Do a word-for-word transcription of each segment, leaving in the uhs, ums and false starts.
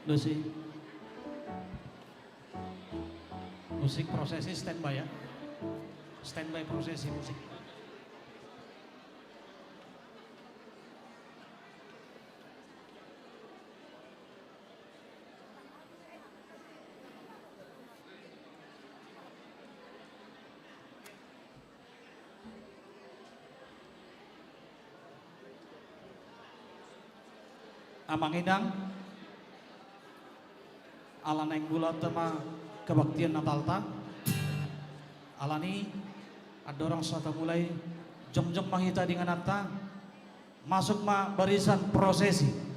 Musik. Musik prosesi standby ya. Standby prosesi musik. Amang inang, ala naeng mulai ma kebaktian Natalta. Alani, andorang so tamulai, jongjong ma hita di ingananta. Masuk ma barisan prosesi.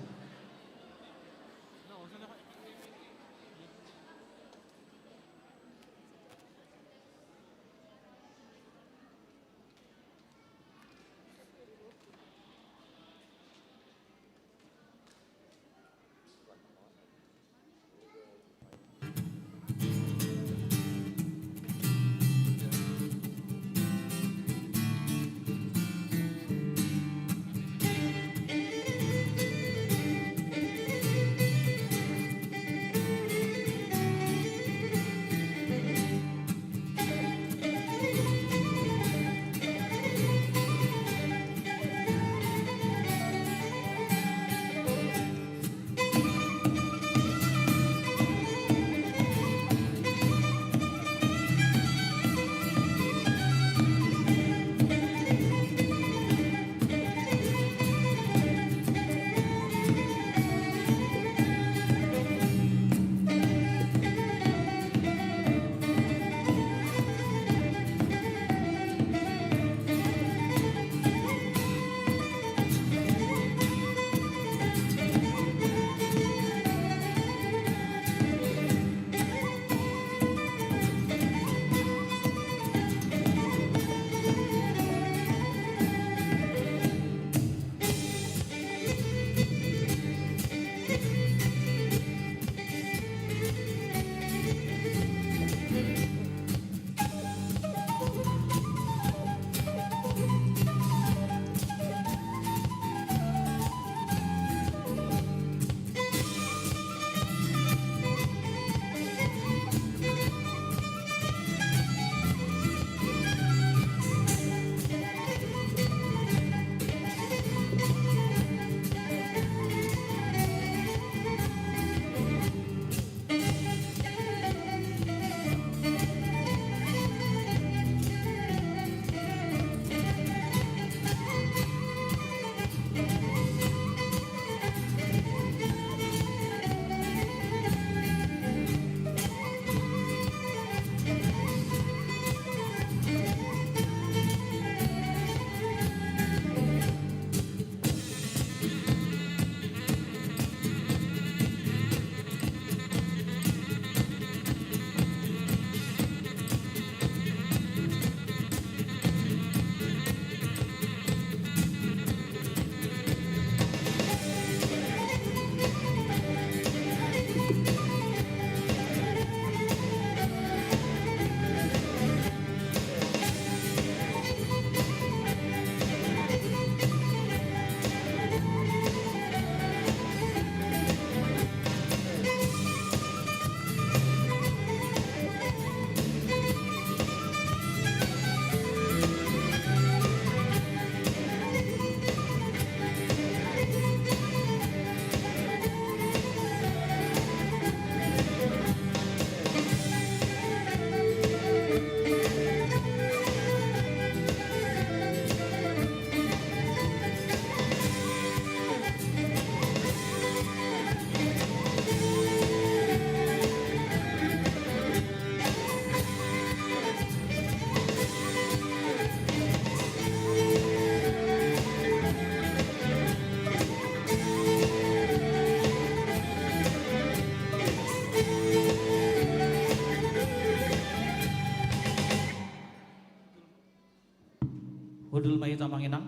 Hundul ma hita amang inang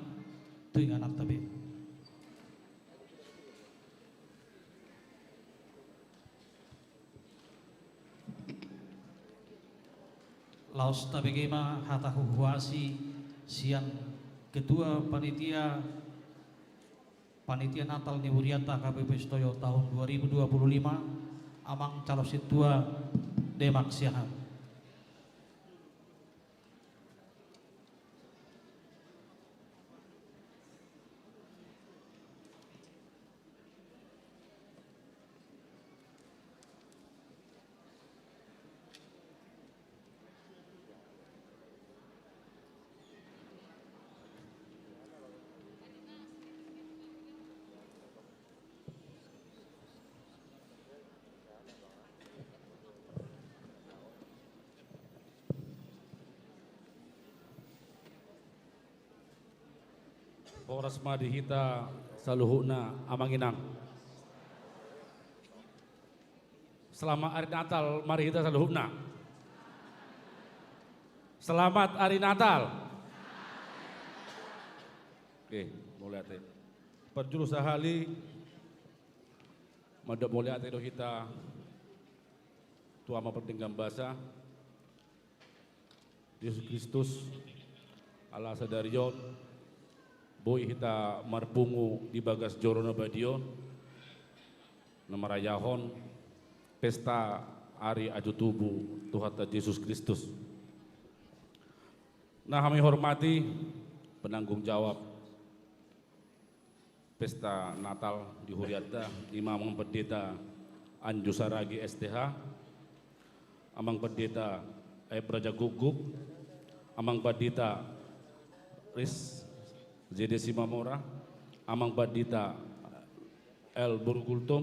tu ingananta be. Laos tabege ma hata huhuasi sian Ketua Panitia, Panitia Natal ni Hurianta K P P Sitoyo tahun dua ribu dua puluh lima, Amang Calo Sintua Demak Siahaan. Horas ma di hita saluhutna amang inang. Selamat ari Natal ma di hita saluhutna. Selamat ari Natal. Oke, mauliate. Parjolo sahali, mandok mauliate do hita tu Ama Pardenggan Basa, Jesus Kristus, ala sadari on boi hita marpungu di bagas joro na badia on, na marayahon pesta ari ajo tubu Tuhanta Jesus Kristus. Na hami hormati penanggung jawab pesta Natal di hurianta, ima Amang Pandita Anju Saragi S T H, Amang Pandita Aep Raja Guguk, Amang Pandita Ris J D Simamora, Amang Pandita L Boru Gultom,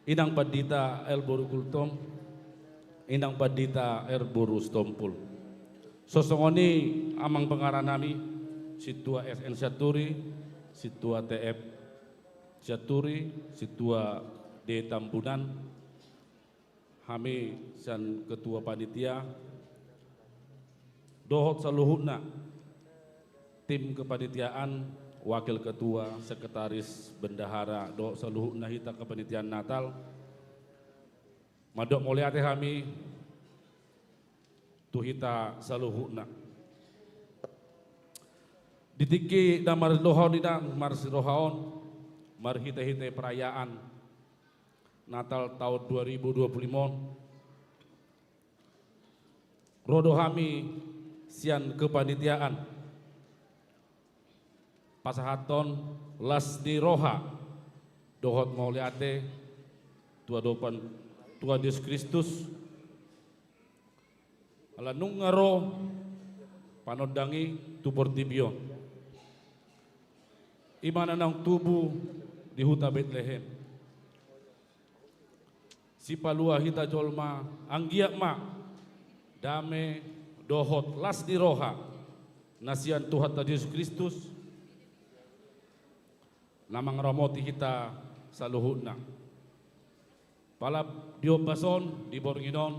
Inang Pandita L Boru Gultom, Inang Pandita R Boru Sitompul. Songon i amang pengaranami, Sintua S N Sianturi, Sintua T F Sianturi, Sintua D Tambunan, hami sian ketua panitia, dohot saluhutna tim kepanitiaan, wakil ketua, sekretaris, bendahara, dohot saluhutna hita kepanitiaan Natal. Mandok mauliate hami tu hita saluhutna. Di tingki na marsiroha on, inang, marsiroha on, marhite-hite perayaan Natal taon dua ribu dua puluh lima on, ro do hami sian kepanitiaan pasahathon las ni roha dohot mauliate tu adopan Tuhan Jesus Kristus, ala nunga ro panondang i tu portibi on, ima na naung tubu di huta Betlehem. Sipalua hita jolma, anggiat ma dame dohot las ni roha na sian Tuhanta Jesus Kristus na mangaramoti hita saluhutna. Pala di ombas on, di borngin on,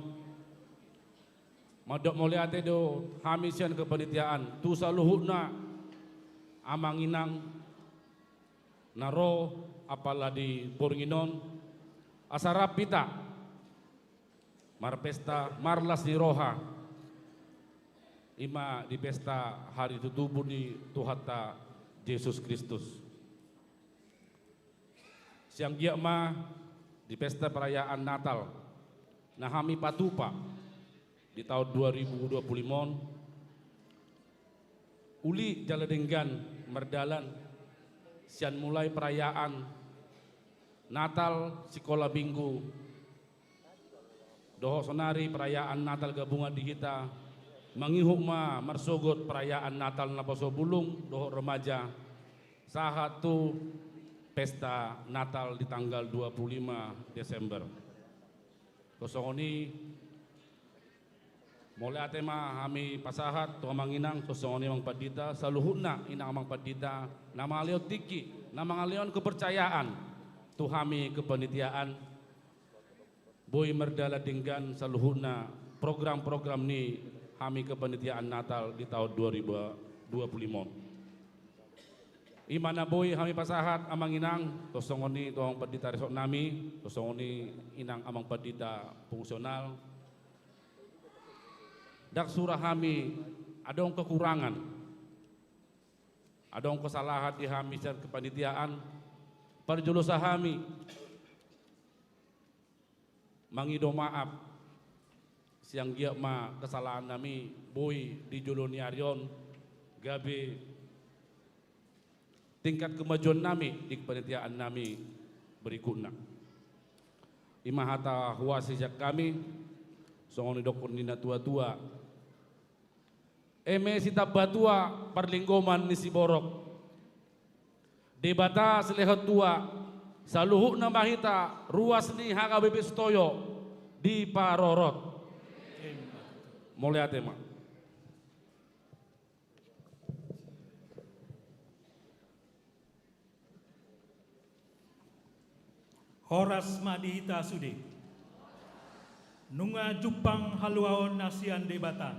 mandok mauliate do hami sian kepanitiaan tu saluhutna amang inang na ro apala di borngin on, asa rap hita marpesta marlas ni roha, ima di pesta hari tutubu ni Tuhanta Jesus Kristus. Sai anggiat ma di pesta perayaan Natal na hami patupa di taon dua ribu dua puluh lima on, uli jala denggan mardalan sian mulai perayaan Natal sikola minggu dohot sonari perayaan Natal gabungan di hita, mangihut ma marsogot perayaan Natal naposobulung dohot remaja, sahat tu pesta Natal di tanggal dua puluh lima Desember. Songon i, mauliate ma hami pasahat tu amang inang, songon i amang pandita, saluhutna inang amang pandita, na mangalehon tingki, na mangalehon kepercayaan tu hami kepanitiaan, boi mardalan denggan saluhutna program-program ni hami kepanitiaan Natal di taon dua ribu dua pulu lima on. I ma na boi hami pasahat, Amang Inang, tongon i tu Amang Pandita resort nami, tongon i Inang Amang Pandita fungsional. Ndang sura hami adong kekurangan, adong kesalahan di hami sian kepanitiaan, parjolo sa hami mangido maaf, sai anggiat ma kesalahan nami boi di jolo ni ari on, gabe tingkat kemajuan nami di kepanitiaan nami berikutna. I ma hata huasi sian hami, songon didokkon ni na tua-tua. Eme sitambatua parlinggoman ni siborok. Debata silehon tua, saluhutna ma hita ruas ni H K B P Sutoyo diparorot. Mauliate ma. Horas ma di hita sude. Nunga jumpang haluaon na sian Debata,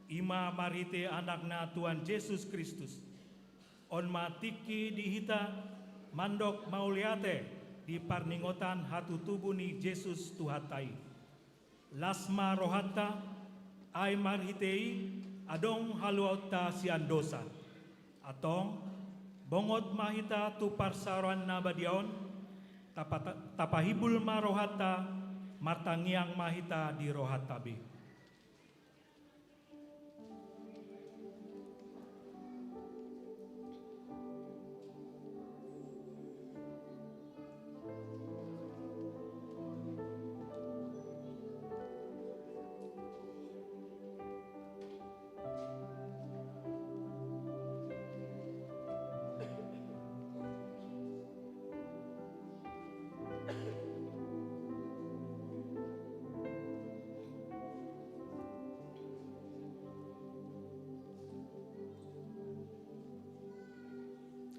i ma marhite Anakna Tuhan Jesus Kristus. On ma tingki di hita mandok mauliate di parningotan hatutubu ni Jesus Tuhanta i. Las ma rohanta, ai marhite i adong haluaonta sian dosa. Antong, bongot ma hita tu parsaroan na badia on, tapa-, tapahimbul ma rohanta, martangiang ma hita di rohanta be.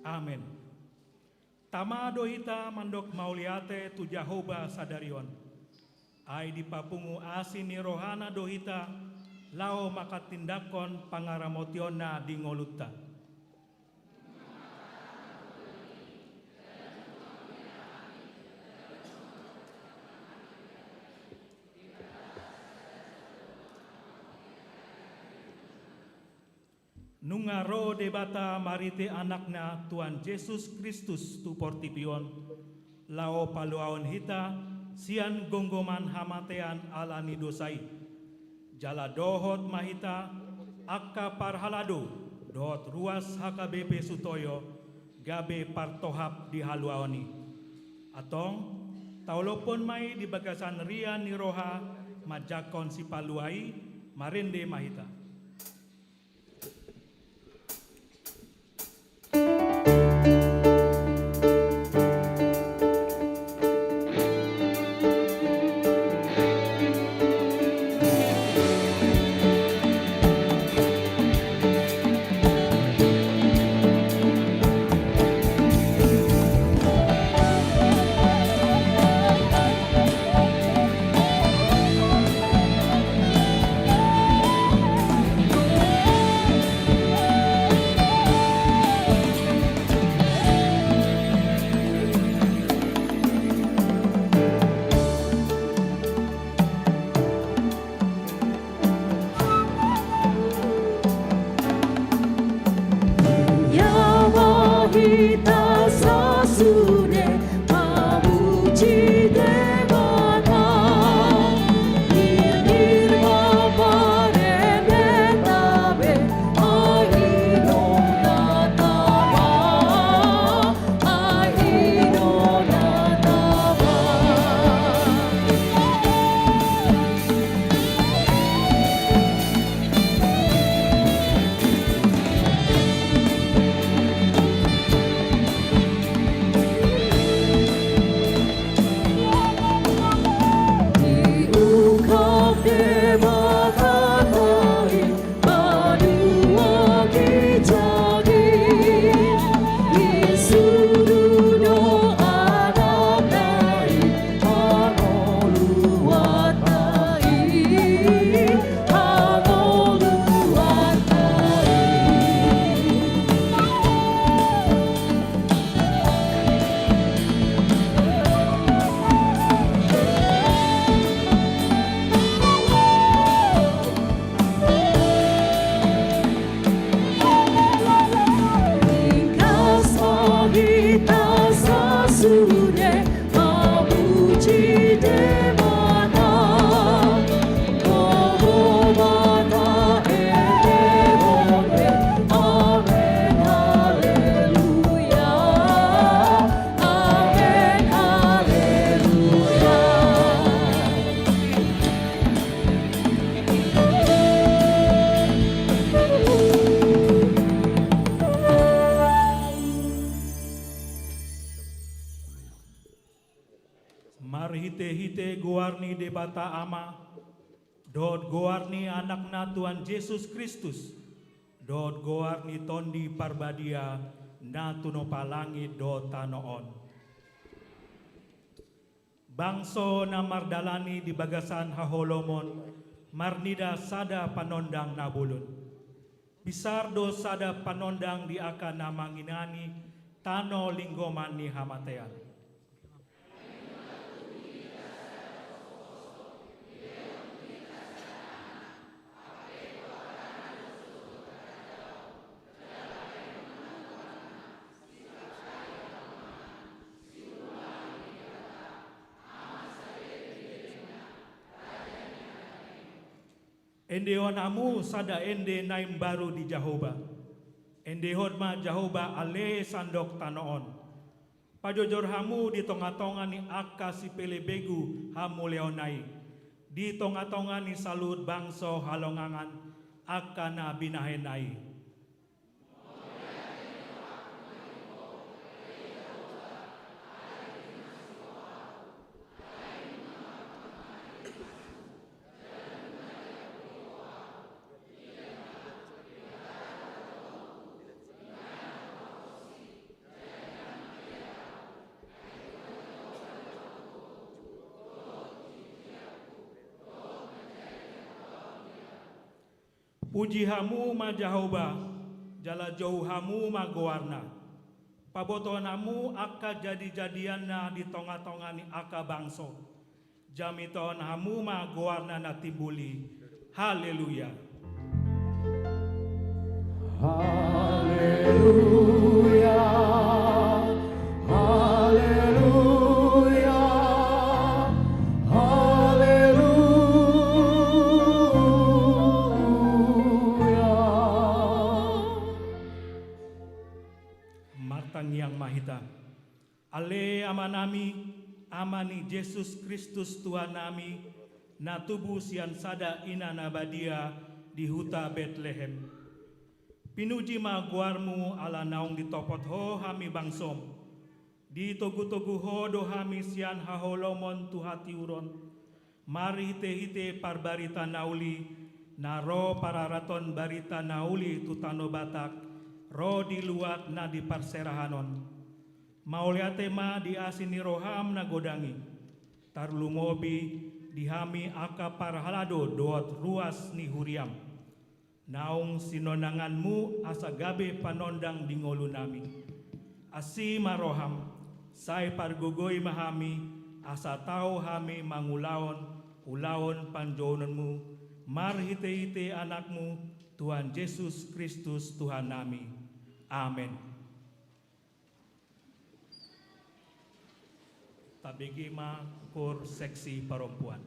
Amen. Tama do hita mandok mauliate tu Jahowa sadari on. Ai dipapungu asi ni rohana do hita laho manghatindanghon pangaramotionna di ngolunta. Nunga ro Debata marhite Anakna Tuhan Jesus Kristus tu portibi on, laho paluahon hita sian gomgoman hamatean ala ni dosa i. Jala dohot ma hita angka parhalado dohot ruas H K B P Sutoyo gabe partohap di haluaon i. Antong, taolophon ma i di bagasan ria ni roha manjangkon Sipalua i, marende ma hita. Marhite goar ni Debata Ama, dohot goar ni Anakna Tuhan Jesus Kristus, dohot goar ni Tondi Parbadia, na tinopa langit dohot tano on. Bangso na mardalani di bagasan haholomon, marnida sada panondang na bolon. Bisar do sada panondang di angka na manginani tano linggoman ni hamatean. Endehon hamu sada ende na imbaru di Jahowa. Endehon ma Jahowa ale sandok tano on. Pajojor hamu di tongatonga ni angka sipelebegu hamuliaonna i, di tongatonga ni saluhut bangso halongangan angka na binahenna i. Puji hamu ma Jahowa, jala jou hamu ma goarna. Pabotohon hamu angka jadijadianna di tongatonga ni angka bangso. Jamitahon hamu ma goarna na timbul i. Haleluya. Haleluya. Haleluya. Haleluya. Martangiang ma hita. Ale Amanami, Ama ni Jesus Kristus Tuhannami, na tubu sian sada ina na badia di huta Betlehem. Pinuji ma goarmu ala naung ditopot ho hami bangsom. Ditogutogu ho do hami sian haholomon tu hatiuron. Marhitehite parbarita na uli, na ro pararaton barita na uli tu tano Batak, ro di luat na di parserahan on. Mauliate ma di asi ni roham na godang i, tarlumobi di hami angka parhalado dohot ruas ni huriam. Naung sinonanganmu asa gabe panondang di ngolunami. Asi ma roham, sai pargogoi ma hami, asa tau hami mangulahon ulaon panjouononmu, marhitehite Anakmu, Tuhan Jesus Kristus Tuhannami. Amen. Tabege ma kor seksi parompuan.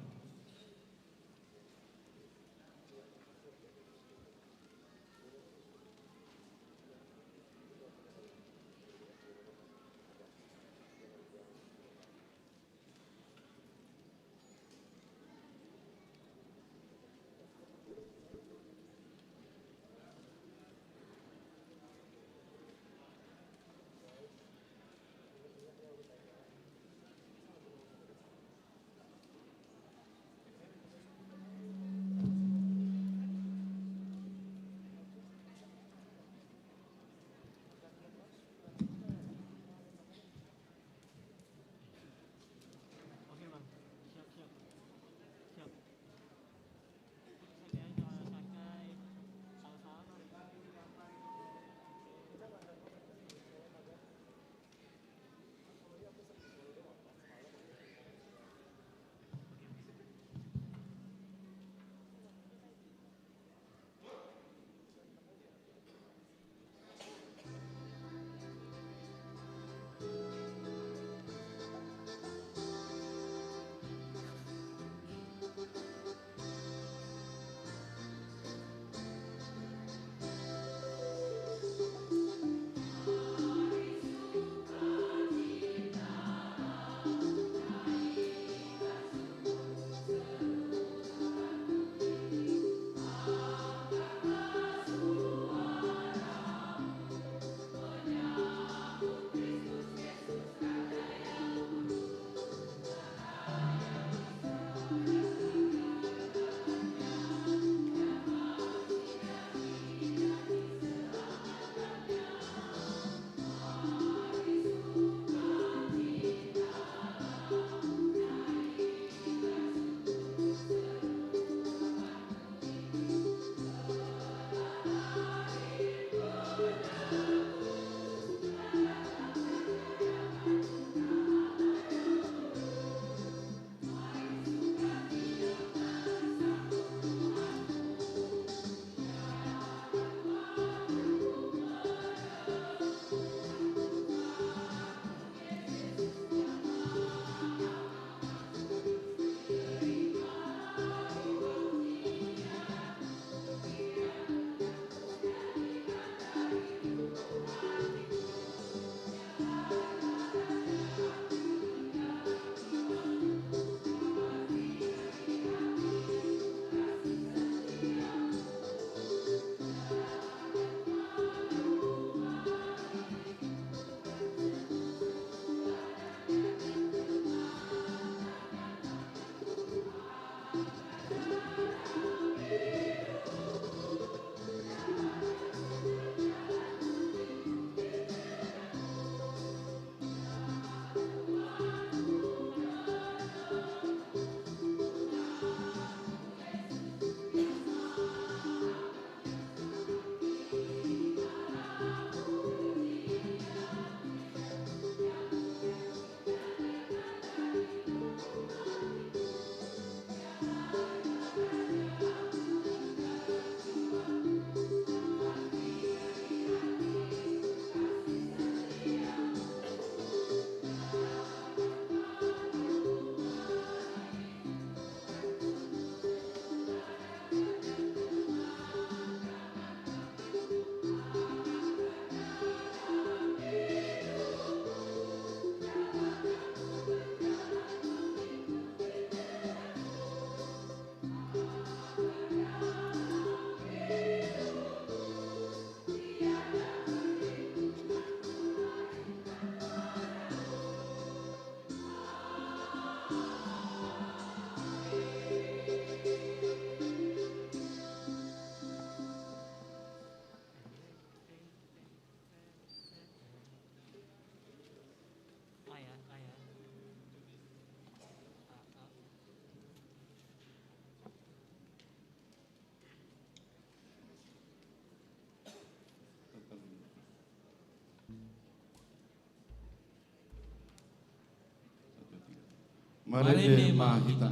Marende ma hita.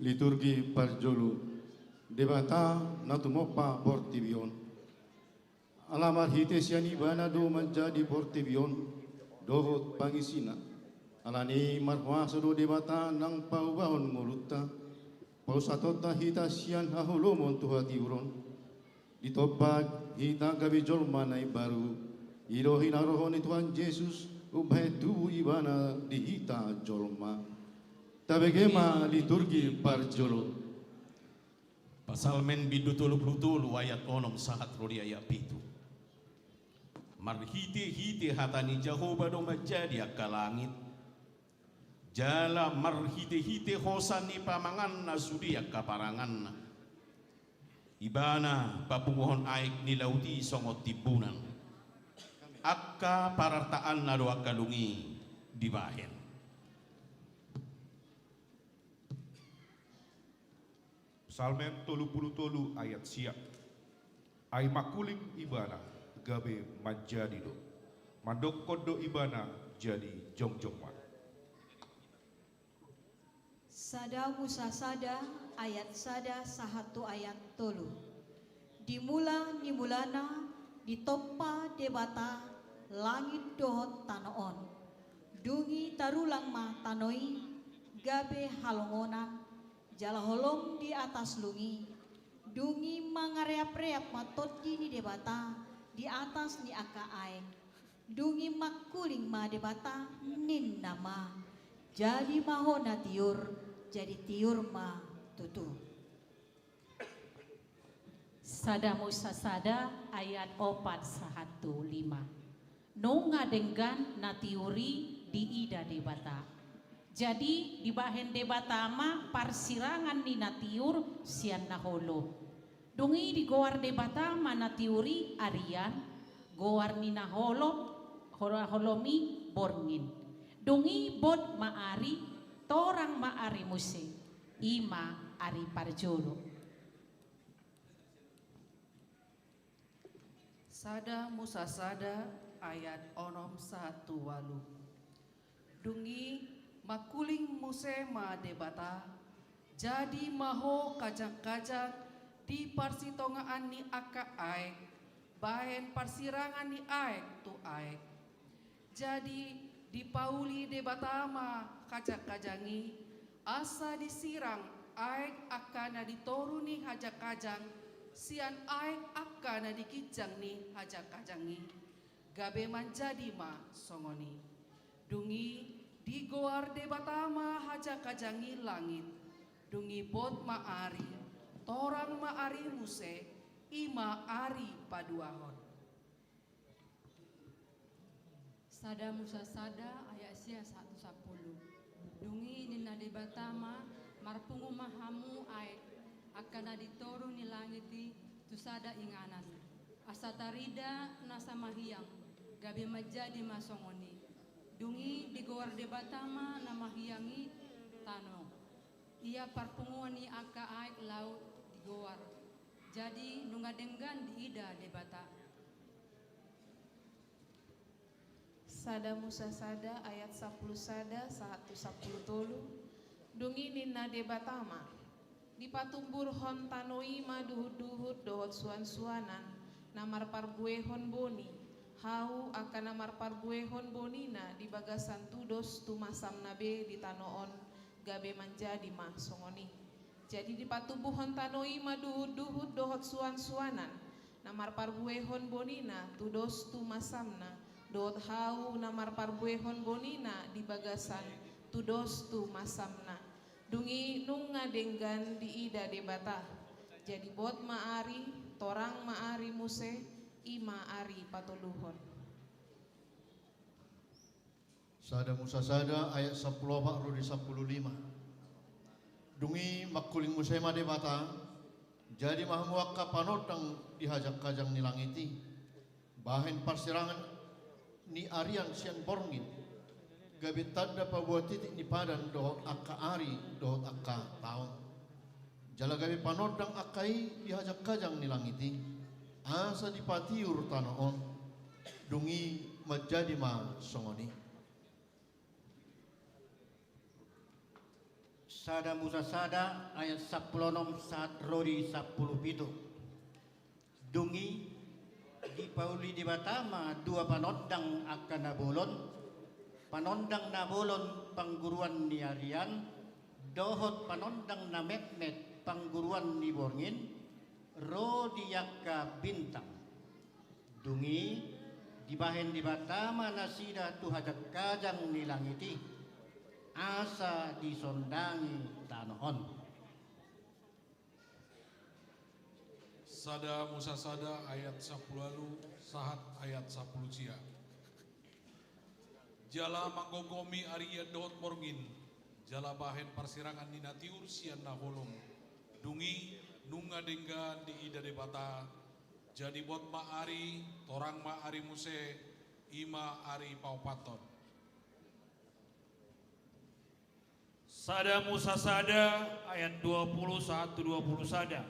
Liturgi parjolo. Debata na tumompa portibi on. Ala marhite sian Ibana do manjadi portibi on dohot pangisina. Alani i marhuaso do Debata nang paubahon ngolunta, pausatonta hita sian haholomon tu hatiuron. Ditompa hita gabe jolma na imbaru, i do hinarohon ni Tuhan Jesus umbahen tubu Ibana di hita jolma. Tabege ma liturgi parjolo. Psalmen bindu tolu pulu tolu ayat onom sahat ro di ayat pitu. Marhitehite hata ni Jahowa do manjadi angka langit, jala marhitehite hosa ni pamanganna sude angka paranganna. Ibana papunguhon aek ni laut i songon timbunan. Angka parartaanna do angka dung i dibahen. Psalmen tolu pulu tolu ayat sia. Ai mangkuling Ibana, gabe manjadi do. Mandokkon do Ibana, jadi jongjong ma. Sada Musa sada ayat sada sahat tu ayat tolu. Di mula ni mulana ditompa Debata langit dohot tano on. Dung i tarulang ma tano i gabe halongonan, jala holom di atas lung i. Dung i mangareapreap ma Tondi ni Debata di atas ni angka aek. Dung i mangkuling ma Debata, ninna ma: Jadi ma ho na tiur, jadi tiur ma tutu. Sada Musa sada ayat opat sahat tu lima. Nunga denggan na tiur i diida Debata. Jadi dibahen Debata ma parsirangan ni na tiur sian na holom. Dung i digoar Debata ma na tiur i arian, goar ni na holom, hol-, holom i borngin. Dung i bot ma ari, torang ma ari muse, i ma ari parjolo. Sada Musa sada ayat onom sahat tu ualu. Dung i mangkuling muse ma Debata, jadi ma ho kajangkajang di parsitongaan ni angka aek, bahen parsirangan ni aek tu aek. Jadi dipauli Debata ma kajangkajang i, asa disirang aek angka na di toru ni hajangkajang sian aek angka na di ginjang ni hajangkajang i. Gabe manjadi ma songon i. Dung i digoar Debata ma hajangkajang i langit. Dung i bot ma ari, torang ma ari muse, i ma ari paduahon. Sada Musa sada ayat sia sahat tu sampulu. Dung i ninna Debata ma: Marpungu ma hamu aek angka na di toru ni langit i tu sada inganan, asa tarida nasa mahiang. Gabe manjadi ma songon i. Dung i digoar Debata ma na mahiang i tano. Ia parpunguan ni angka aek laut digoar. Jadi nunga denggan diida Debata. Sada Musa sada ayat sampulu sada sahat tu sampulu tolu. Dung i ninna Debata ma: Dipatumburhon tano i ma duhutduhut dohot suansuanan na marparbuehon boni, hau angka na marparbuehon bonina di bagasan tudos tumasamna be di tano on, gabe manjadi ma songon i. Jadi dipatumburhon tano i ma duhutduhut dohot suansuanan na marparbuehon bonina tudos tumasamna, dohot hau na marparbuehon bonina di bagasan tudos tumasamna. Dung i nunga denggan diida Debata. Jadi bot ma ari, torang ma ari muse, i ma ari patoluhon. Sada Musa sada ayat sampulu opat ro di sampulu lima. Dung i mangkuling muse ma Debata, jadi ma hamu angka panondang di hajangkajang ni langit i, bahen parsirangan ni arian sian borngin, gabe tanda paboa titik ni padan dohot angka ari dohot angka taon. Jala gabe panondang angka i di hajangkajang ni langit i, asa dipatiur tano on. Dung i manjadi ma songon i. Sada Musa sada ayat sampulu onom sahat ro di sampulu pitu. Dung i dipauli Debata ma dua panondang angka na bolon, panondang na bolon pangguruan ni arian, dohot panondang na metmet pangguruan ni borngin, ro di angka bintang. Dung i dibahen Debata ma nasida tu hajangkajang ni langit i, asa disondangi tano on. Sada Musa sada ayat sampulu ualu sahat ayat sampulu sia. Jala manggomgomi arian dohot borngin, jala bahen parsirangan ni na tiur sian na holom. Dung i nunga denggan diida Debata. Jadi bot ma ari, torang ma ari muse, i ma ari paopathon. Sada Musa sada ayat dua pulu sahat tu dua pulu sada.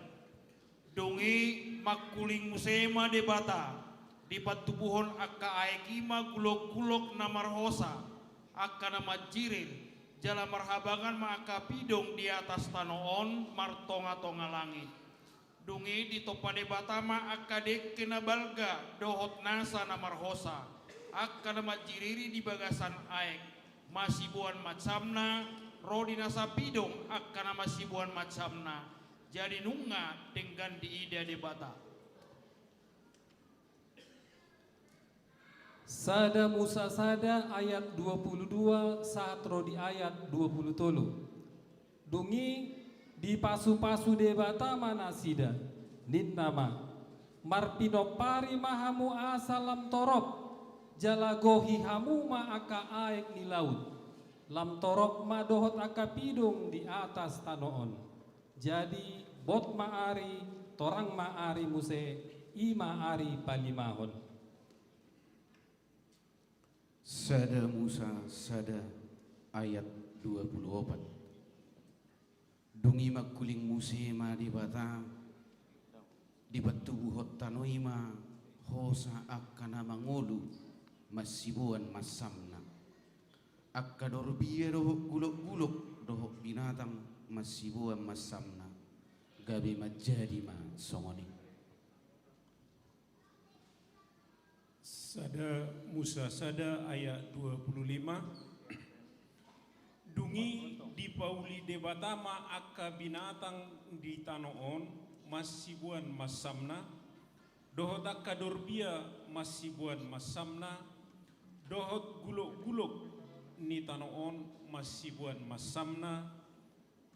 Dung i mangkuling muse ma Debata, dipatubuhon angka aek i ma gulokgulok na marhosa, angka na manjirir, jala marhabangan ma angka pidong di atas tano on martongatonga langit. Dung i ditompa Debata ma angka dengke na balga dohot nasa na marhosa, angka na manjiriri di bagasan aek, masiboan mansamna, ro di nasa pidong angka na masiboan mansamna. Jadi nunga denggan diida Debata. Sada Musa sada ayat dua pulu dua sahat ro di ayat dua pulu tolu. Dung i dipasupasu Debata ma nasida, ninna ma: Marpinompari ma hamu asa lam torop, jala gohi hamu ma angka aek ni laut. Lam torop ma dohot angka pidong di atas tano on. Jadi bot ma ari, torang ma ari muse, i ma ari palimahon. Sada Musa sada ayat dua pulu opat. Dung i mangkuling muse ma Debata, dipatubuhon tano i ma hosa angka na mangolu masiboan mansamna. Angka dorbia dohot gulokgulok dohot binatang masiboan mansamna, gabe manjadi ma songon i. Sada Musa sada ayat dua pulu lima. Dung i dipauli Debata ma angka binatang di tano on masiboan mansamna, dohot angka dorbia masiboan mansamna, dohot gulokgulok ni tano on masiboan mansamna.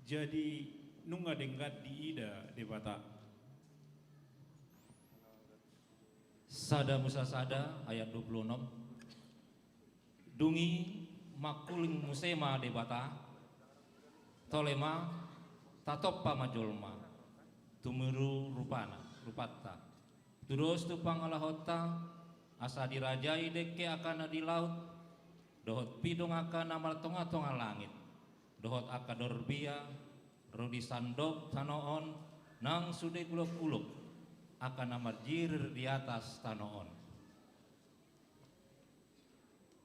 Jadi nunga denggan diida Debata. Sada Musa sada ayat dua pulu onom. Dung i mangkuling muse ma Debata, tole ma, tatompa ma jolma tumiru rupana, rupanta, tudos tu pangalahonta, asa dirajai dengke angka na di laut, dohot pidong angka na martongatonga langit, dohot angka dorbia, ro di sandok tano on, nang sude gulokgulok angka na marjirir di atas tano on.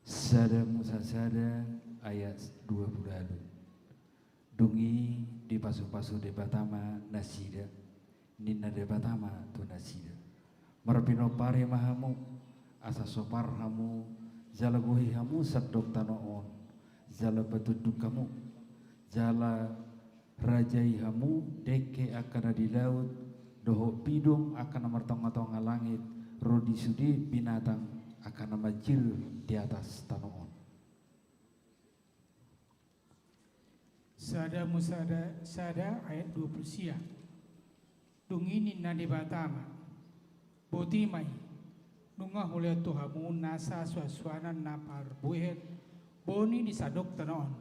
Sada Musa sada ayat dua pulu ualu. Dung i dipasupasu Debata ma nasida, ninna Debata ma tu nasida: Marpinompari ma hamu, asa sopar hamu, jala gohi hamu sandok tano on, jala patunduk hamu, jala rajai hamu dengke angka na di laut, dohot pidong angka na martongatonga langit, ro di sude binatang angka na manjir di atas tano on. Sada Musa sada ayat dua pulu sia. Dung i ninna Debata ma: Boti ma i, nunga hulehon tu hamu nasa suansuanan na parbuehen boni di sandok tano on,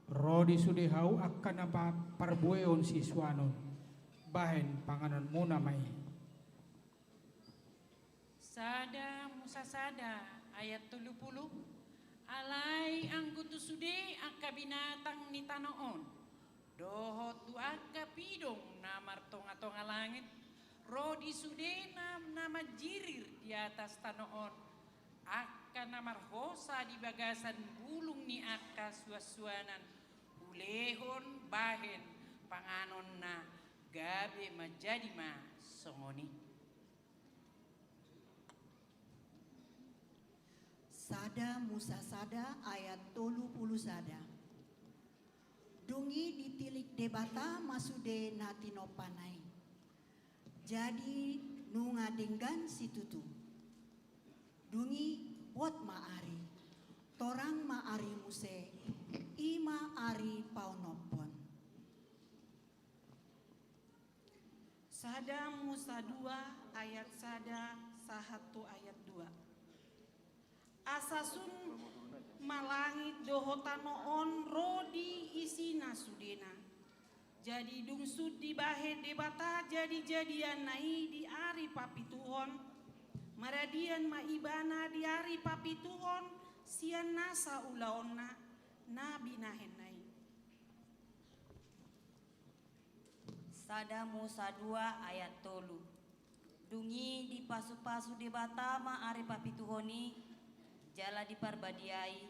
ro di sude hau angka na pa-, parbuehon sisuanon, bahen panganonmuna ma i. Sada Musa sada ayat tolu pulu. Alai anggo tu sude angka binatang ni tano on, dohot tu angka pidong na martongatonga langit, ro di sude na, na manjirir di atas tano on, angka na marhosa di bagasan bulung ni angka suansuanan, hulehon bahen panganonna, gabe manjadi ma songon i. Sada Musa sada ayat tolu pulu sada. Dung i ditilik Debata ma sude na tinompa na i. Jadi nunga denggan situtu. Dung i buat ma ari. Torang ma ari muse, i ma ari paonomhon. Sada Musa dua ayat sada sahat tu ayat dua. Asa sun ma langit dohot tano on ro di isina sudena. Jadi dung sun dibahen Debata jadijadianna i di ari papituhon, maradian ma Ibana di ari papituhon sian nasa ulaonna na binahenna i. Sada Musa dua ayat tolu. Dung i dipasupasu Debata ma ari papituhon i, jala diparbadiai,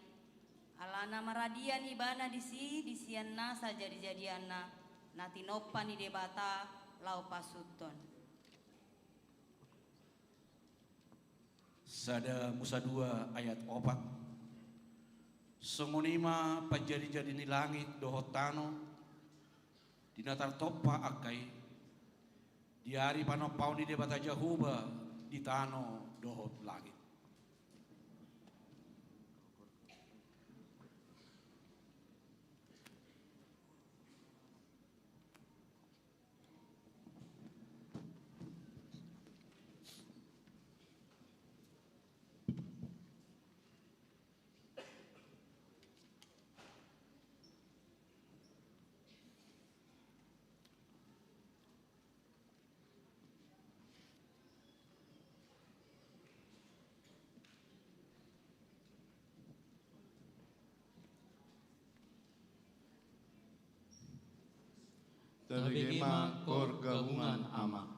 alana maradian Ibana disi di sian nasa jadijadianna na tinompa ni Debata laho pasuthon. Sada Musa dua ayat opat. Songon i ma panjadijadi ni langit dohot tano, di na tartompa angka i, di ari panompaon ni Debata Jahowa di tano dohot langit. Tabege ma koor gabungan, Ama.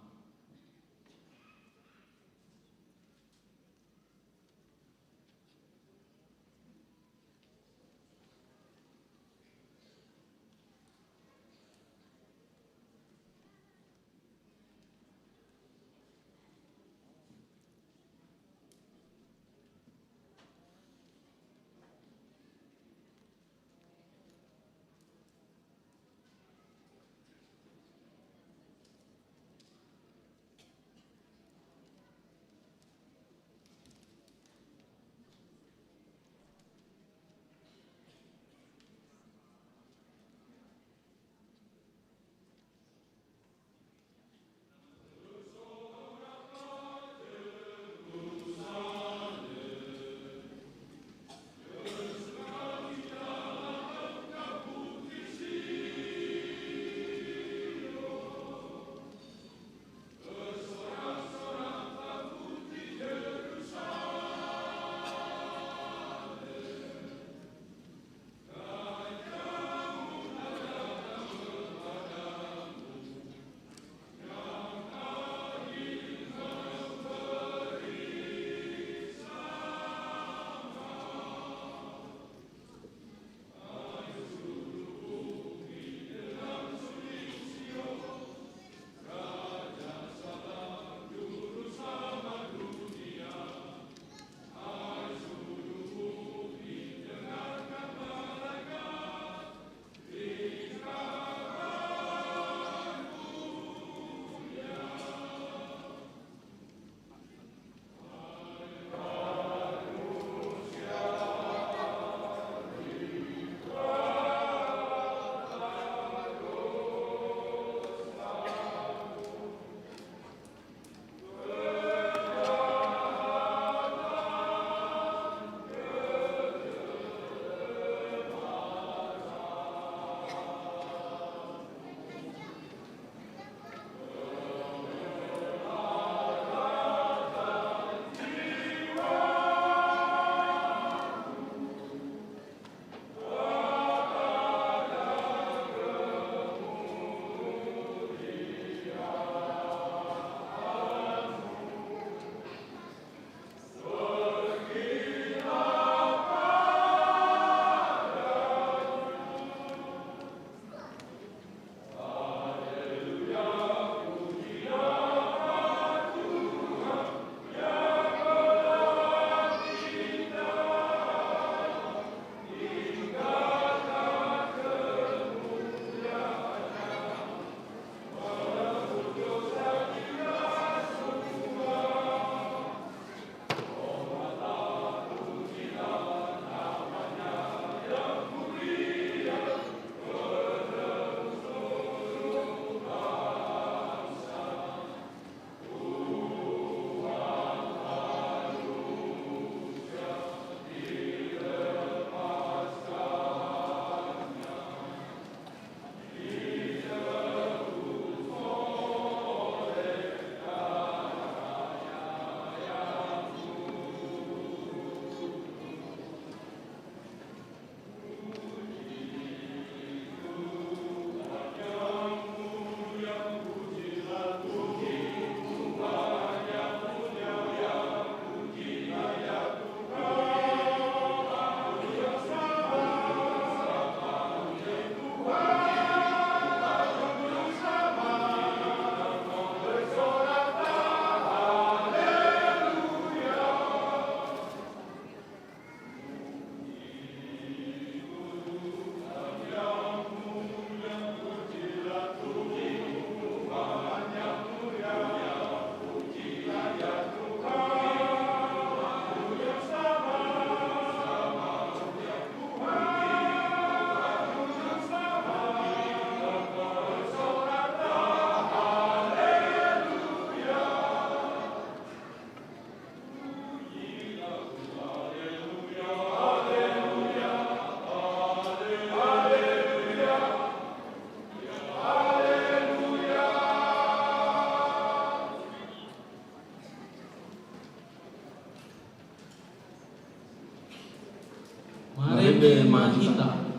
Ende ma hita.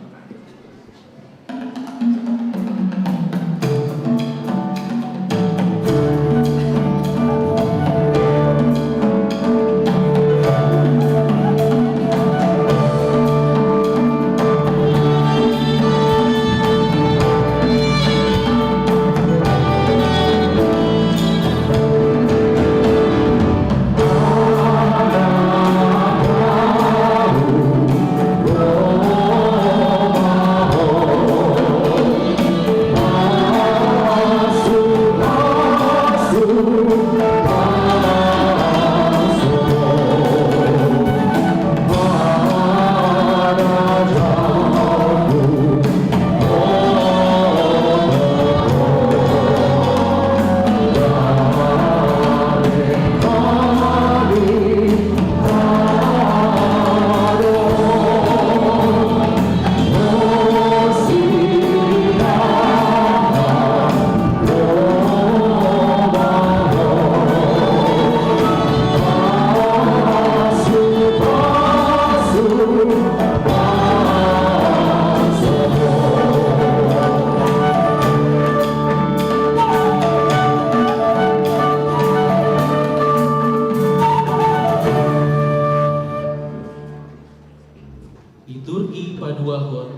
Liturgi paduahon,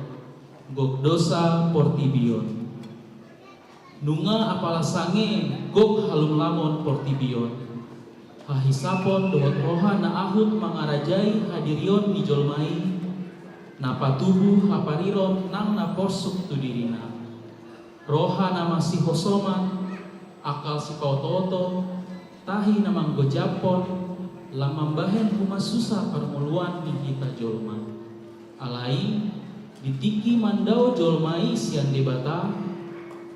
gok dosa portibi on. Nunga apala sange gok halumlamon portibi on, hahisapon dohot roha na ahut mangarajai hadirion ni jolma i, na patubu hapariron nang na porsuk tu dirina. Roha na masihosoman, akal sipaotooto, tahi na manggojaphon, lam mambahen humasusa parngoluan ni hita jolma. Alai, di tingki mandao jolma i sian Debata,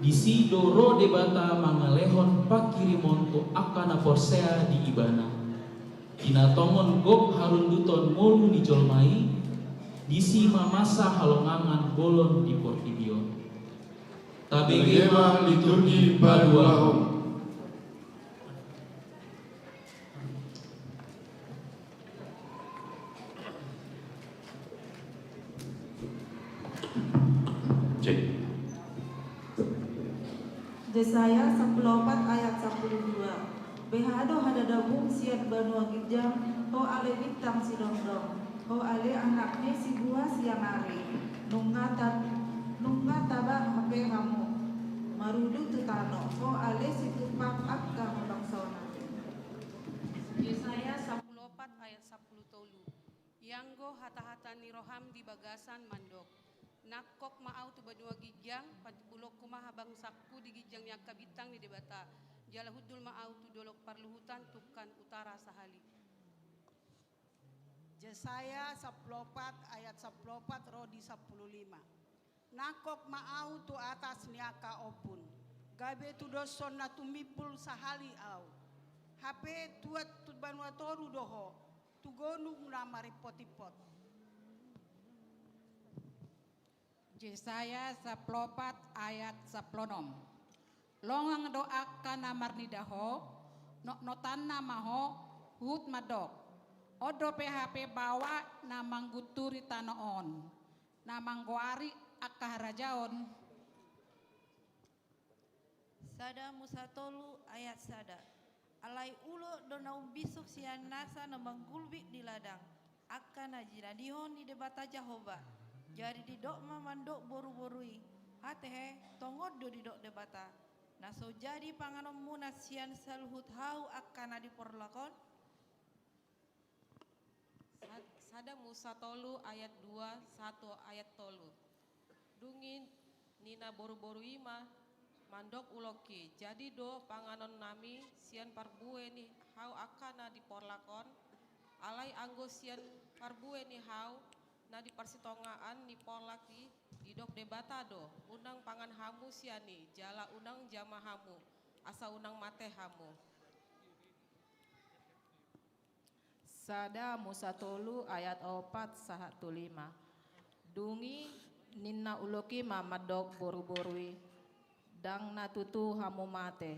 disi do ro Debata mangalehon panghirimon tu angka na porsea di Ibana. Di na tongon gok harunduton ngolu ni jolma i, disi ma masa halongangan bolon di portibi on. Tabege ma liturgi paduahon. Cek. Jesaya sampulu opat ayat sampulu dua. Beha do hadadabung sian banua ginjang, ho ale bintang sidongdong, ho ale anak ni sibuah siang ari. Nunga ta-, nunga taba hape hamu marudu tu tano, ho ale situmpak angka habangsaon ari. Jesaya sampulu opat ayat sampulu tolu. Ianggo hata-hata ni roham di bagasan mandok: Nangkok ma ahu tu banua ginjang, patibulonku ma habangsangku di ginjang ni angka bintang ni Debata, jala hundul ma ahu tu dolok parluhutan tungkan utara sahali. Jesaya sampulu opat ayat sampulu opat ro di sampulu lima. Nangkok ma ahu tu atas ni angka ombun, gabe tudoshon na tumimbul sahali ahu. Hape tuat tu banua toru do ho, tu gonung na marimpot-impot. Jesaya sampulu opat ayat sampulu onom. Longang do angka na marnida ho, notnotanna ma ho, huhut mandok: On dope hape baoa na manggunturi tano on, na manggoari angka harajaon. Sada Musa tolu ayat sada. Alai ulok do na umbisuk sian nasa na manggulbik di ladang, angka na jinadihon ni Debata Jahowa. Jadi didok ma mandok boru-boru i: Hatehe, tongon do didok Debata, na so jadi panganonmuna sian saluhut hau angka na di porlak on? Sa-, sada Musa tolu ayat dua sahat tu ayat tolu. Dung i ninna boru-boru i ma mandok ulok i: Jadi do panganonnami sian parbue ni hau angka na di porlak on? Alai anggo sian parbue ni hau na di parsitongaan ni porlak i, didok Debata do: Unang pangan hamu sian i, jala unang jama hamu, asa unang mate hamu. Sada Musa tolu ayat opat sahat tu lima. Dung i ninna ulok i ma mandok boru-boru i: Ndang na tutu hamu mate.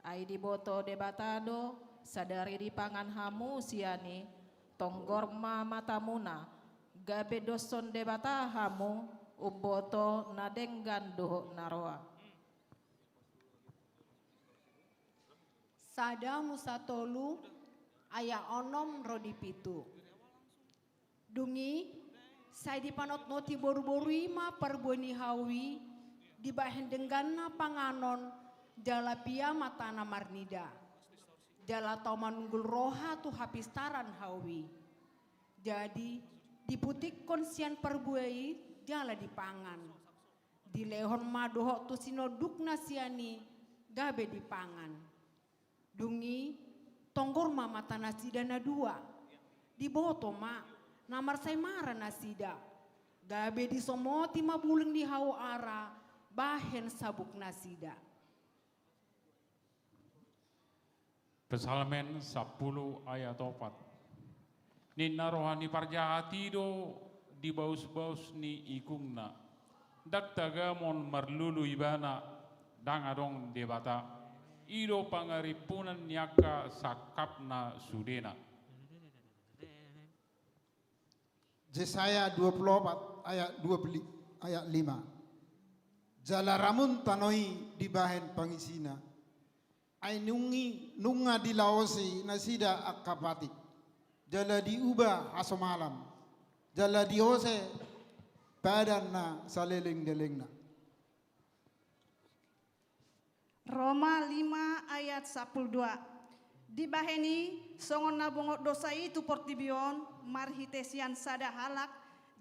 Ai diboto Debata do, sadari dipangan hamu sian i, tonggor ma matamuna, gabe doshon Debata hamu, umboto na denggan dohot na roa. Sada Musa tolu, ayat onom ro di pitu. Dung i, sai dipanotnoti boruboru i ma parbue ni hau i, dibahen dengganna panganon, jala pia ma tana marnida. Jala tau manunggul roha tu hapistaran hau i. Jadi, diputikkon sian parbue i, jala dipangan. Dilehon ma dohot tu sinondukna sian i, gabe dipangan. Dung i, tonggor ma mata nasida na dua. Diboto ma, na marsaimara nasida. Gabe disomoti ma bulung ni hau ara, bahen sabuk nasida. Psalmen sampulu ayat opat. Ninna roha ni parjahat i do di bausbaus ni ikungna. Ndang tagamon marlulu ibana, ndang adong Debata. I do pangarimpunan ni angka sangkapna sudena. Jesaya dua pulu opat ayat dua pulu, ayat lima. Jala ramun tano i dibahen pangisina. Ai nungi, nunga dilaosi nasida angka patik. Jala diuba hasomalan. Jala diose padan na salelenglelengna. Roma lima ayat sampulu dua. Dibahen i, songon na bongot dosa i tu portibi on, marhite sian sada halak,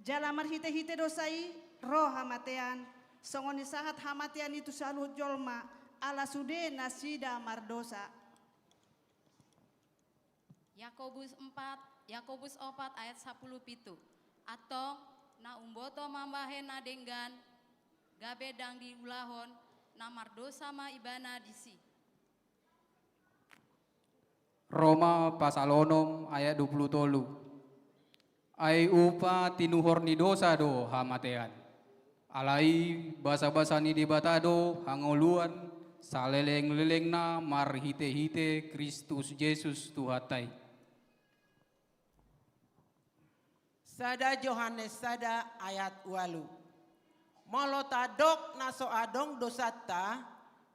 jala marhitehite dosa i, ro hamatean, songon i sahat hamatean i tu saluhut jolma, ala sude nasida mardosa. Yakobus empat, Yakobus opat ayat sampulu pitu. Antong, na umboto mambahen na denggan, gabe ndang diulahon, na mardosa ma ibana disi. Roma pasal onom ayat dua pulu tolu. Ai upa tinuhor ni dosa do hamatean. Alai basabasa ni Debata do hangoluan salelenglelengna marhitehite Kristus Jesus Tuhanta i. Sada Johannes sada ayat ualu. Molo tadok na so adong dosanta,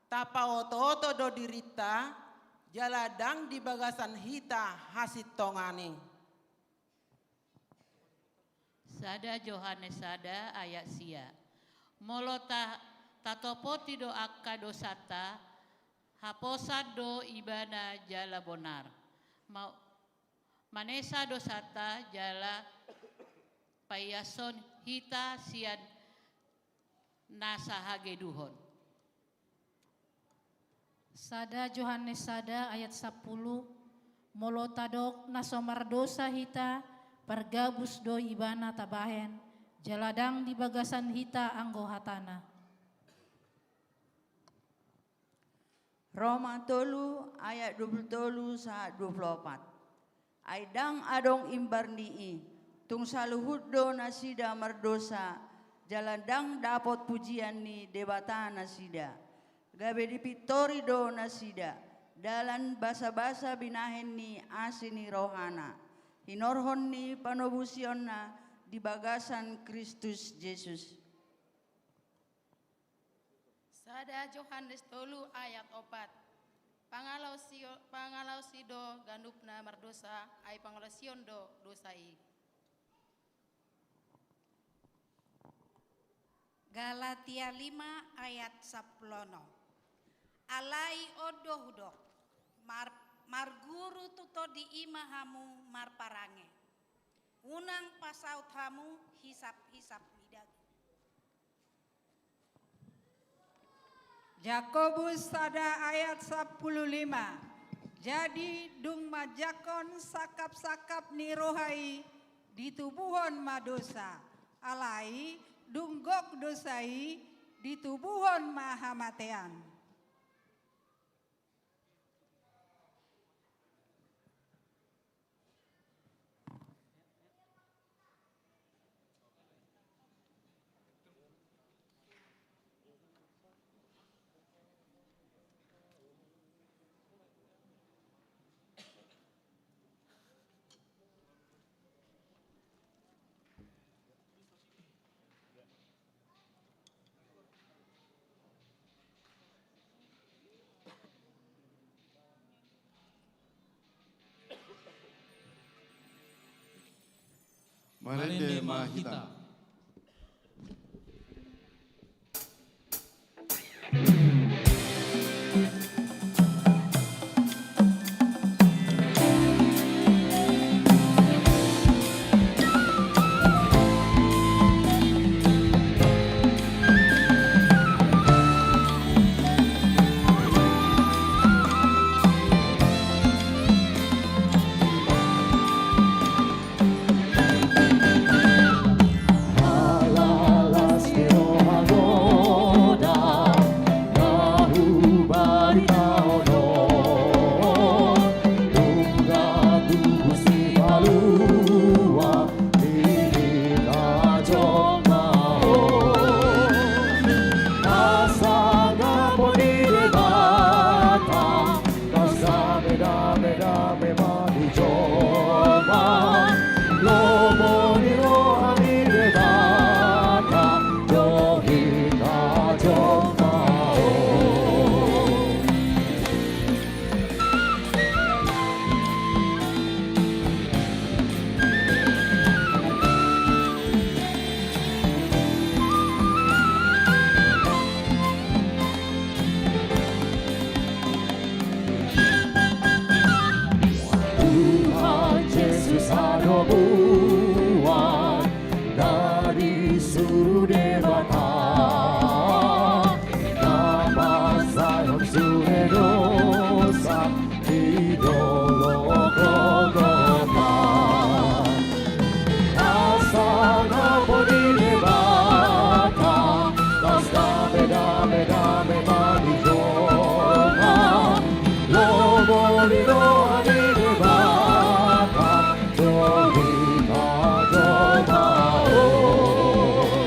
tapaotooto do dirinta, jala ndang di bagasan hita hasintongan i. Sada Johannes sada ayat sia. Molo ta, tatopoti do angka dosanta, haposan do ibana jala bonar. Ma, manesa dosanta jala paiashon hita sian na sahageduhon. Sada Johannes sada ayat sampulu. Molo tadok na so mardosa hita, pargabus do ibana tabahen, jala ndang di bagasan hita anggo hatana. Roma tolu ayat dua pulu tolu sahat dua pulu opat. Ai ndang adong imbar ni i, tung saluhut do nasida mardosa, jala ndang dapot pujian ni Debata nasida. Gabe dipintori do nasida, dalan basabasa binahen ni asi ni rohana, hinorhon ni panobusionna di bagasan Kristus Jesus. Sada Johannes tolu ayat opat. Pangalaosi, pangalaosi do ganup na mardosa, ai pangalaosion do dosa i. Galatia lima ayat sampulu onom. Alai on do hudok, mar, marguru tu Tondi i ma hamu marparange. Unang pasaut hamu hisaphisap ni daging. Jakobus sada ayat sampulu lima. Jadi dung manjangkon sangkapsangkap ni roha i, ditubuhon ma dosa. Alai dung gok dosa i, ditubuhon ma hamatean. Marende ma hita. Tuhan Jesus hadomuan na disuru Debata, na manjangkon sude dosa di dolok Golgota. Asa na boi Debata, asa beda-beda memang di jolma. Lobo ni roha ni Debata, dohot jolma on.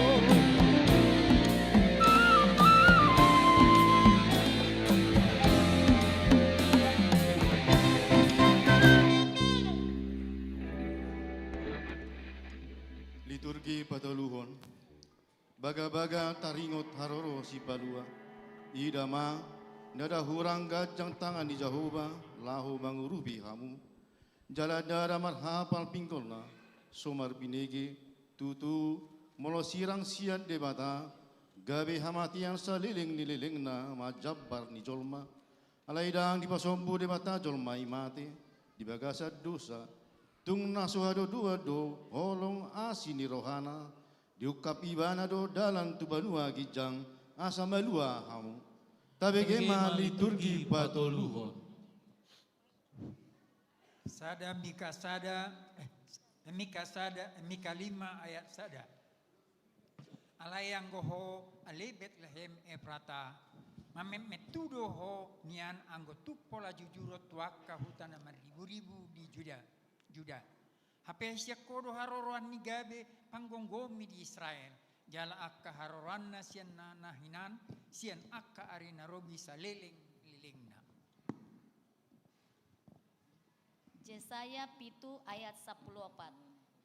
Liturgi patoluhon. Bagabaga taringot haroro sipalua. Ida ma, ndada hurang ganjang tangan ni Jahowa laho mangurupi hamu. Jala ndada marhapal pinggolna so marbinege. Tutu, molo sirang sian Debata, gabe hamatean saleleng ni lelengna ma jambar ni jolma. Alai ndang dipasombu Debata jolma i mate di bagasan dosa. Tung na so hadodoan do holong asi ni rohana, diungkap ibana do dalan tu banua ginjang asa malua hamu. Tabege ma liturgi patoluhon. Sada Mika sada, eh, Mika sada, Mika lima ayat sada. Alai anggo ho, ale Betlehem Efrata, mametmet tu do ho nian anggo tung pola jujur ho tu angka huta na marriburibu di Juda, Juda. Hape sian ho do haroroan ni gabe panggomgomi di Israel, jala angka haroroanna sian na, na hinan, sian angka ari na robi saleleng-lelengna. Jesaya pitu ayat sampulu opat.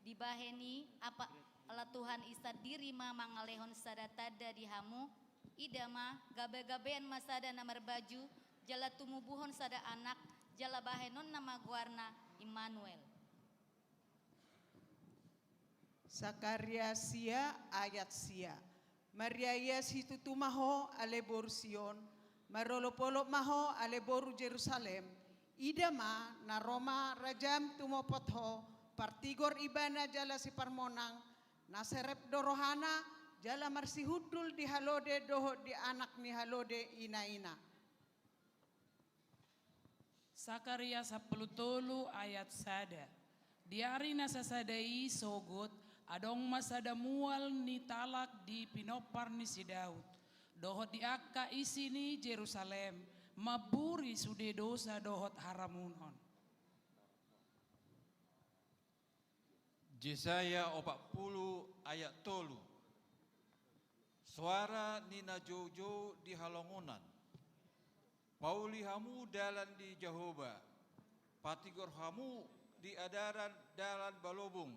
Dibahen i, apala Tuhan i sandiri ma mangalehon sada tanda di hamu, ida ma, gabegabean ma sada na marbaju, jala tumubuhon sada anak, jala bahenonna ma goarna Immanuel. Sakaria sia ayat sia. Mariaia situtu ma ho ale boru Sion, marolopolop ma ho ale boru Jerusalem. Ida ma, na ro ma rajam tumopot ho, partigor ibana jala siparmonang, na serep do rohana, jala marsihundul di halode dohot di anak ni halode inaina. Sakaria sampulu tolu ayat sada. Di ari na sasada i sogot, adong ma sada mual ni talak di pinompar ni si Daud, dohot di angka isi ni Jerusalem, mamburi sude dosa dohot haramunon. Jesaya opat pulu ayat tolu. Soara ni na joujou di halongonan. Pauli hamu dalan di Jahowa, patigor hamu di adaran dalan balobung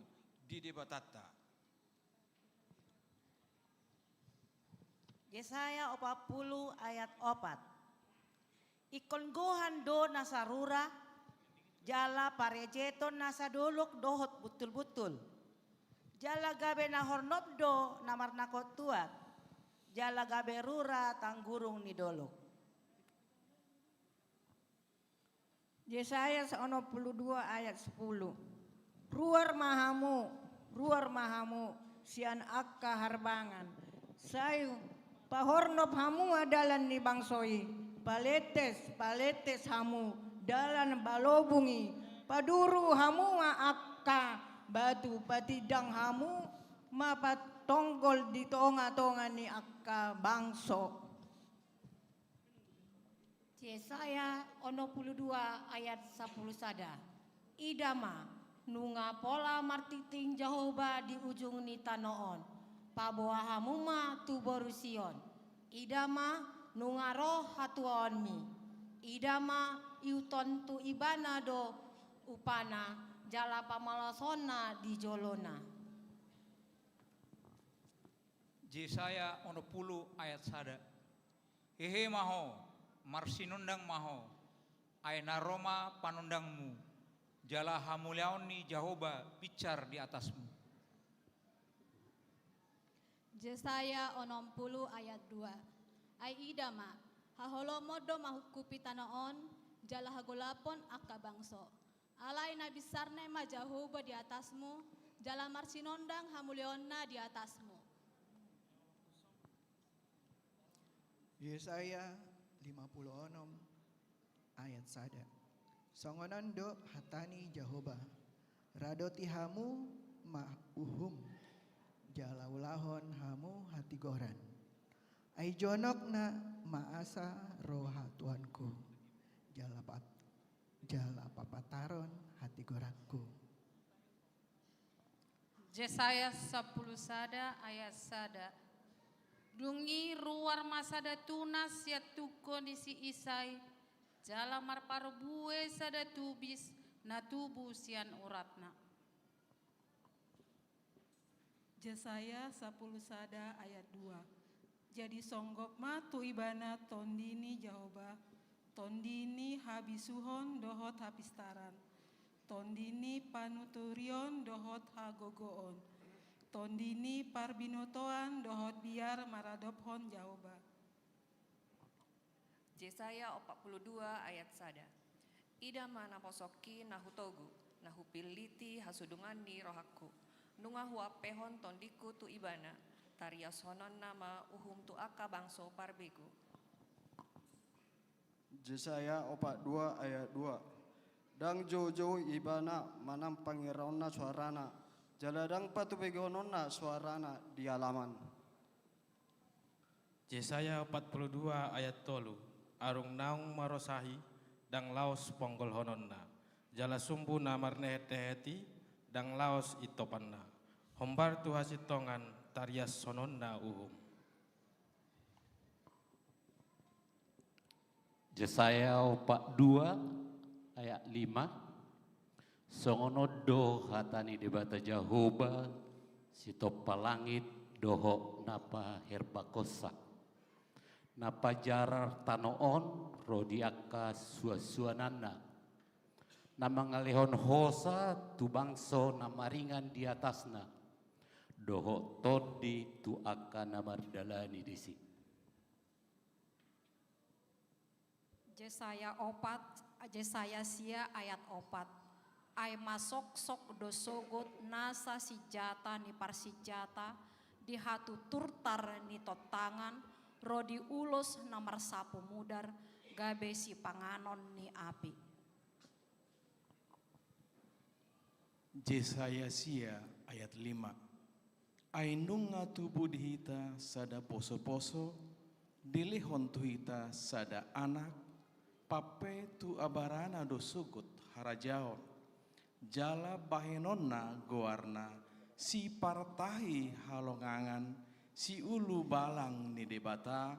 di Debatanta. Jesaya opat pulu ayat opat. Ingkon gohan do nasa rura, jala parejeton nasa dolok dohot buntulbuntul. Jala gabe na hornop do na marnangkok tuak, jala gabe rura tanggurung ni dolok. Jesaya onom pulu dua ayat sepuluh. Ruar ma hamu, ruar ma hamu sian angka harbangan. Sai pahornop hamu ma dalan ni bangso i, paletes, paletes hamu dalan balobung i, paduru hamu ma angka batu, patindang hamu ma patonggol di tonga-tonga ni angka bangso. Jesaya onom pulu dua ayat sampulu sada. Ida ma, nunga pola martingting Jahowa di ujung ni tano on. Paboa hamu ma tu boru Sion. Ida ma, nunga ro hatuaonmi. Ida ma, ihuthon tu ibana do upana, jala pamaloasonna di jolona. Jesaya onom pulu ayat sada. Hehe ma ho, marsinondang ma ho, ai na ro ma panondangmu, jala hamuliaon ni Jahowa binsar di atasmu. Jesaya onom pulu ayat dua. Ai ida ma, haholomon do manghupi tano on, jala hagolapon angka bangso. Alai na binsarna i ma Jahowa di atasmu, jala marsinondang hamuliaonna di atasmu. Yesaya lima pulu onom ayat sada. Songon on do hata ni Jahowa, radoti hamu ma uhum, jala ulahon hamu hatigoran. Ai jonok na ma asa ro hatuaonku, jala pat-, jala papataron hatigoranku. Jesaya sampulu sada ayat sada. Dung i ruar ma sada tunas sian tungko ni si Isai, jala marparbue sada tubis na tubu sian uratna. Jesaya sampulu sada ayat dua. Jadi songgop ma tu ibana tondi ni Jahowa, tondi ni habisuhon dohot hapistaran, tondi ni panuturion dohot hagogoon, tondi ni parbinotoan dohot biar maradophon Jahowa. Jesaya opat pulu dua ayat sada. Ida ma naposongki na hutogu, na hupilliti hasudungan ni rohangku. Nunga huampehon tondingku tu ibana, tariashononna ma uhum tu angka bangso parbegu. Jesaya opat dua ayat dua. Ndang joujou ibana manang pangironna soarana, jala ndang patubegeononna soarana di alaman. Jesaya opat pulu dua ayat tolu. Arung naung marosahi, ndang laos ponggolhononna, jala sumbu na marnehetnehet i, ndang laos intopanna. Hombar tu hasintongan tariashononna uhum. Jesaya opat dua ayat lima. Songon on do hata ni Debata Jahowa, sitompa langit dohot na paherbangkonsa, na pajarar tano on ro di angka suansuananna, na mangalehon hosa tu bangso na maringan di atasna, dohot tondi tu angka na mardalani disi. Jesaya opat, Jesaya sia ayat opat. Ai masoksok do sogot nasa sinjata ni parsinjata di hatuturtar ni tontangan, ro di ulos na marsapu mudar, gabe sipanganon ni api. Jesaya sia ayat lima. Ai nunga tubu di hita sada posoposo, dilehon tu hita sada anak, pampe tu abarana do sogot harajaon, jala bahenonna goarna Sipartahi Halongangan, Siulubalang ni Debata,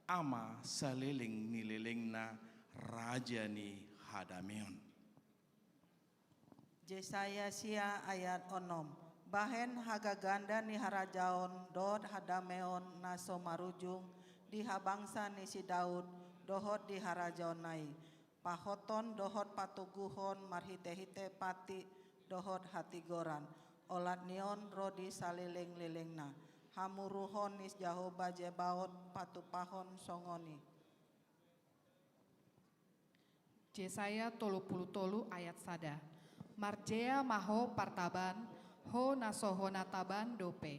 Ama saleleng ni lelengna, Raja ni hadameon. Jesaya sia ayat onom. Bahen hagaganda ni harajaon dohot hadameon na so marujung di habangsa ni si Daud dohot di harajaonna i, pahoton dohot patoguhon marhitehite patik dohot hatigoran, Olat ni on ro di salelenglelengna. Hamuruhon ni Jahowa Zebaot patupahon songon i. Jesaya tolu pulu tolu ayat sada. Marjea ma ho partaban, ho na so hona taban dope,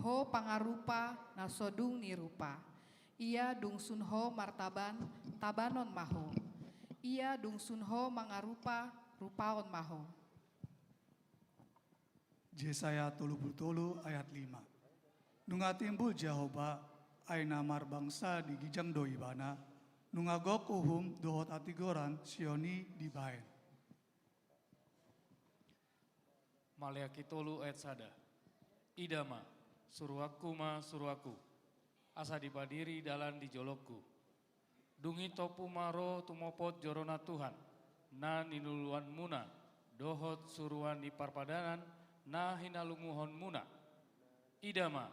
ho pangarupa na so dung nirupa. Ia dung sun ho martaban, tabanon ma ho. Ia dung sun ho mangarupa, rupaon ma ho. Jesaya tolu pulu tolu ayat lima. Nunga timbul Jahowa, ai na marbangsa di ginjang do Ibana, nunga gok uhum dohot hatigoran Sion i dibaen. Maleaki tolu ayat sada. Ida ma, suruanku ma suruanku, asa dipadiri dalan di jolongku. Dung i tompu ma ro tumopot joro na Tuhan, na niluluanmuna, dohot suruan ni parpadanan, na hinalunguhonmuna. Ida ma,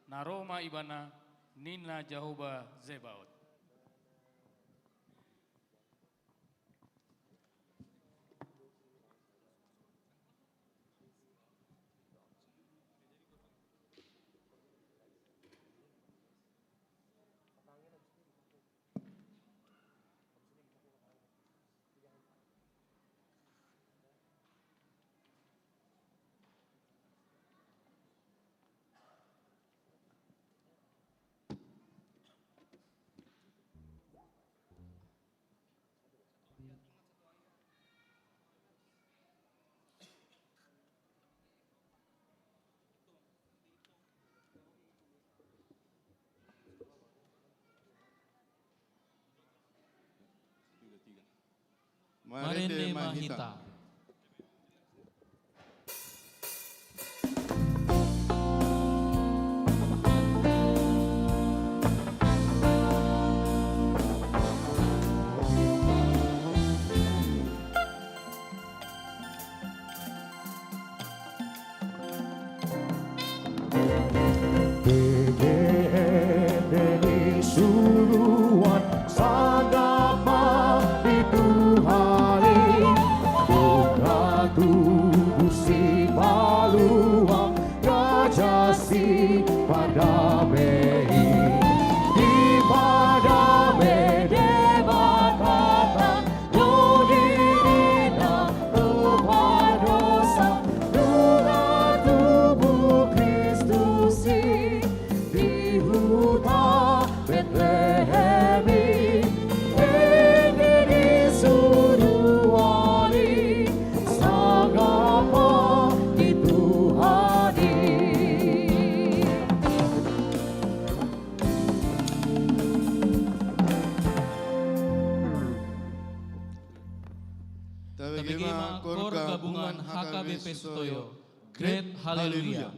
na ro ma Ibana, ninna Jahowa Zebaot. Marende ma hita. Ende ni suruan sangap ma di Tuhan i, nunga tubu Sipaluang, Raja Sipardame i. Dipadame Debata tangan, diri na tupa dosa, nunga tubu Kristus i di huta Betlehem i. Ende ni suruan i sangap ma di Tuhan i. Tabege ma kor gabungan H K B P Sutoyo. Great Hallelujah.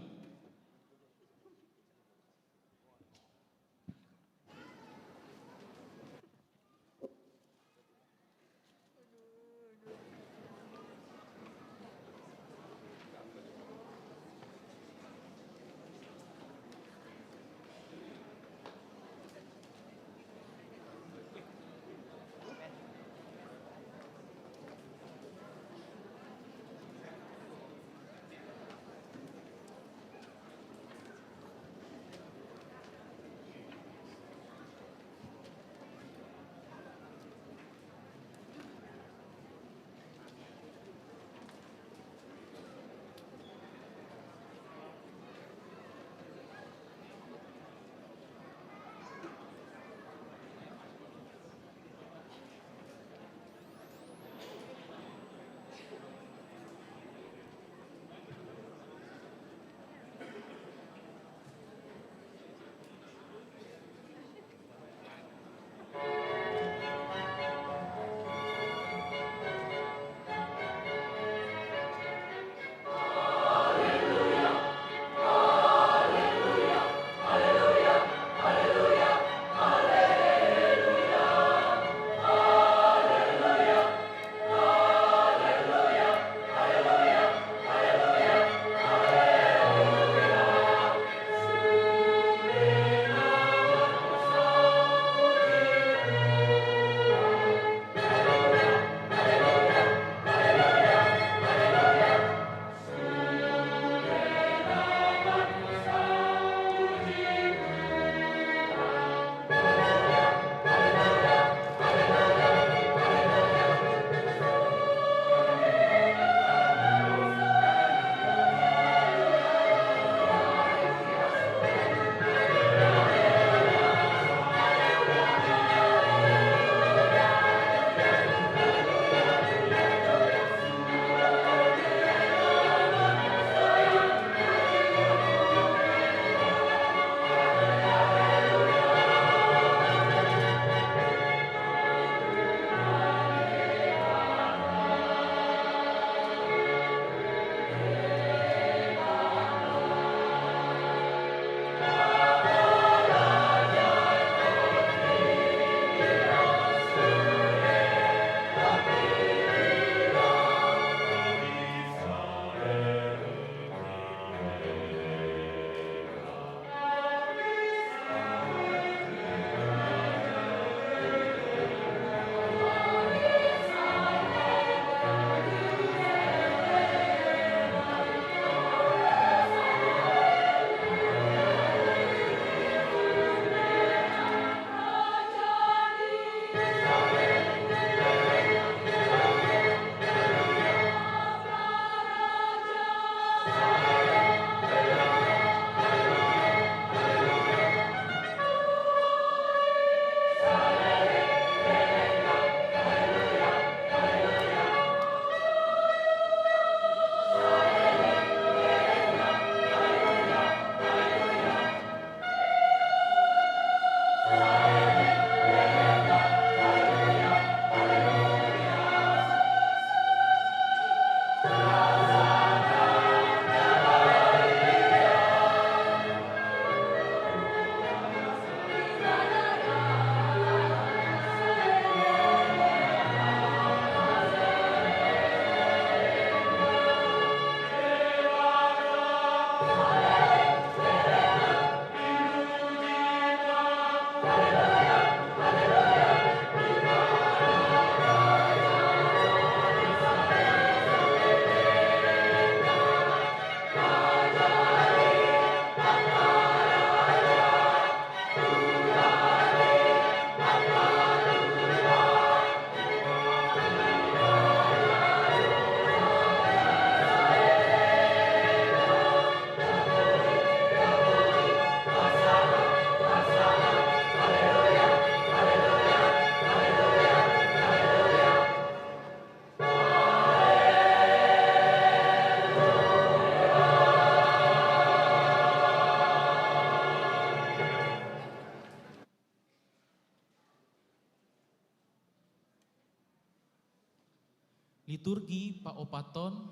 Liturgi paopathon,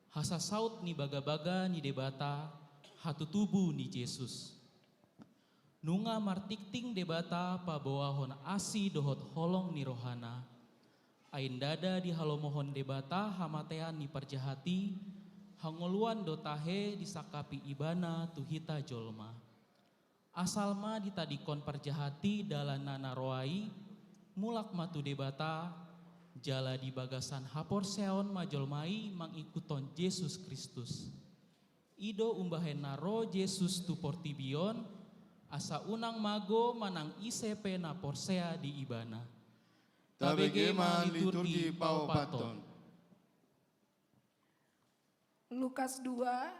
hasasaut ni bagabaga ni Debata, hatutubu ni Jesus. Nunga martingting Debata paboahon asi dohot holong ni rohana. Ai ndada dihalomohon Debata hamatean ni parjahat i, hangoluan do tahe disangkapi ibana tu hita jolma. Asal ma ditadingkon parjahat i dalanna na roa i, mulak ma tu Debata, jala di bagasan haporseaon ma jolma i mangikuthon Jesus Kristus. I do umbahen na ro Jesus tu portibi on, asa unang mago manang ise pe na porsea di ibana. Tabege ma liturgi paopathon. Lukas dua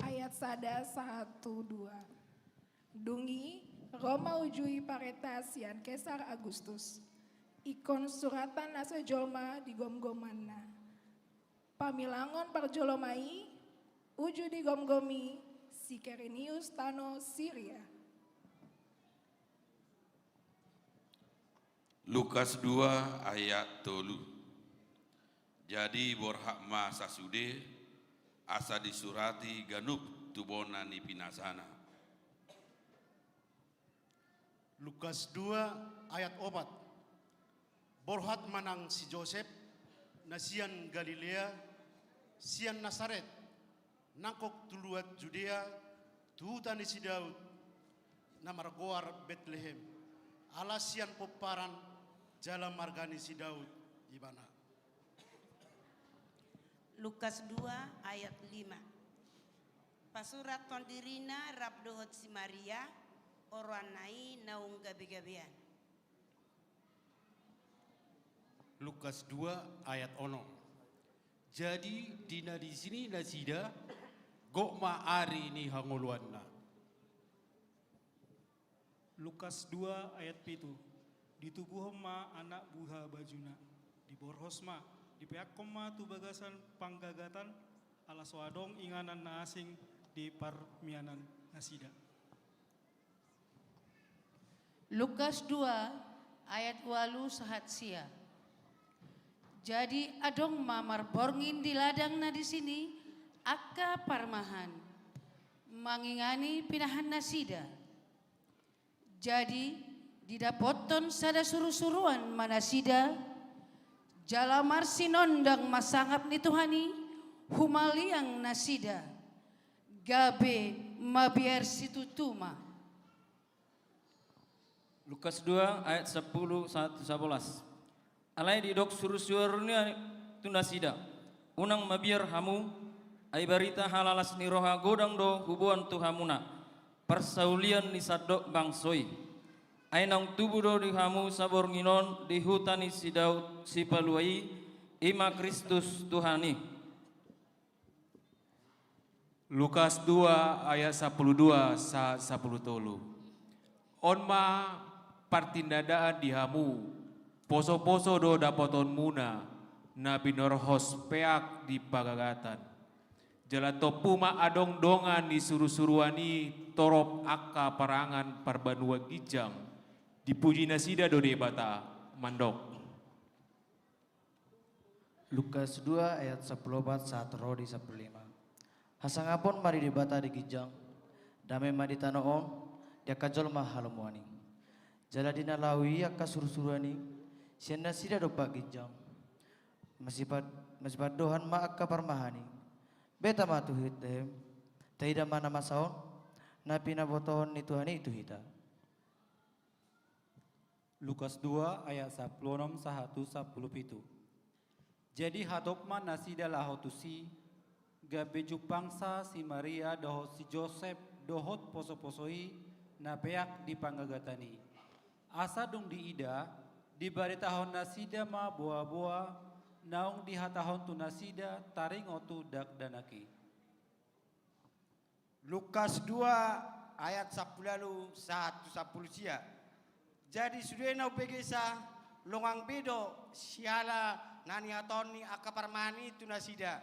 ayat sada sahat tu dua. Dung i, ro ma uju i parenta sian Kesar Agustus, ingkon suratan na so jolma digomgomanna. Pamilangon parjolo ma i, uju digomgomi si Kirinius tano Siria. Lukas dua ayat tolu. Jadi borhat ma sasude, asa disurati ganup tu bona ni pinasana. Lukas dua ayat opat. Borhat ma nang si Josep, na sian Galilea, sian Nasaret, nangkok tu luat Judea, tu huta ni si Daud, na margoar Betlehem, ala sian pomparan jala marga ni si Daud ibana. Lukas dua ayat lima. Pasurathon dirina rap dohot si Maria, oroanna i naung gabegabean. Lukas dua ayat onom. Jadi di na disi ni nasida, gok ma ari ni hangoluanna. Lukas dua ayat pitu. Ditubuhon ma anak buha bajuna. Diborhos ma, dipeakkon ma tu bagasan panggagatan, ala so adong inganan na asing di parmianan nasida. Lukas dua ayat ualu sahat sia. Jadi adong ma marborngin di ladang na disi ni angka parmahan, mangingani pinahan nasida. Jadi didapothon sada surusuruan ma nasida, jala marsinondang ma sangap ni Tuhan i, humaliang nasida, gabe mabiar situtu ma. Lukas dua ayat sepuluh sahat tu sabolas. Alai didok surusuruan i tu nasida, unang mabiar hamu, ai barita halalas ni roha godang do huboan tu hamuna, parsaulian ni sandok bangso i. Ai naung tubu do di hamu saborngin on di huta ni si Daud sipalua i, i ma Kristus Tuhan i. Lukas dua ayat sapuluh dua sahat sapuluh tolu. On ma partinandaan di hamu, posoposo do dapotonmuna, na binorhos peak di pagagatan. Jala tompu ma adong dongan ni surusuruan i torop angka parangan parbanua ginjang, dipuji nasida do Debata, mandok. Lukas dua ayat sapuluh opat sahat ro di sapuluh lima. Hasangapon ma di Debata di ginjang, dame ma di tano on, di angka jolma halomoan i. Jala di na laho i angka surusuruan i, sian nasida dompak ginjang. Masipat, masipadohan ma angka parmahan i. Beta ma tu Betlehem, taida ma na masa on, na pinabotohon ni Tuhan i tu hita. Lukas dua ayat sapuluh onom sahat tu sapuluh pitu. Jadi hatop ma nasida laho tusi, gabe jumpangsa si Maria dohot si Josep dohot posoposo i na peak di panggagatan i. Asa dung diida, dibaritahon nasida ma boaboa naung dihatahon tu nasida taringot tu dakdanak i. Lukas dua ayat sapuluh ualu sahat tu sapuluh sia. Jadi sude na umbegesa longang be do siala na nihatahon ni angka parmahan i tu nasida.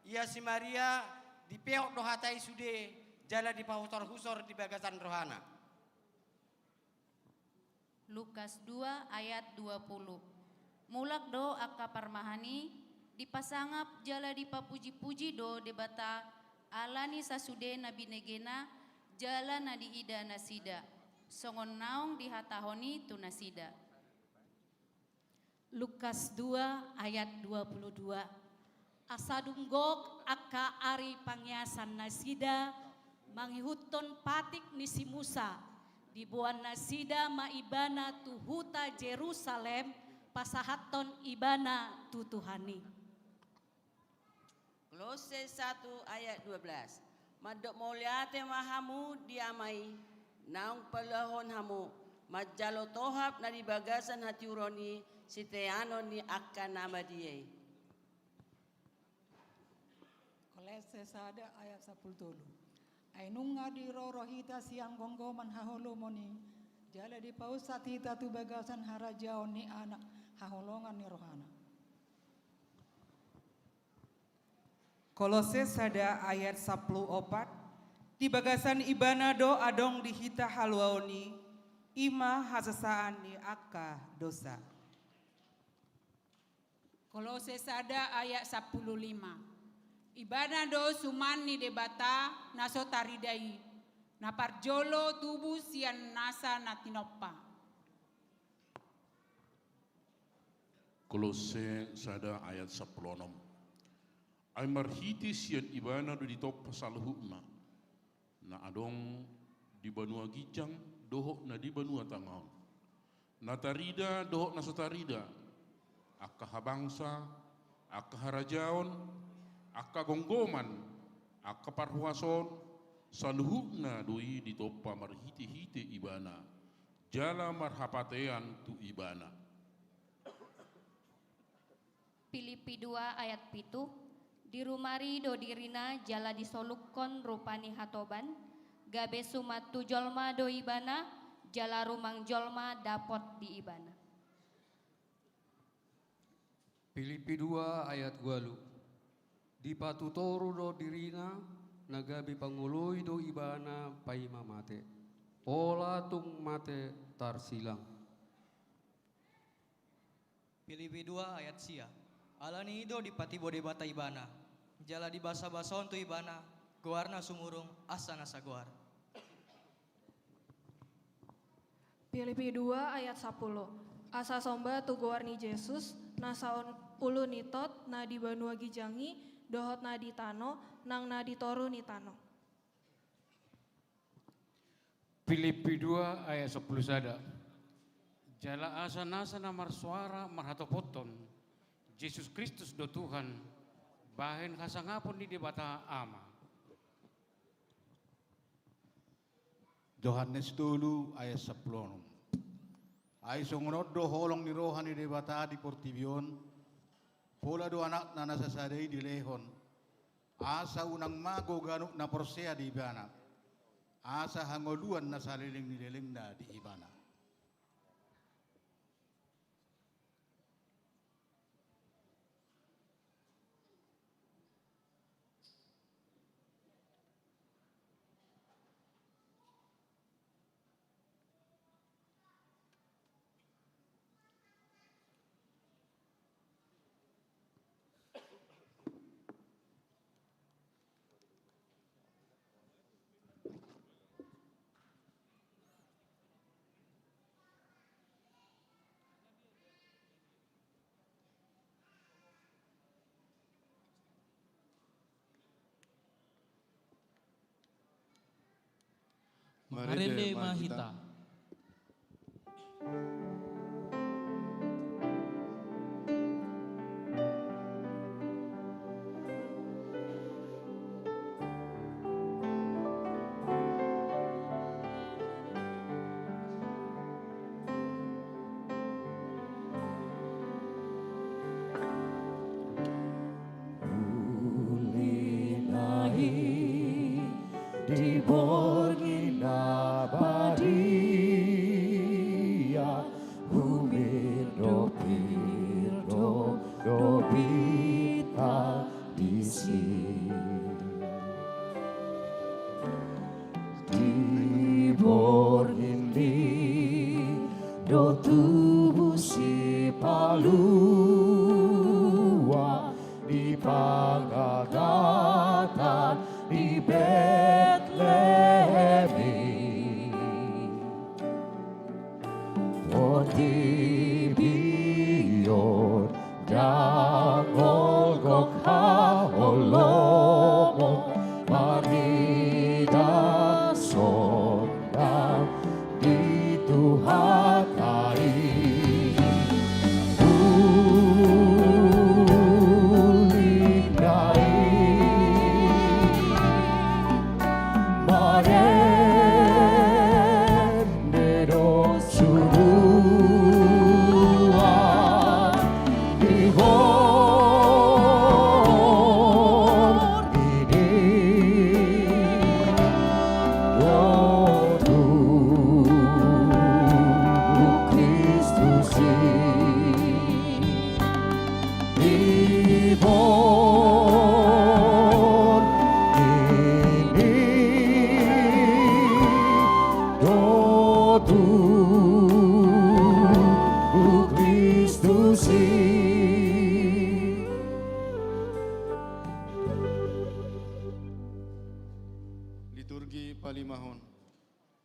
Ia si Maria dipeok do hata i sude jala dipahusorhusor di bagasan rohana. Lukas dua ayat dua puluh. Mulak do angka parmahan i, dipasangap jala dipapuji-puji do Debata ala ni sasude na binegena jala na diida nasida, songon naung dihatahon i tu nasida. Lukas dua ayat dua puluh dua. Asa dung gok angka ari pangiasan nasida mangihuthon patik ni si Musa, diboan nasida ma ibana tu huta Jerusalem, pasahathon ibana tu Tuhan i. Kolose satu ayat dua belas. Mandok mauliate ma hamu di Ama i, naung paluahon hamu manjalo tohap na di bagasan hatiuron i, siteanon ni angka na badia i. Kolose sada ayat sampulu tolu. Ai nunga diroro hita sian gomgoman haholomon i, jala dipausat hita tu bagasan harajaon ni Anak haholongan ni rohana. Kolose sada ayat sampulu opat. Di bagasan ibana do adong di hita haluaon i, i ma hasesaan ni angka dosa. Kolose sada ayat sampulu lima. Ibana do suman ni Debata na so tarida i, na parjolo tubu sian nasa na tinompa. Kolose sada ayat sampulu onom. Ai marhite sian ibana do ditompa saluhutna, na adong di banua ginjang dohot na di banua tangahon, na tarida dohot na so tarida, angka habangsa, angka harajaon, angka gomgoman, angka parhuason, saluhutna do i ditompa marhite-hite ibana, jala marhapatean tu ibana. Pilippi dua ayat pitu. Dirumari do dirina jala disolukkon rupa ni hatoban, gabe suman tu jolma do ibana, jala rumang jolma dapot di ibana. Pilippi dua ayat ualu. Dipatupa toru do dirina, na gabe pangoloi do ibana paima mate, pola tung mate tarsilang. Pilippi dua ayat sia. Ala ni i do dipatibo Debata ibana, jala dibasabasahon tu ibana goarna sumurung asa na sagoar. Pilippi dua ayat sampulu. Asa somba tu goar ni Jesus, na saul-, ulu ni tot na di banua ginjang i, dohot na di tano, nang na di toru ni tano. Pilippi dua ayat sampulu sada. Jala asa nasa na marsoara marhatopothon, Jesus Kristus do Tuhan, bahen hasangapon ni Debata Ama. Johannes tolu ayat sampulu onom. Ai songon on do holong ni roha ni Debata di portibi on, pola do Anakna na sasada i dilehon, asa unang mago ganup na porsea di Ibana, asa hangoluan na saleleng ni lelengna di Ibana. Marende ma hita. Uli na i di borngin na badia, humindophindop do hita disi. Di borngin i do tubu si Palua di pangatatan di Betlehem i. Portibi on ndang olo gok haholomon marnida sonang di Tuhanta i. Ulina i marende do suruan di portibi i. Do tubu Kristus i. Di portibi i do tubu Kristus i. Liturgi palimahon.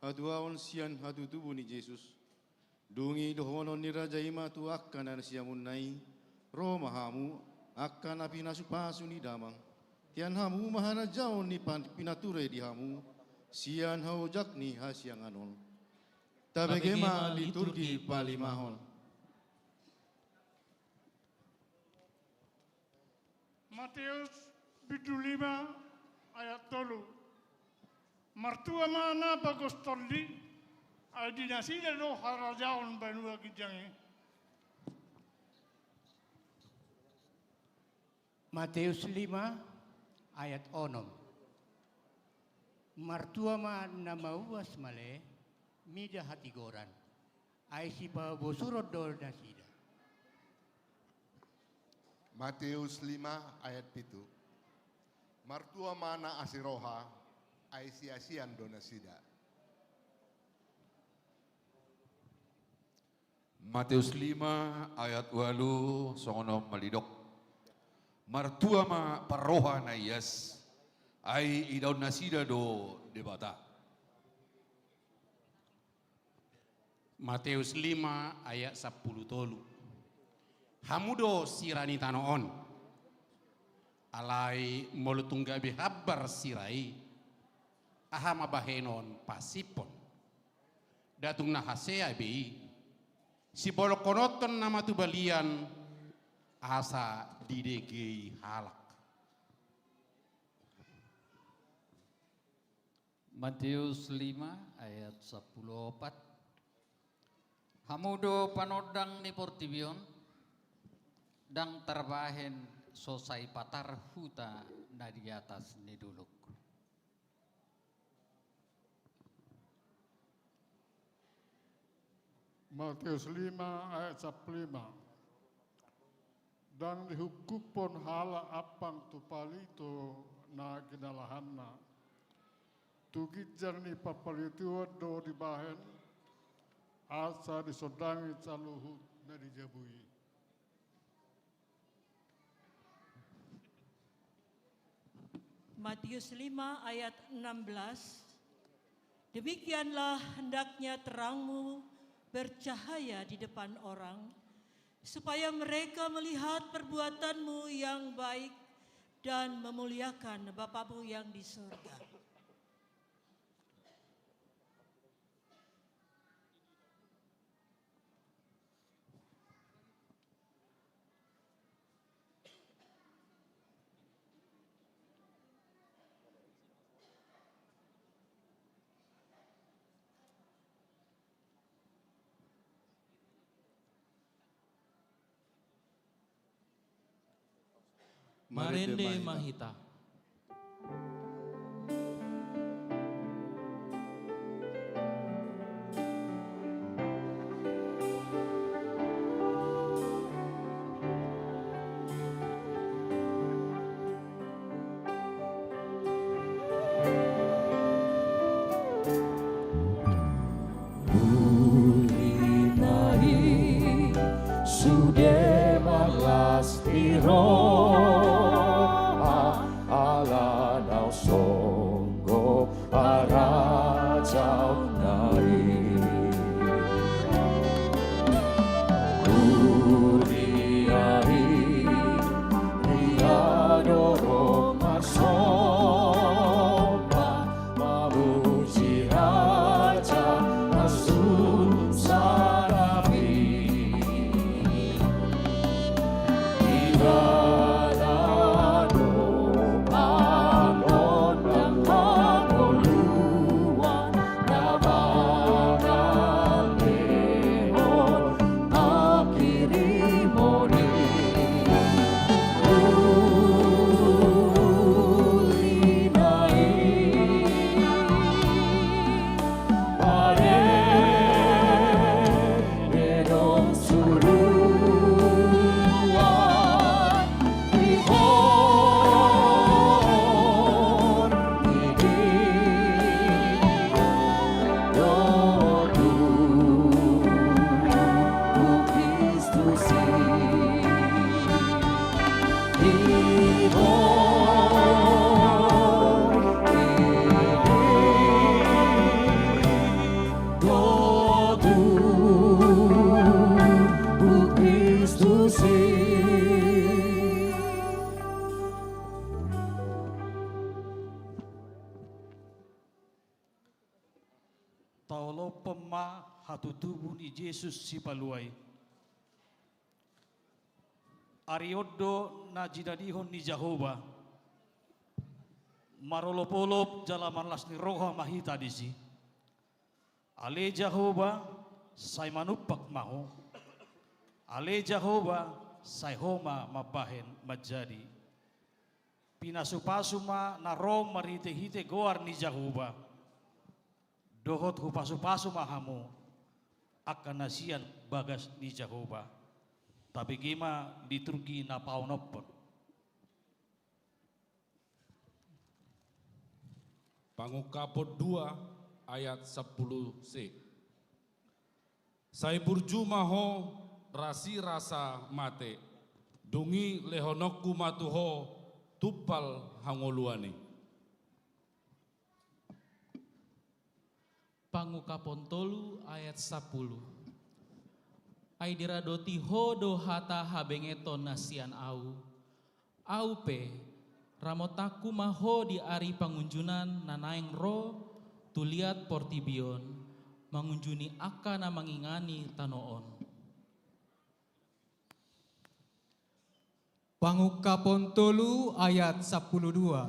Hatuaon sian hatutubu ni Jesus. Dung i dohonon ni raja i ma tu angka na siamunna i: Ro ma hamu, angka na pinasupasu ni Damang. Tian hamu ma harajaon ni pan-, pinature di hamu sian haojak ni hasiangan on. Tabege ma liturgi palimahon. Mateus bindu lima ayat tolu. Martua ma na pagos tondi, ai di nasida do harajaon banua ginjang i. Mateus lima ayat onom. Martua ma na mauas male mida hatigoran, ai sipabosuron do nasida. Mateus lima ayat pitu. Martua ma na asi roha, ai siasian do nasida. Mateus lima ayat ualu songon on ma didok: Martua ma parroha na ias, ai idaon nasida do Debata. Mateus lima ayat sampulu tolu. Hamu do sira ni tano on. Alai molo tung gabe hambar sira i, aha ma bahenon pasiphon? Nda tung na hasea be i. Sibolongkononhon nama tu balian asa didegei halak. Mateus lima ayat sampulu opat. Hamu do panondang ni portibi on, ndang tarbahen so sai patar huta na di atas ni dolok. Mateus lima ayat sampulu lima. Ndang dihungkuphon halak ampang tu palito na ginalahanna. Tu ginjang ni parpalitoan do dibahen, asa disondangi saluhut na di jabu i. Matius lima ayat enam belas. Demikianlah hendaknya terangmu bercahaya di depan orang, supaya mereka melihat perbuatanmu yang baik dan memuliakan Bapamu yang di surga. Marende ma hita. Ulina i so Sude marlas ni roha ala naung songgop harajaonna i. Huria i, huria do ro marsomba, mamuji Raja na sun sarapi. Ibana do pangonang hangoluan, na mangalehon hangkirimon i. Uli na i, parede do suruan, ihor ni di do tu Kristus i. Taolophon ma hatutubu ni Jesus Sipalua i. Ari on do na jinadihon ni Jahowa. Marolopolop jala marlas ni roha ma hita disi. Ale Jahowa, sai manumpak ma Ho. Ale Jahowa, sai Ho ma mambahen manjadi. Pinasupasu ma na ro marhitehite goar ni Jahowa. Dohot hupasupasu ma hamu, angka na sian bagas ni Jahowa. Tabege ma liturgi na paonomhon. Pangungkapon dua ayat sampulu se. Sai burju ma ho rasirasa mate, dung i lehononku ma tu ho tumpal hangoluan i. Pangungkapon tolu ayat sampulu. Ai diradoti ho do hata habengeton na sian ahu. Ahu pe, ramotanku ma ho di ari pangunjunan na naeng ro tu liat portibi on, mangunjuni angka na mangingani tano on. Pangungkapon tolu ayat sampulu dua.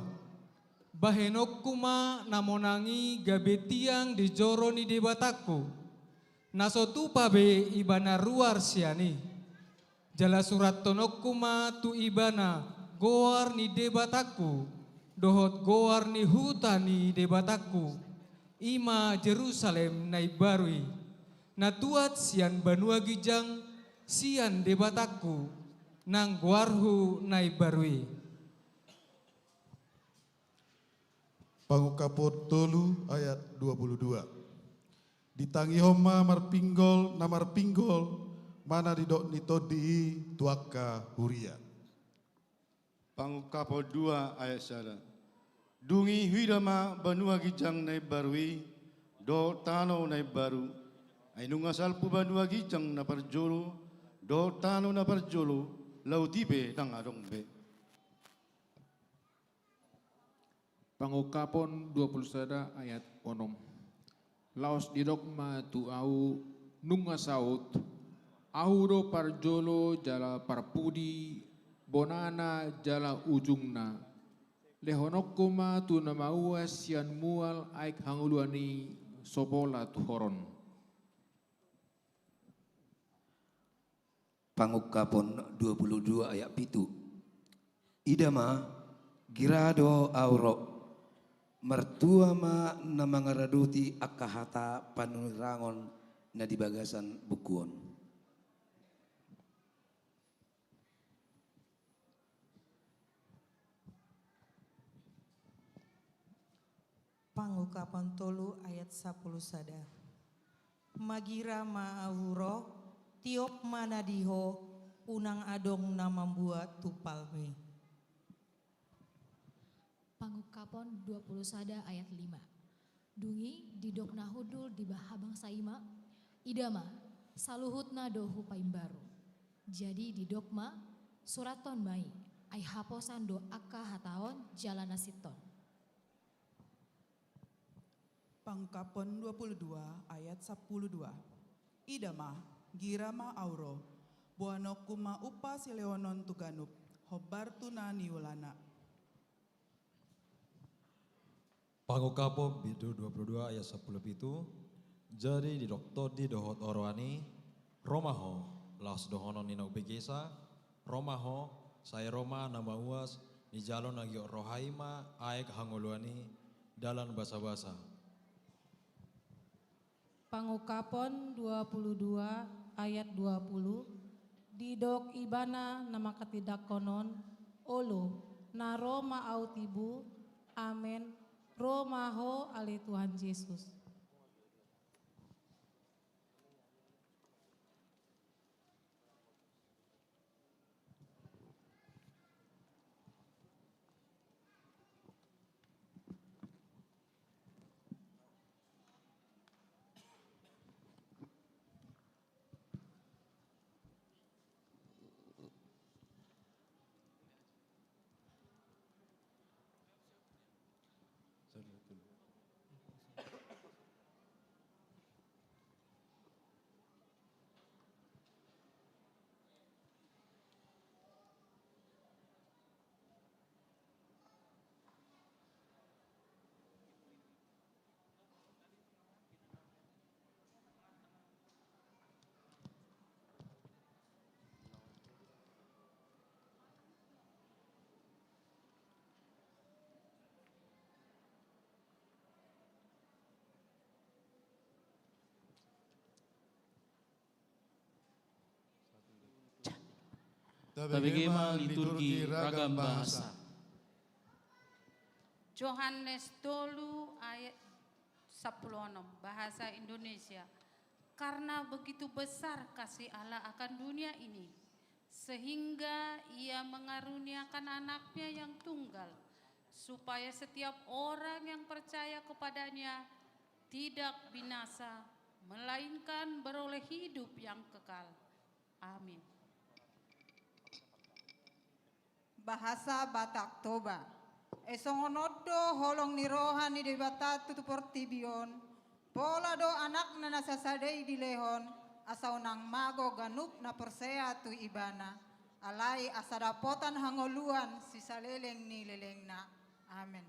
Bahenonku ma na monang i gabe tiang di joro ni Debatangku, na so tupa be ibana ruar sian i. Jala surathononku ma tu ibana goar ni Debatangku, dohot goar ni huta ni Debatangku, i ma Jerusalem na imbaru i, na tuat sian banua ginjang sian Debatangku, nang goarhu na imbaru i. Pangungkapon tolu ayat dua puluh dua. Ditangihon ma marpinggol na marpinggol ma na nidok ni tondi i tu angka huria. Pangungkapon dua ayat sada. Dung i huida ma banua ginjang na imbaru i, dohot tano na imbaru. Ai nunga salpu banua ginjang na parjolo, dohot tano na parjolo, laut i pe ndang adong be. Pangungkapon dua puluh sada ayat onom. Laos didok ma tu ahu, nunga saut, ahu do parjolo jala parpudi, bonana jala ujungna. Lehononku ma tu na maua sian mual aek hangoluan i, so pola tuhoron. Pangungkapon dua puluh dua ayat pitu. Ida ma, gira do ahu ro, martua ma na mangaradoti angka hata panurirang on na di bagasan buku on. Pangungkapon tolu ayat sampulu sada. Magira ma ahu ro, tiop ma na di ho, Unang adong na mambuat tumpalmi. Pangungkapon dua puluh sada ayat lima. Dung i didok na hundul di baha bangsa i ma, ida ma, saluhutna do hupaimbaru. Jadi didok ma, surathon ma i, ai haposan do angka hata on jala na sintong. Pangungkapon dua puluh dua ayat sampulu dua. Ida ma, gira ma au ro, boanonku ma umpa silehononku tu ganup, hombar tu na niulana. Pangungkapon bindu dua puluh dua ayat sampulu pitu. Jadi didok tondi dohot oroan i, ro ma ho, laos dohonon ni na umbegesa, ro ma ho, sai ro ma na mauas, nijalo na giot roha i ma aek hangoluan i, dalan basabasa. Pangungkapon dua puluh dua ayat dua puluh, didok ibana na manghatindanghon on, olo, na ro ma au tibu, amen, ro ma ho ale Tuhan Jesus. Tabege ma liturgi ragam bahasa. Johannes tolu ayat sampulu onom, bahasa Indonesia. Karena begitu besar kasih Allah akan dunia ini, sehingga Ia mengaruniakan Anak-Nya yang tunggal, supaya setiap orang yang percaya kepada-Nya tidak binasa, melainkan beroleh hidup yang kekal. Amin. Bahasa Batak Toba. Ai songon on do holong ni roha ni Debata tu portibi on, pola do Anakna na sasada i dilehon, asa unang mago ganup na porsea tu Ibana, alai asa dapotan hangoluan sisaleleng ni lelengna. Amen.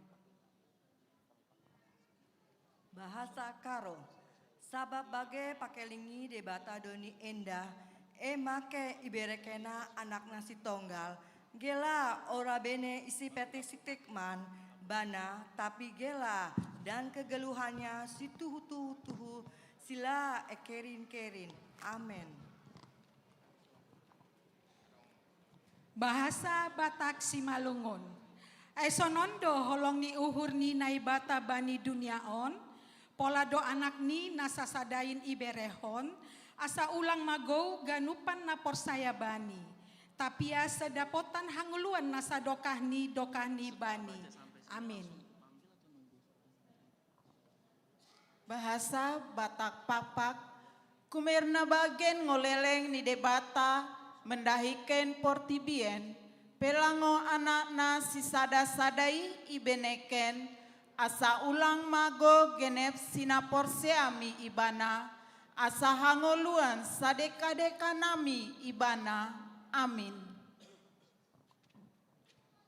Bahasa Karo. Sabap bage pakeling ni Debata do ni enda, eme ke iberekenna Anakna sitonggal, jala ora bene isi pe tiksikman Bana, tapi jala dan kegeluhannya situhu-tuhu, sila engkeringkering. Amen. Bahasa Batak Simalungun. Ai songon on do holong ni uhur ni Naibata bani dunia on, pola do Anakni na sasada i iberehon, asa unang magou ganupan na porsea Bani, tapi asa dapotan hangoluan na sadokah ni dokahni Bani. Amin. Bahasa Batak Pakpak. Kumirna bagen ngo leleng ni Debata mendahiken portibi en, pela ngo Anakna sisada-sada i iberekenna, asa unang mago genep sinaporseami Ibana, asa hangoluan sadekadeka nami Ibana. Amin.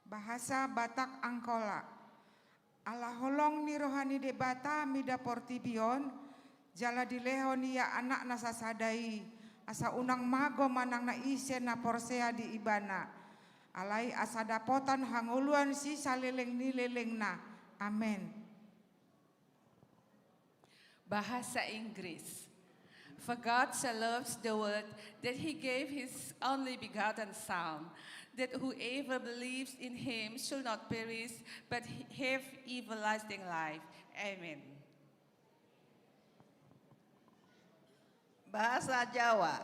Bahasa Batak Angkola. Ala holong ni roha ni Debata mida portibi on, jala dilehon Ia Anakna sasada i, asa unang mago manang na ise na porsea di Ibana, alai asa dapotan hangoluan sisaleleng ni lelengna. Amen. Bahasa Inggris. For God so loved the world that He gave His only begotten Son, that whoever believes in Him should not perish but have everlasting life. Amen. Bahasa Jawa.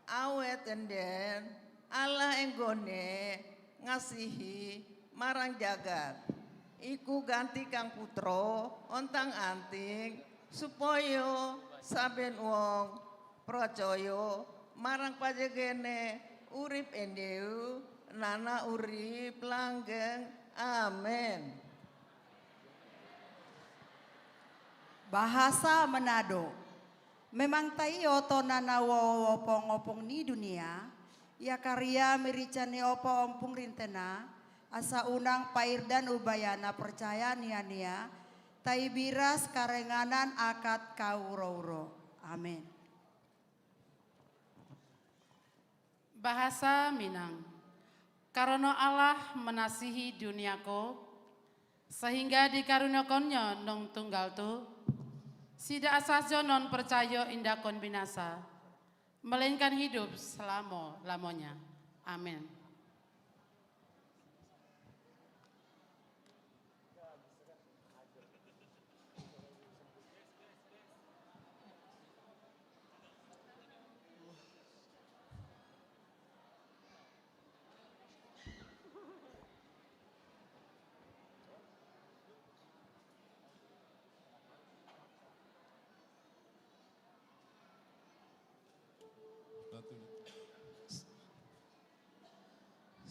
Awet ende Allah enggon i ngasihi marang jagat. Ingkon ganti hang putro ontang anting, supayo saben uong parcoyo marang pajegene urip endeu nana urip langgeng. Amen. Bahasa Manado. Memang taioto na naopoopong-opong ni dunia, ia karia mirica ni ompung-ompung rintena, asa unang pairdan ubaia na percaya nian ia, tai biras karenganan akat kaurouro. Amen. Bahasa Minang. Karano Allah mengasihi dunia ko, sehingga dikaruniakonnya nang tunggal tu, sida asa jo non percaya inda hon binasa, melainkan hidup selama-lamanya. Amin.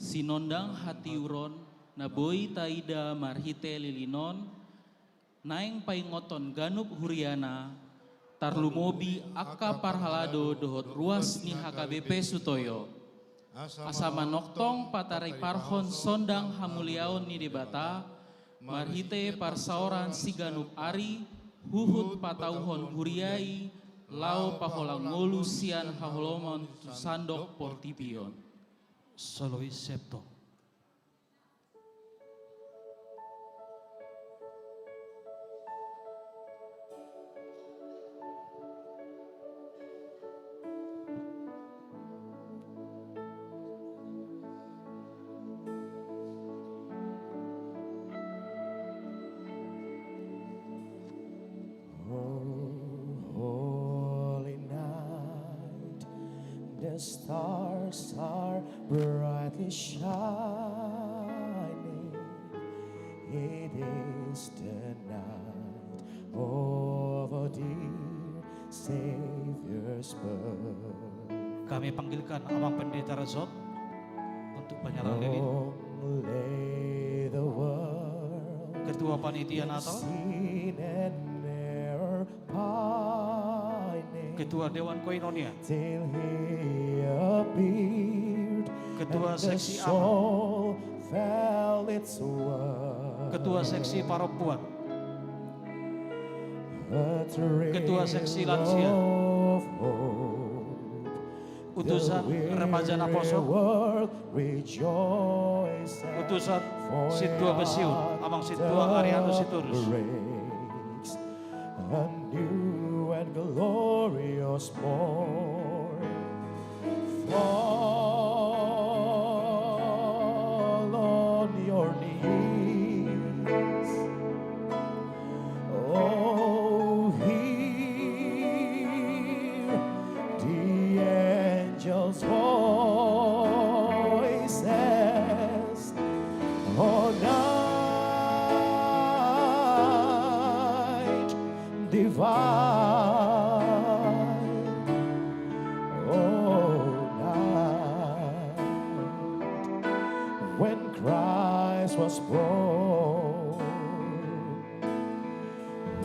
Sinondang hatiuron na boi taida marhite lilinon, naeng paingothon ganup huriana, tarlumobi angka parhalado dohot ruas ni H K B P Sutoyo. Asa manongtong patariparhon sondang hamuliaon ni Debata, marhite parsaoran siganup ari, huhut patauhon huria i, laho paholang ngolu sian haholomon tu sandok portibi on. Solois septo. Oh, holy night, the stars are brightly shining. It is the night of our dear Savior's birth. Kami panggilkan Amang Pendeta Razok untuk penyerahan lilin. Long lay the world Ketua Panitia Natal. In sin and error pining. Ketua Dewan Koinonia. Till he appeared. Ketua Seksi Anak. And the soul felt its worth. Ketua Seksi Perempuan. Ketua Seksi Lansia. Utusan Remaja Naposo. Utusan Sintua Basiun, Amang Sintua Arianus Sitorus. Fall on your knees. Oh, hear the angels' voices. Oh, night divine. Oh, night when Christ was born.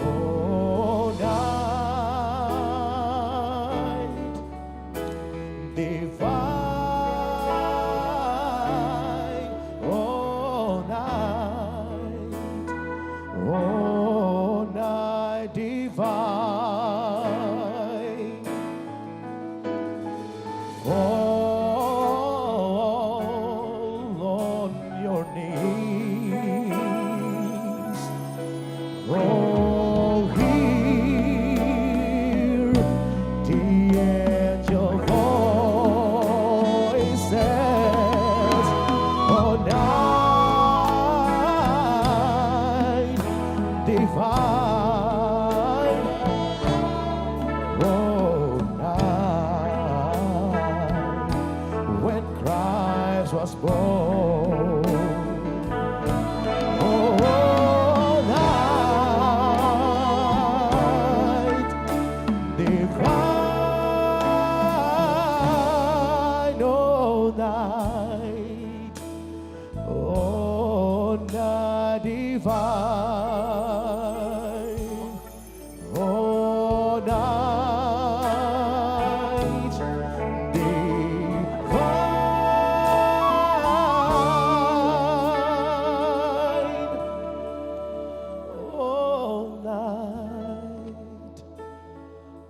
Oh, night divine, oh, night, oh, night divine. Fall on your knees. was born. Oh, night divine, oh, night, oh, night divine. Oh, night divine. Oh, night.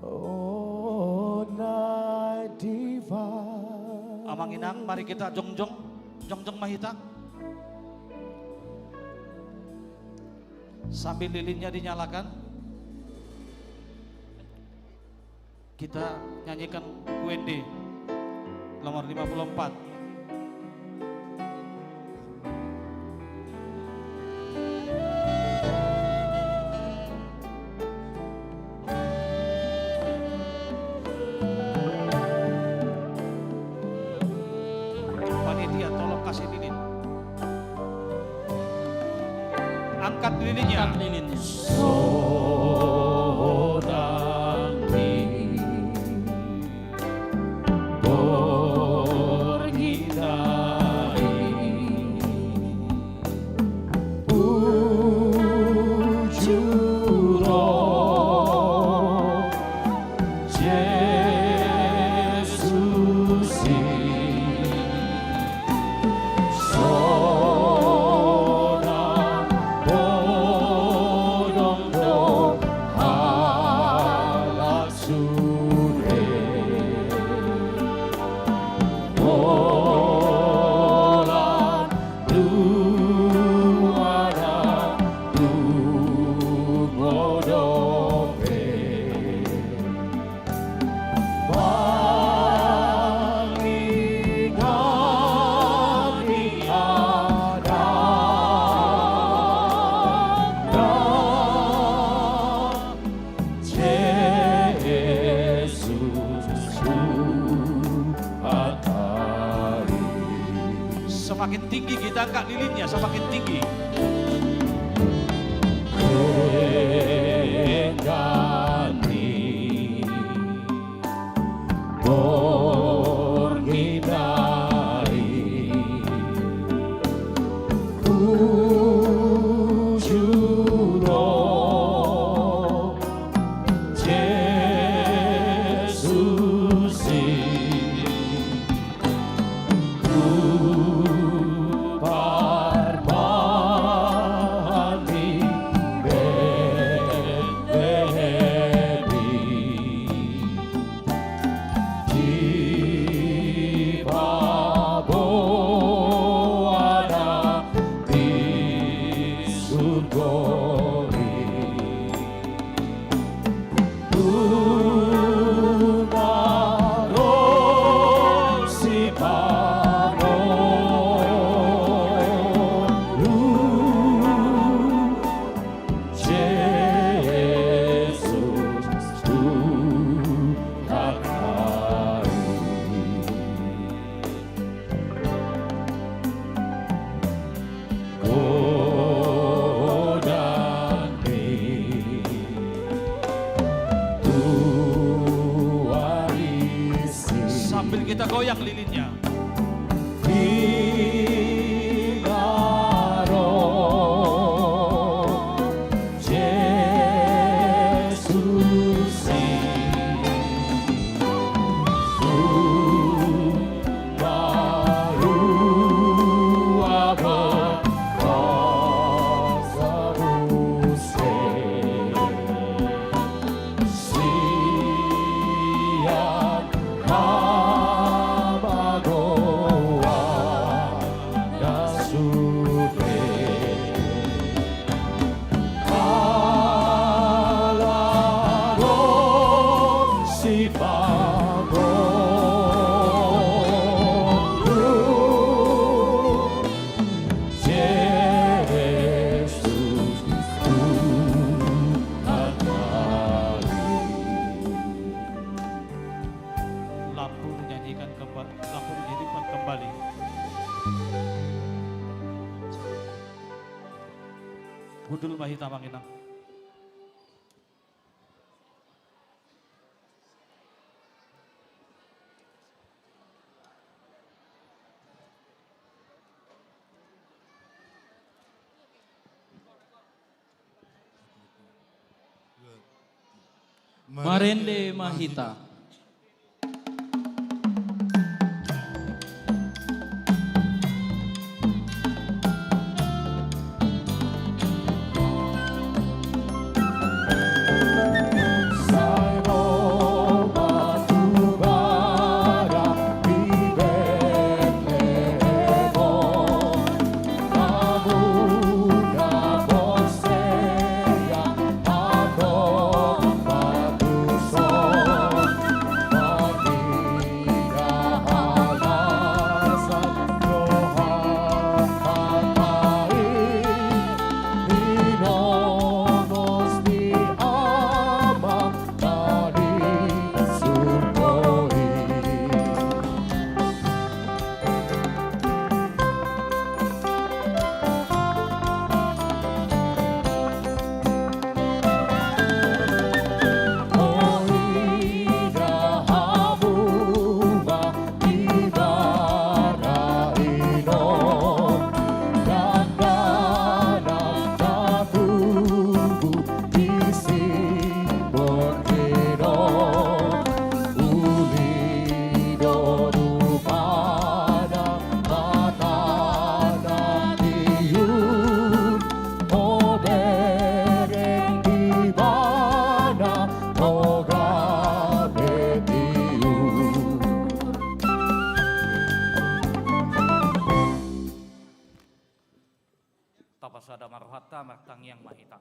Oh, night divine. Amang inang, mari kita jongjong. Jongjong ma hita. Sambil lilinnya dinyalakan, kita nyanyikan buku Ende nomor lima puluh empat. Panitia, tolong kasih lilin. Angkat lilinnya. Angkat lilinnya. Sonang ni borngin nai. Uju ro Jesus i, sonang bodong do halak sude. Holan nuaeng, dung dope mangingangi adatna. Jesus Tuhan kami. Semakin tinggi kita angkat lilinnya, semakin tinggi. Denggan ni borngin nai, uju ro Jesus i, tu parbahan ni Betlehem i. Dipaboa na di surgo i. Dung adong sipanganon, Jesus Tuhan kami. Godang ni tuari si. Sambil kita goyang lilinnya. Di na ro Jesus i, tu malua ma Lazarus i. Sian hama Hundul ma hita, Amang Inang. Marende ma hita. Tapasada ma rohanta, martangiang ma hita.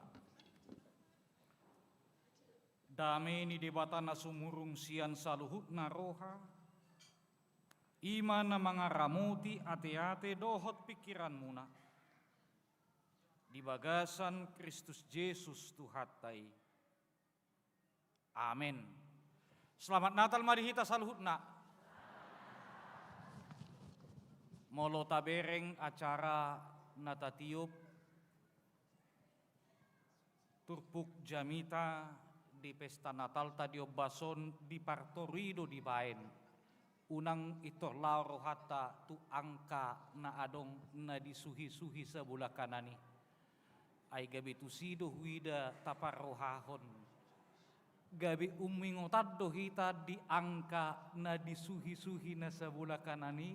Dame ni Debata na sumurung sian saluhutna roha, i ma na mangaramoti ateate dohot pingkiranmuna di bagasan Kristus Jesus Tuhanta i. Amen. Selamat Natal ma di hita saluhutna. Molo tabereng acara na tatiop, turpuk jamita di pesta Natalta di ombas on, dipartorui do dibaen. Unang pintor laho rohanta tu angka na adong na di suhisuhi sabola kanan i. Ai gabe tusi do huida taparrohahon. Gabe umingotan do hita di angka na di suhisuhi na sabola kanan i.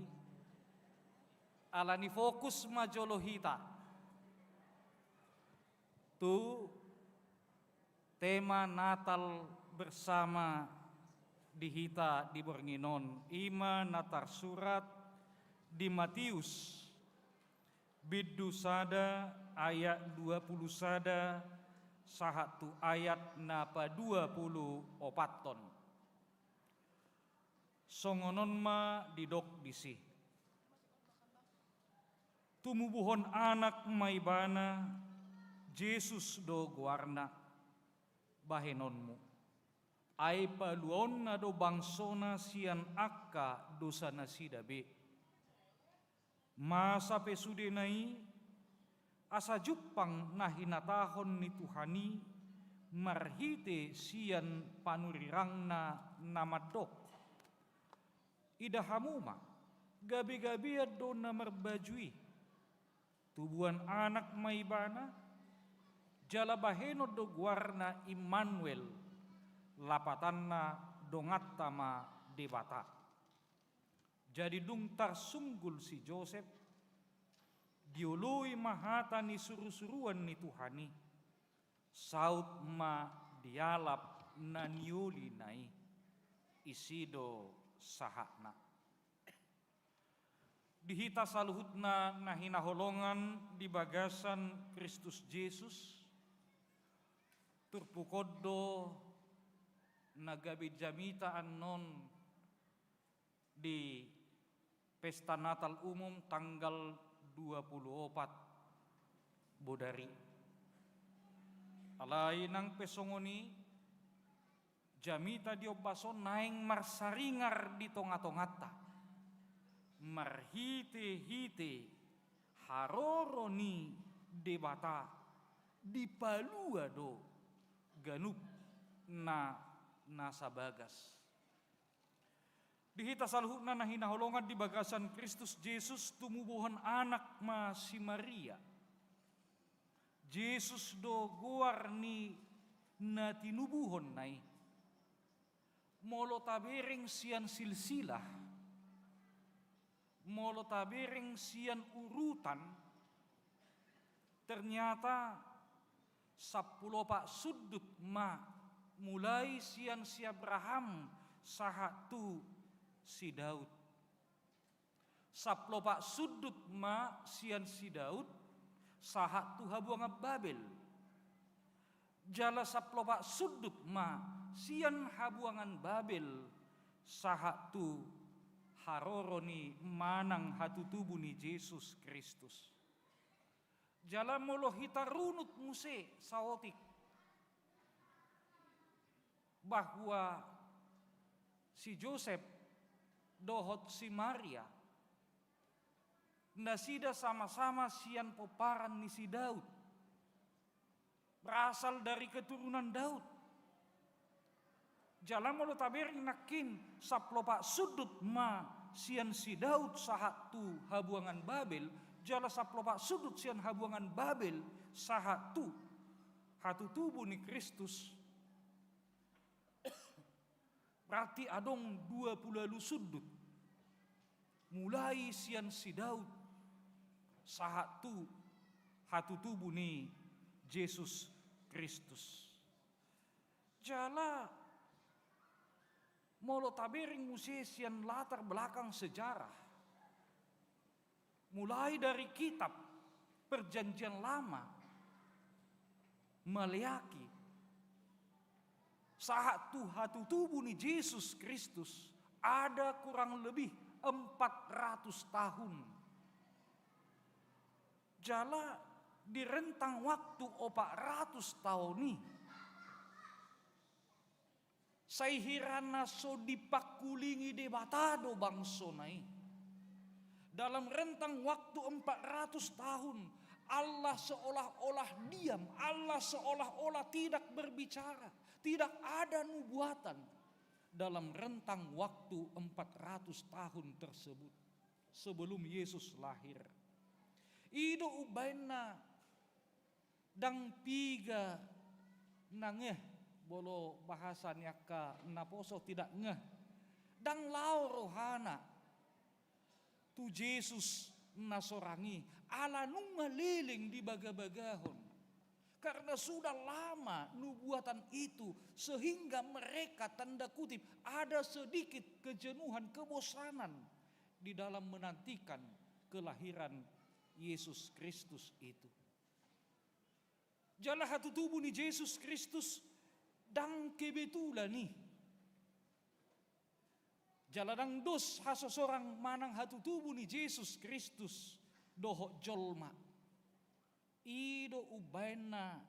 Alani fokus ma jolo hita tu tema Natal bersama di hita di borngin on, i ma na tarsurat di Matius, bindu sada ayat dua pulu sada sahat tu ayat na paduapulu opathon. Songon on ma didok disi. Tumubuhon anak ma ibana, Jesus do goarna, bahenonmu. Ai paluaonna do bangsona sian angka dosanasida be. Masa pe sudena i, asa jumpang na hinatahon ni Tuhan i marhite sian panurirangna na mandok. Ida hamu ma, gabegabean do na marbaju i. Tubuan anak ma ibana, jala bahenon do goarna Immanuel, lapatanna donganta ma Debata. Jadi dung tarsunggul si Josep, dioloi ma hata ni surusuruan ni Tuhan i, saut ma dialap na niolina i, isi do sahatna. Di hita saluhutna na hinaholongan di bagasan Kristus Jesus, turpuk on do na gabe jamita annon di pesta Natal umum tanggal dua pulu opat bodari. Alai nang pe songon i, jamita di ombas on naeng marsaringar di tongatonganta, marhitehite haroro ni Debata Dipalua do ganup na, na sabagas. Di hita saluhutna na hinaholongan di bagasan Kristus Jesus, tumubuhon anak ma si Maria. Jesus do goar ni na tinubuhonna i. Molo tabereng sian silsilah, molo tabereng sian urutan, ternyata sampulu opat sundut ma mulai sian si Abraham sahat tu si Daud. Sampulu opat sundut ma sian si Daud sahat tu habuangan Babel. Jala sampulu opat sundut ma sian habuangan Babel sahat tu haroro ni manang hatutubu ni Jesus Kristus. Jala molo hita runut muse saotik bahwa si Josep dohot si Maria, nasida sama-sama sian pomparan ni si Daud, berasal dari keturunan Daud. Jala molo tabereng nangkin, sampulu opat sundut ma sian si Daud sahat tu habuangan Babel, jala sampulu opat sundut sian habuangan Babel sahat tu hatutubu ni Kristus. Berarti adong dua pulu ualu sundut. Mulai sian si Daud sahat tu hatutubu ni Jesus Kristus. Jala molo tabereng muse sian latar belakang sejarah, mulai dari kitab Perjanjian Lama, Maleaki, sahat tu hatutubu ni Jesus Kristus, ada kurang lebih empat ratus tahun. Jala di rentang waktu opat ratus taon i, sai hira na so dipangkulingi Debata do bangsona i. Dalam rentang waktu empat ratus tahun, Allah seolah-olah diam, Allah seolah-olah tidak berbicara, tidak ada nubuatan dalam rentang waktu empat ratus tahun tersebut sebelum Yesus lahir. I do umbahen na ndang piga na ngeh, molo bahasa ni angka naposo tidak ngeh. Ndang lao rohana tu Jesus na sorang i, ala nunga leleng dibagabagahon. Karena sudah lama nubuatan itu, sehingga mereka, tanda kutip, ada sedikit kejenuhan, kebosanan di dalam menantikan kelahiran Yesus Kristus itu. Jala hatutubu ni Jesus Kristus ndang kebetulan i. Jala ndang dos hasosorang manang hatutubu ni Jesus Kristus dohot jolma. I do umbahen na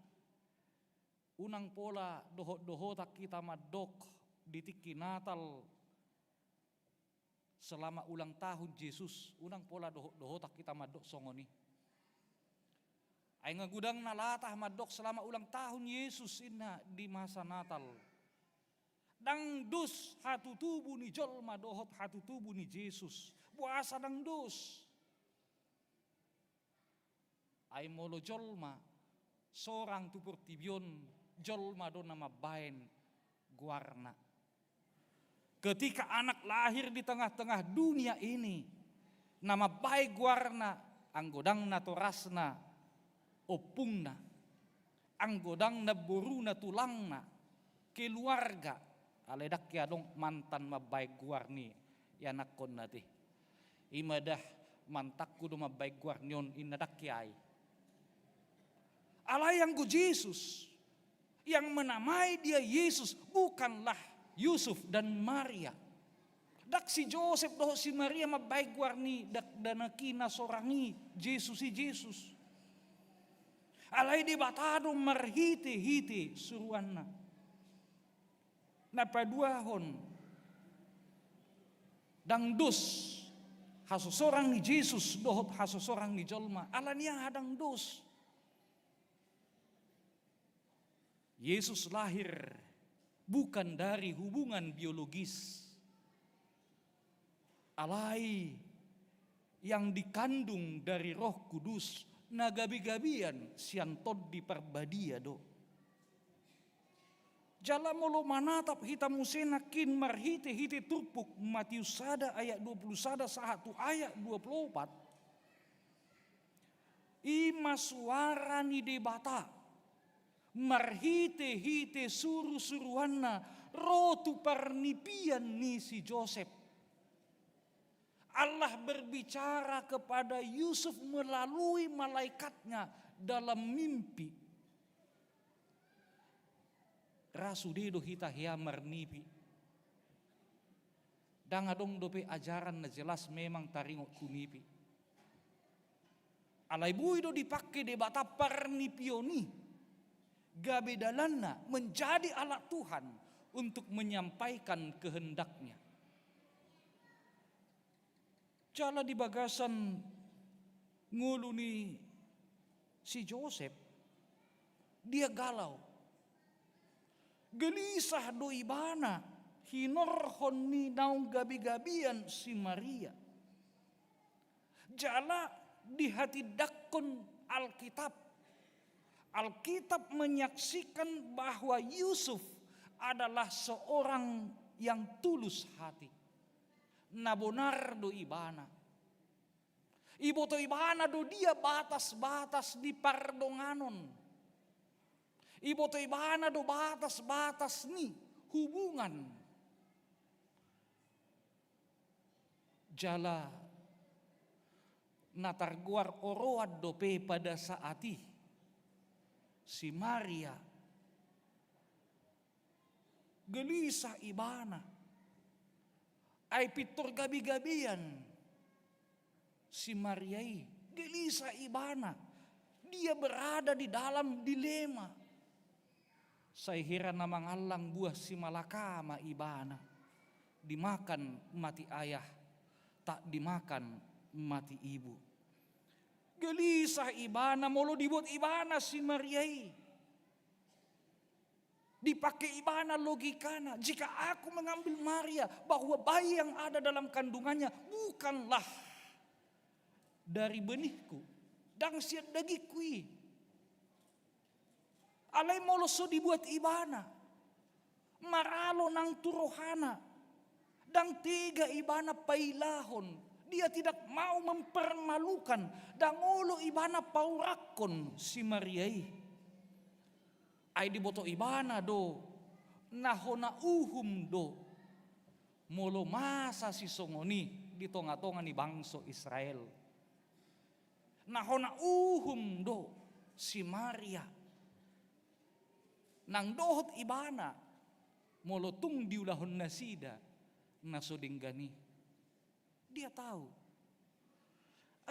unang pola dohot-dohotan hita mandok di tingki Natal selama ulang tahun Jesus, unang pola dohot-dohotan hita mandok songon i. Ai nga godang na latah mandok selama ulang tahun Yesus inna di masa Natal. Ndang dos hatutubu ni jolma dohot hatutubu ni Jesus. Boasa ndang dos? Ai molo jolma sorang tu portibi on, jolma do na mambahen goarna. Ketika anak lahir di tengah-tengah dunia ini, na mambahen goarna, anggo ndang natorasna, ompungna, anggo ndang namboruna, tulangna, keluarga, alai ndang hea adong mantan mambahen goar ni ianakkonna te. I ma dah, mantanku do mambahen goar ni on, inna, ndang hea i. Alai anggo Jesus, yang menamai dia Yesus bukanlah Yusuf dan Maria. Ndang si Josep dohot si Maria mambahen goar ni dakdanak i na sorang i, Jesus i, Jesus. Alai Debata do marhitehite suruanna. Na paduahon, ndang dos hasosorang ni Jesus dohot hasosorang ni jolma. Ala ni aha ndang dos? Yesus lahir bukan dari hubungan biologis, alai yang dikandung dari Roh Kudus, na gabe-gabean sian Tondi Parbadia do. Jala molo manatap hita muse nangkin marhite-hite turpuk Matius sada ayat dua puluh sada sahat tu ayat dua puluh opat, i ma suara ni Debata marhite-hite suru-suruanna ro tu parnipian ni si Josep. Allah berbicara kepada Yusuf melalui malaikatnya dalam mimpi. Ra sude do hita hea marnipi. Ndang adong dope ajaran na jelas memang taringot tu nipi. Alai boi do dipangke Debata parnipion i gabe dalanna, menjadi alat Tuhan untuk menyampaikan kehendak-Nya. Jala di bagasan ngolu ni si Josep, dia galau. Gelisah do ibana hinorhon ni naung gabe-gabean si Maria. Jala dihatindangkon Alkitab. Alkitab menyaksikan bahwa Yusuf adalah seorang yang tulus hati. Na bonar do ibana. Iboto ibana do dia batas-batas ni pardonganon. Iboto ibana do batas-batas ni hubungan. Jala na targoar oroan dope pada saat i si Maria. Gelisah ibana. Ai pintor gabe-gabean si Maria i, gelisah ibana. Dia berada di dalam dilema. Sai hira na mangallang buah simalakama ibana. Dimakan mati ayah, tak dimakan mati ibu. Gelisah ibana molo dibuat ibana si Maria i. Dipake ibana logikana, jika aku mengambil Maria, bahwa bayi yang ada dalam kandungannya bukanlah dari benihku, ndang sian dagingku i. Alai molo so dibuat ibana, maralo nang tu rohana, ndang tega ibana pailahon, dia tidak mau mempermalukan, ndang olo ibana paurakkon si Maria i. Ai diboto ibana do, na hona uhum do, molo masa sisongon i di tonga-tonga ni bangso Israel. Na hona uhum do si Maria. Nang dohot ibana, molo tung diulahon nasida na so denggan i. Dia tahu.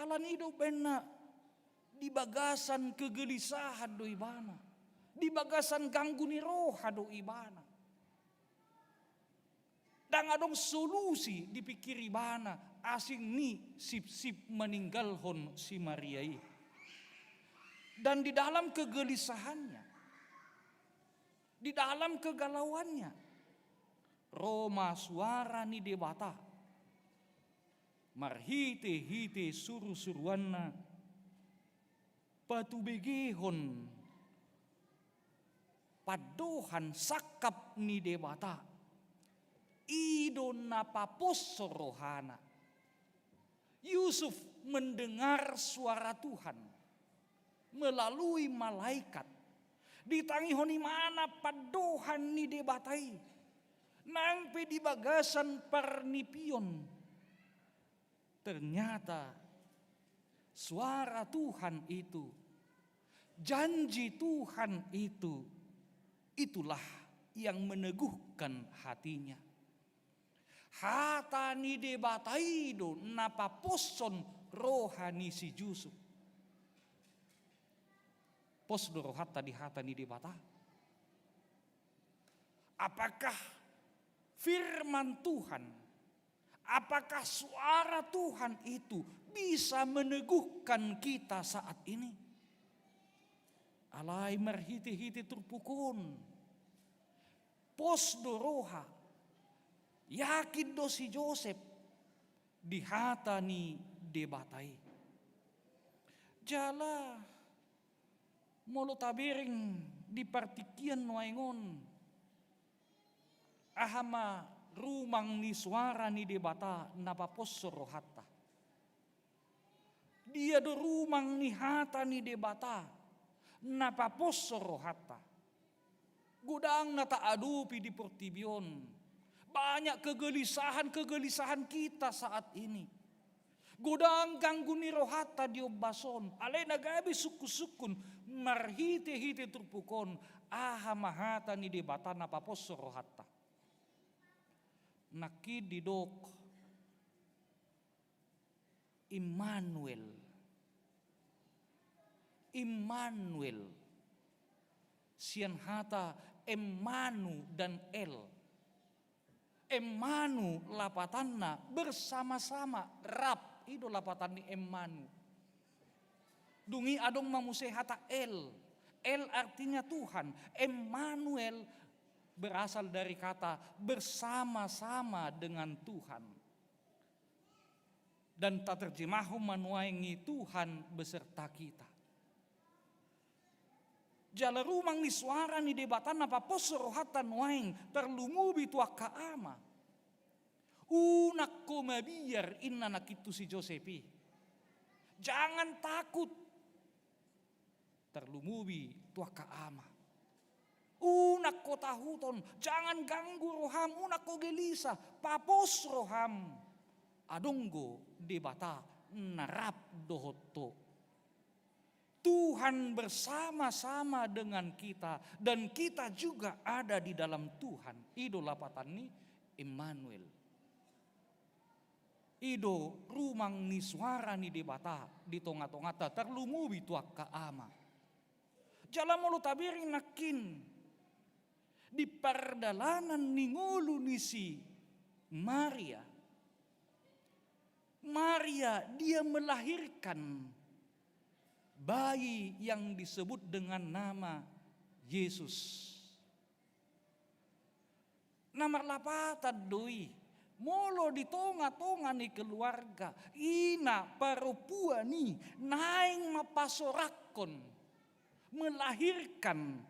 Alani do baenna di bagasan kegelisahan do ibana. Di bagasan ganggu ni roha do ibana. Ndang adong solusi dipikir ibana asing ni sipsip maninggalhon si Maria i. Dan di dalam kegelisahannya, di dalam kegalauannya, ro ma suara ni Debata marhite-hite suru-suruanna patubegehon pandohan sangkap ni Debata. I do na paposhon rohana. Yusuf mendengar suara Tuhan melalui malaikat. Ditangihon ibana pandohan ni Debata i. Nang pe di bagasan parnipion. Ternyata suara Tuhan itu, janji Tuhan itu, itulah yang meneguhkan hatinya. Hata ni Debata i do na paposhon roha ni si Yusuf. Pos do rohanta di hata ni Debata. Apakah firman Tuhan, apakah suara Tuhan itu bisa meneguhkan kita saat ini? Alai marhite-hite turpuk on, pos do roha, yakin do si Josep di hata ni Debata i. Jala molo tabereng di partingkian nuaeng on, aha ma rumang ni soara ni Debata na paposhon rohanta? Dia do rumang ni hata ni Debata na paposhon rohanta? Godang na taadopi di portibi on. Banyak kegelisahan-kegelisahan kita saat ini. Godang ganggu ni rohanta di ombas on. Alai na gabe sungkun-sungkun marhite-hite turpuk on, aha ma hata ni Debata na paposhon rohanta? Nangkin didok Immanuel. Immanuel. Sian hata Emmanu dan El. Emmanu lapatanna bersama-sama, rap, i do lapatan ni Emmanu. Dung i adong ma muse hata El. El artinya Tuhan. Emmanuel berasal dari kata bersama-sama dengan Tuhan. Dan taterjemahon ma nuaeng i Tuhan beserta kita. Jala rumang ni soara ni Debata na paposhon rohanta nuaeng, tarlumobi tu angka ama. Unang ho mabiar, inna nangkin tu si Josep i. Jangan takut. Tarlumobi tu angka ama. Unang ho tahuton, jangan ganggu roham, unang ho gelisah, papos roham. Adong do Debata na rap dohot ho. Tuhan bersama-sama dengan kita, dan kita juga ada di dalam Tuhan. I do lapatan ni Immanuel. I do rumang ni soara ni Debata di tonga-tonganta, tarlumobi tu angka ama. Jala molo tabereng nangkin di pardalanan ni ngolu ni si Maria. Maria, dia melahirkan bayi yang disebut dengan nama Yesus. Na marlapatan do i, molo di tonga-tonga ni keluarga, ina parompuan i naeng ma pasorakkon, melahirkan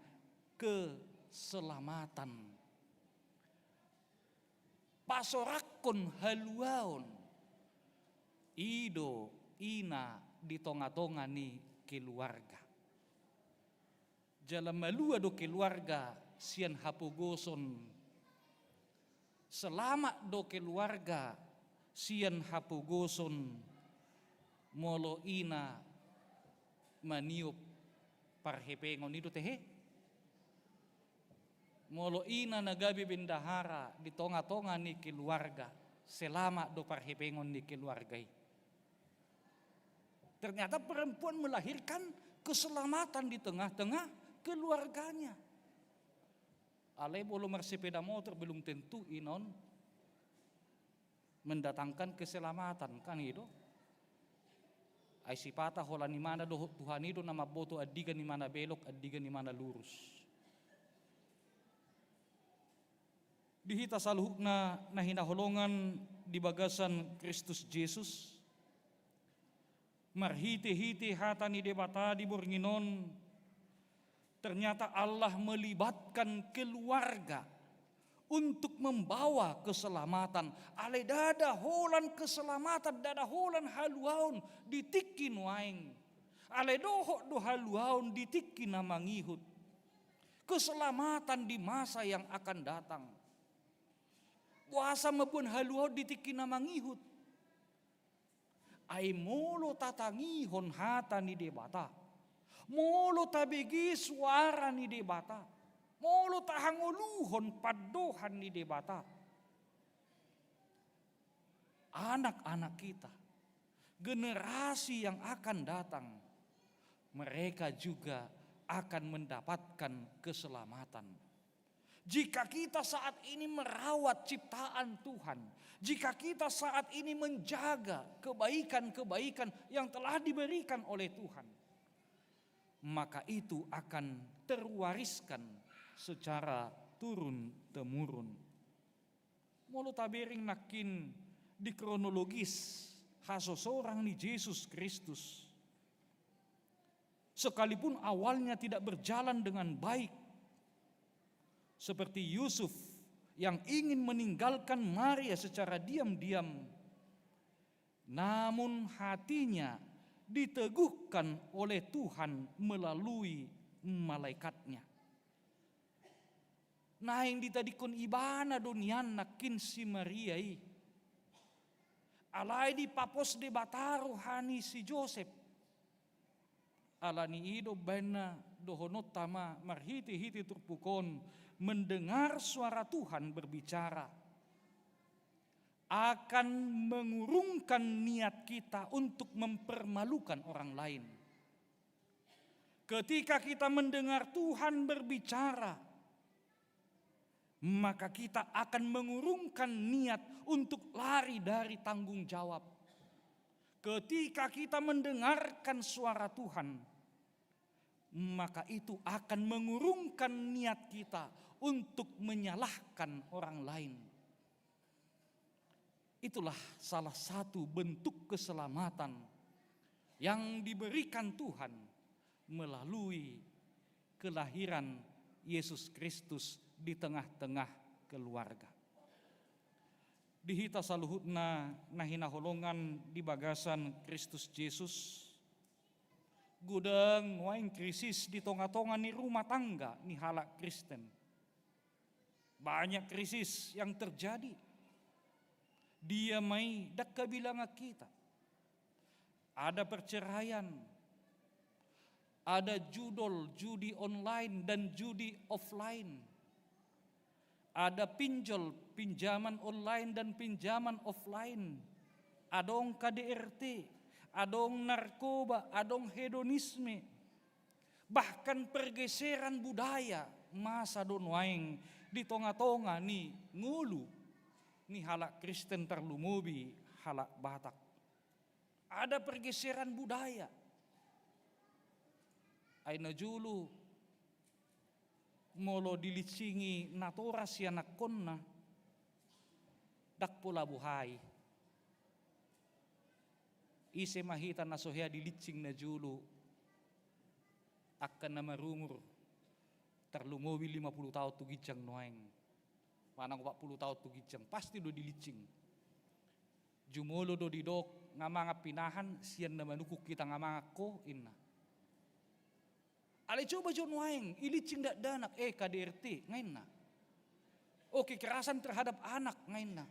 keselamatan. Pasorakkon haluaon. I do ina di tonga-tonga ni keluarga. Jala malua do keluarga sian hapogoson. Selamat do keluarga sian hapogoson molo ina maniop parhepengon, i do tehe. Molo ina na gabe bendahara di tonga-tonga ni keluarga, selamat do parhepengon ni keluarga i. Ternyata perempuan melahirkan keselamatan di tengah-tengah keluarganya. Alai molo marsepeda motor belum tentu ina on mendatangkan keselamatan, kan i do. Ai sipata holan imana dohot Tuhan i do na mamboto andigan imana belok, andigan imana lurus. Di hita saluhutna na hinaholongan di bagasan Kristus Jesus, marhite-hite hata ni Debata di borngin on, ternyata Allah melibatkan keluarga untuk membawa keselamatan. Alai ndada holan keselamatan, ndada holan haluaon di tingki nuaeng. Alai dohot do haluaon di tingki na mangihut. Keselamatan di masa yang akan datang. Boasa mamboan haluaon di tingki na mangihut? Ai molo tatangihon hata ni Debata, molo tabege suara ni Debata, molo tahangoluhon pandohan ni Debata, anak-anak kita, generasi yang akan datang, mereka juga akan mendapatkan keselamatan. Jika kita saat ini merawat ciptaan Tuhan, jika kita saat ini menjaga kebaikan-kebaikan yang telah diberikan oleh Tuhan, maka itu akan terwariskan secara turun-temurun. Molo tabereng nangkin di kronologis hasosorang ni Jesus Kristus, sekalipun awalnya tidak berjalan dengan baik, seperti Yusuf yang ingin meninggalkan Maria secara diam-diam, namun hatinya diteguhkan oleh Tuhan melalui malaikatnya. Naeng ditadingkon ibana do nian nangkin si Maria i. Alai dipapos Debata roha ni si Josep. Ala ni i do umbahen na dohononta ma marhitehite turpuk on, mendengar suara Tuhan berbicara akan mengurungkan niat kita untuk mempermalukan orang lain. Ketika kita mendengar Tuhan berbicara, maka kita akan mengurungkan niat untuk lari dari tanggung jawab. Ketika kita mendengarkan suara Tuhan, maka itu akan mengurungkan niat kita untuk menyalahkan orang lain. Itulah salah satu bentuk keselamatan yang diberikan Tuhan melalui kelahiran Yesus Kristus di tengah-tengah keluarga. Di hita saluhutna na hinaholongan di bagasan Kristus Jesus, godang nuaeng krisis di tonga-tonga ni rumah tangga ni halak Kristen. Banyak krisis yang terjadi. Dia ma i, ndang habilangan hita. Ada perceraian, ada judol judi online dan judi offline, ada pinjol, pinjaman online dan pinjaman offline, adong K D R T, adong narkoba, adong hedonisme, bahkan pergeseran budaya. Masa do nuaeng di tonga-tonga ni ngolu ni halak Kristen, tarlumobi halak Batak. Ada pergeseran budaya. Ai na jolo molo dilinsingi natoras ianakkonna, ndang pola boha i. Ise ma hita na so hea dilinsing na jolo angka na marumur tarlumobi lima pulu taon tu ginjang nuaeng. Manang opat pulu taon tu ginjang, pasti do dilinsing. Jumolo do didok, nga mangan pinahan, sian na manungkun hita nga mangan ho, inna. Alai coba jo nuaeng, ilinsing dakdanak, eh, K D R T, nga inna. Oh, kekerasan terhadap anak, nga inna.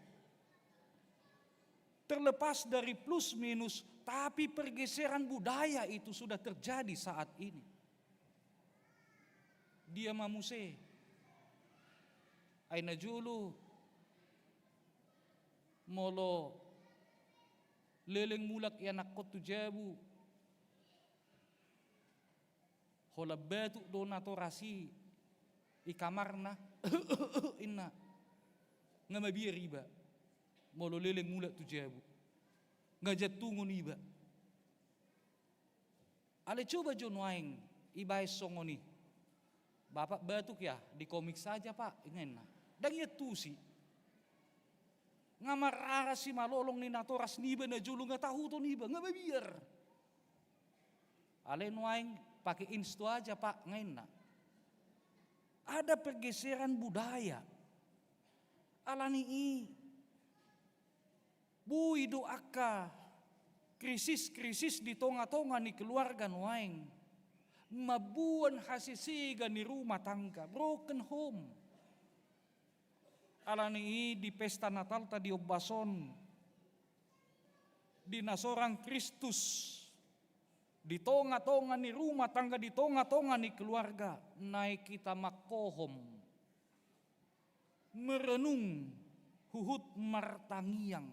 Terlepas dari plus minus, tapi pergeseran budaya itu sudah terjadi saat ini. Dia ma muse. Ai na jolo molo leleng mulak ianakkon tu jabu, holan batuk do natoras i, i kamarna, inna. Nga mabiar iba molo leleng mulak tu jabu. Nga jantungon iba. Alai coba jo nuaeng ibaen songon i. Bapak batuk ya, di komik saja, Pak, nga inna. Ndang iantusi. Nga marara simalolong ni natoras niba na jolo, nga tahuton iba, nga mabiar. Alai nuaeng pakai insto aja, Pak, nga inna. Ada pergeseran budaya. Ala ni i, boi do angka krisis-krisis di tonga-tonga ni keluarga nuaeng mamboan hasesegan ni rumah tangga, broken home. Ala ni i di pesta Natalta di ombas on, di na sorang Kristus di tonga-tonga ni rumah tangga, di tonga-tonga ni keluarga, naeng hita manghohom, merenung, huhut martangiang,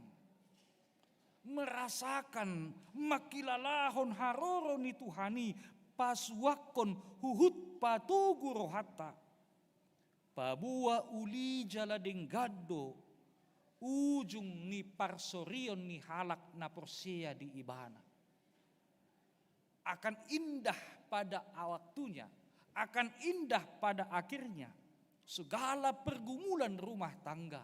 merasakan, mangkilalahon haroro ni Tuhan i, pasuangkon huhut patogu rohanta. Paboa uli jala denggan do ujung ni parsorion ni halak na porsea di Ibana. akan indah pada waktunya, akan indah pada akhirnya segala pergumulan rumah tangga,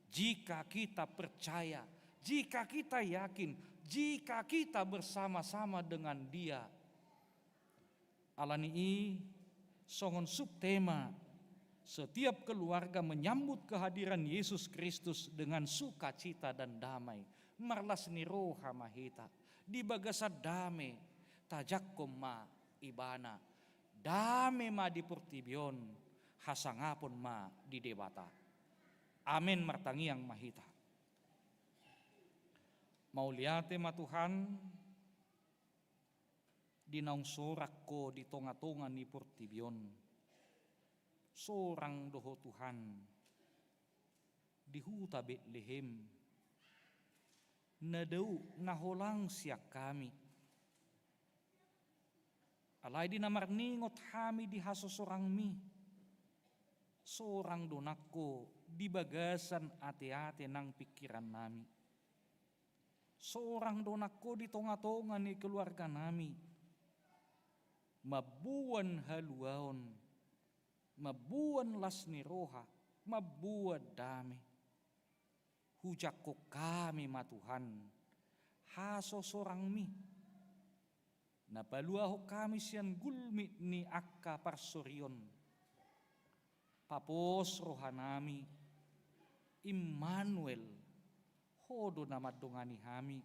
jika kita percaya, jika kita yakin, jika kita bersama-sama dengan Dia. Alani i, songon subtema, setiap keluarga menyambut kehadiran Yesus Kristus dengan sukacita dan damai. Marlas ni roha ma hita, di bagasan dame tajangkon ma Ibana. Dame ma di portibi on, hasangapon ma di Debata. Amen. Martangiang ma hita. Mauliate ma Tuhan, di naung sorang Ho di tonga-tonga ni portibi on. Sorang do Ho Tuhan di huta Betlehem, na dao na holang sian hami. Alai di na marningot hami di hasosorangmi, sorang do nang Ho di bagasan ate-ate nang pingkirannami. Sorang do nang Ho di tonga-tonga ni keluarganami. Mamboan haluaon, mamboan las ni roha, mamboan dame. Hujangkon hami ma Tuhan hasosorangmi, na paluahon hami sian gulmit ni angka parsorion. Papos rohanami, Immanuel, Ho do na mandongani hami.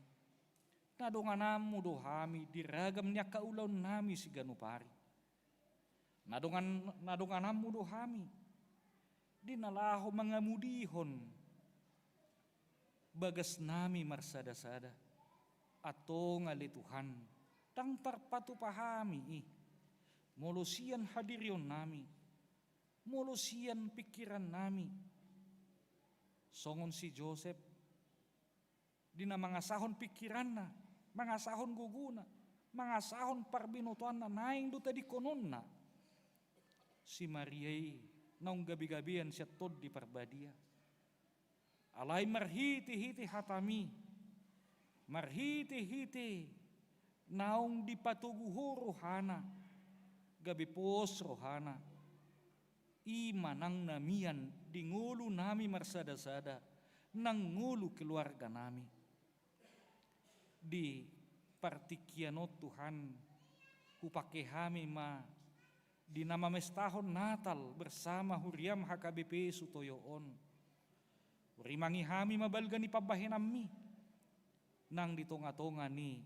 Na dongananmu do hami di ragam ni angka ulaonnami siganup ari. Na dongan, na dongananmu do hami di na laho mangamudihon bagasnami marsada-sada. Antong ale Tuhan, ndang tarpatupa hami i molo sian hadirionnami, molo sian pingkirannami. Songon si Josep, di na mangasahon pingkiranna, mangasahon gogona, mangasahon parbinotoanna, naeng do tadingkononna si Maria i naung gabe-gabean sian Tondi Parbadia. Alai marhite-hite hatami, marhite-hite naung dipatogu Ho rohana, gabe pos rohana. I ma nang na mian di ngolunami marsada-sada, nang ngolu keluarganami. Di partingkian on Tuhan, hupangke hami ma di na mamestahon Natal bersama huriam H K B P Sutoyo on. Hurimangi hami ma balga ni pambahenanmi nang di tonga-tonga ni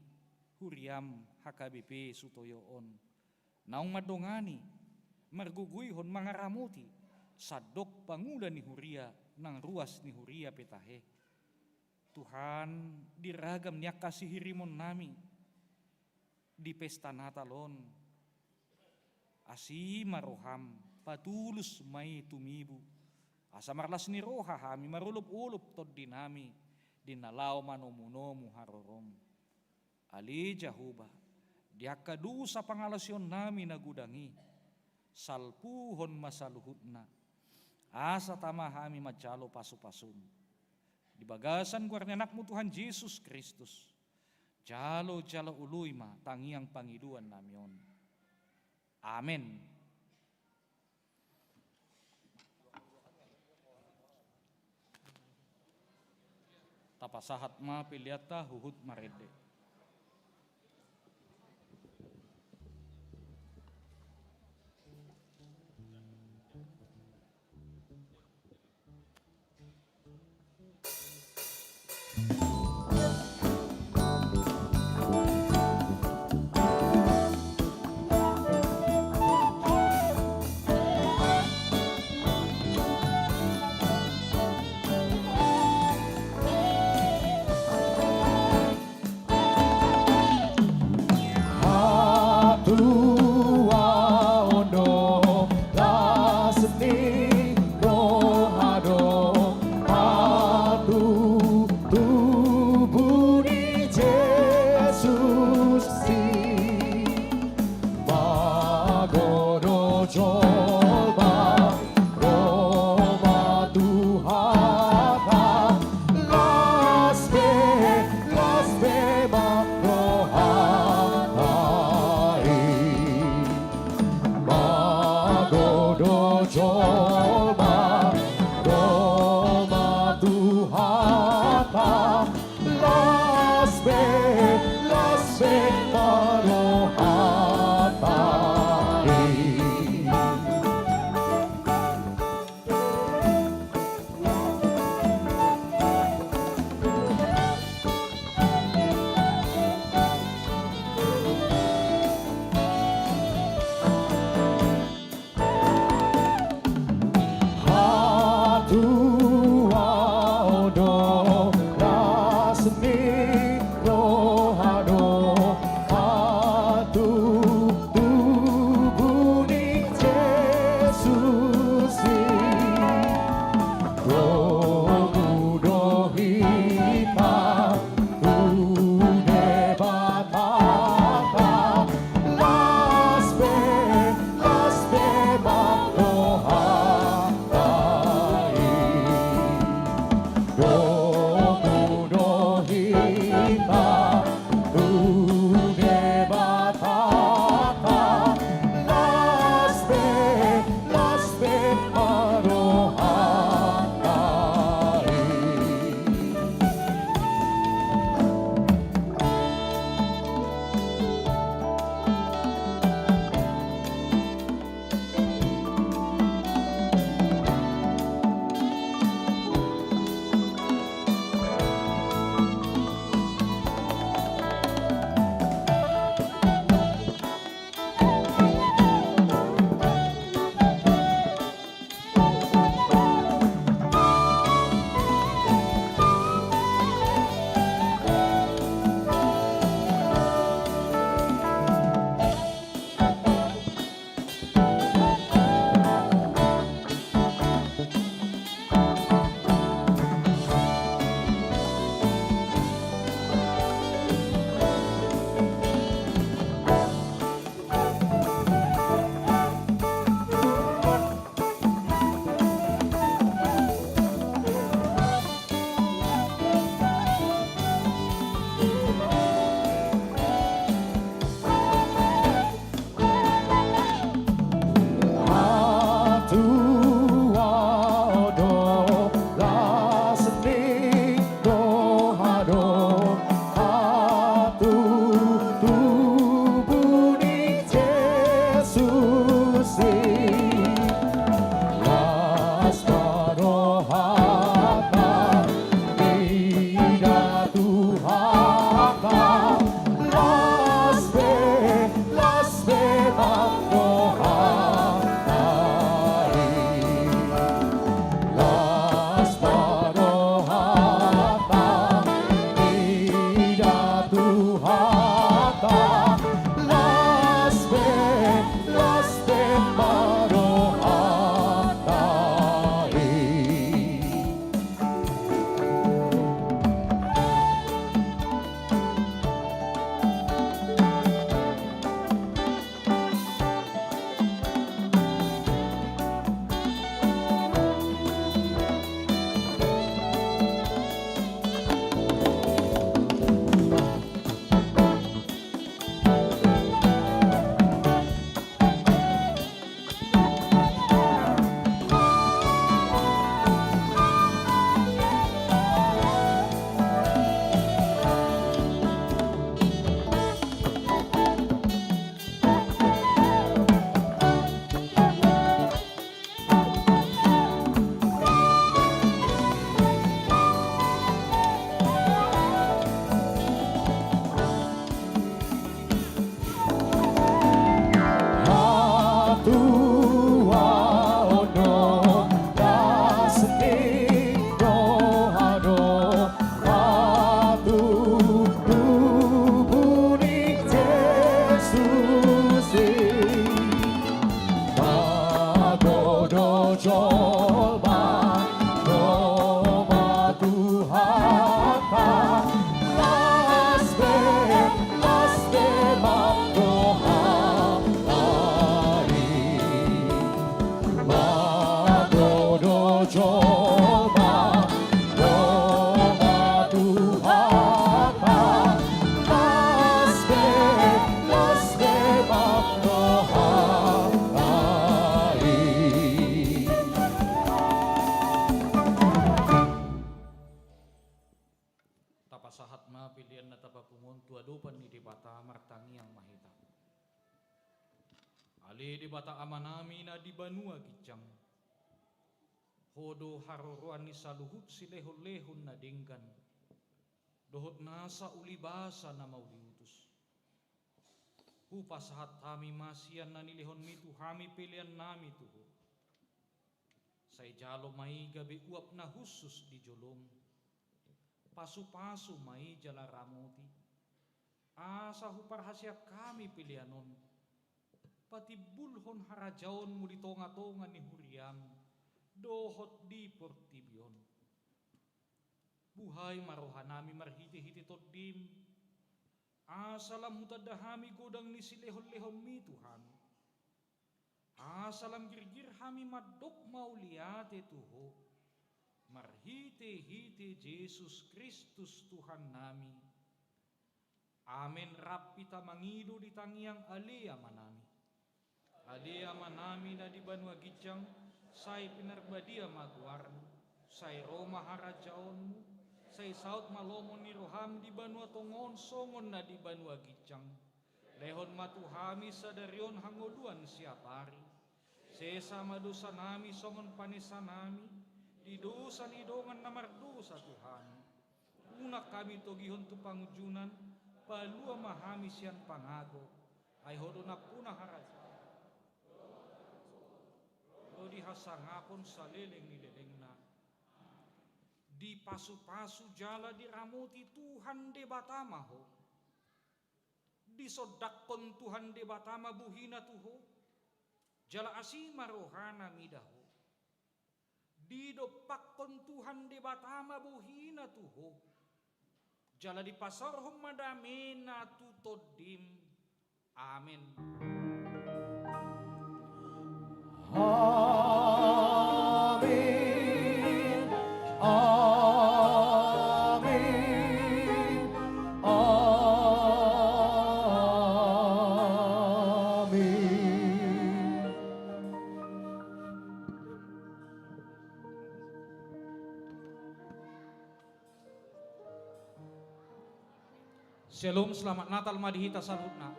huriam H K B P Sutoyo on. Naung mandongani, margogoihon, mangaramoti sandok pangula ni huria nang ruas ni huria pe tahe. Tuhan, di ragam ni angka sihirimonnami di pesta Natal on, asi ma roham, patulus ma i tumibu, asa marlas ni roha hami marolop-olop tondinami di na laho manomu-nomu harorom. Ale Jahowa, di angka dosa pangalaosionnami na godang i, salpuhon ma saluhutna, asa tama hami manjalo pasu-pasum. Di bagasan goar ni Anakmu Tuhan Jesus Kristus, jalo jala oloi ma tangiang pangidoannami on. Amen. Tapasahat ma peleanta huhut marende. Ale Debata Amanami na di banua ginjang, Ho do haroroan ni saluhut silehonlehon na denggan dohot nasa ulibasa na mauliutus. Hupasahat hami ma sian na nilehonMi tu hami peleannami tu Ho. Sai jalo ma i gabe uap na hushus di joloM. Pasupasu ma i jala ramoti, asa huparhaseang hami pelean on, patimbulhon harajaonMu di tongatonga ni huriaM dohot di portibi on. Buhai ma rohanami marhitehite TondiM, asa lam hutanda hami godang ni silehonlehonMi tu hami. Asa lam girgir hami mandok mauliate tu Ho, marhitehite Jesus Kristus Tuhannami. Amen. Rap hita mangido di tangiang. Ale Amanami. Ale Amanami na di banua ginjang, sai pinarbadia ma goarMu, sai ro ma harajaonMu, sai saut ma lomo ni rohaM di banua tonga on songon na di banua ginjang. Lehon ma tu hami sadari on hangoluan siapari. Sesa ma dosanami songon panesanami di dosa ni dongan na mardosa tu hami. Unang hami togihon tu pangunjunan, palua ma hami sian pangago. Ai Ho do nampuna harajaon, ro di hasangapon saleleng ni lelengna. Dipasupasu jala diramoti Tuhan Debata ma ho. Disondangkon Tuhan Debata ma bohiNa tu ho, jala asi ma rohaNa mida ho. Didompakkon Tuhan Debata ma bohiNa tu ho, jala dipasaorhon ma dameNa tu tondim. Amen. Amen. Amen. Amen. Shalom, selamat Natal ma di hita saluhutna.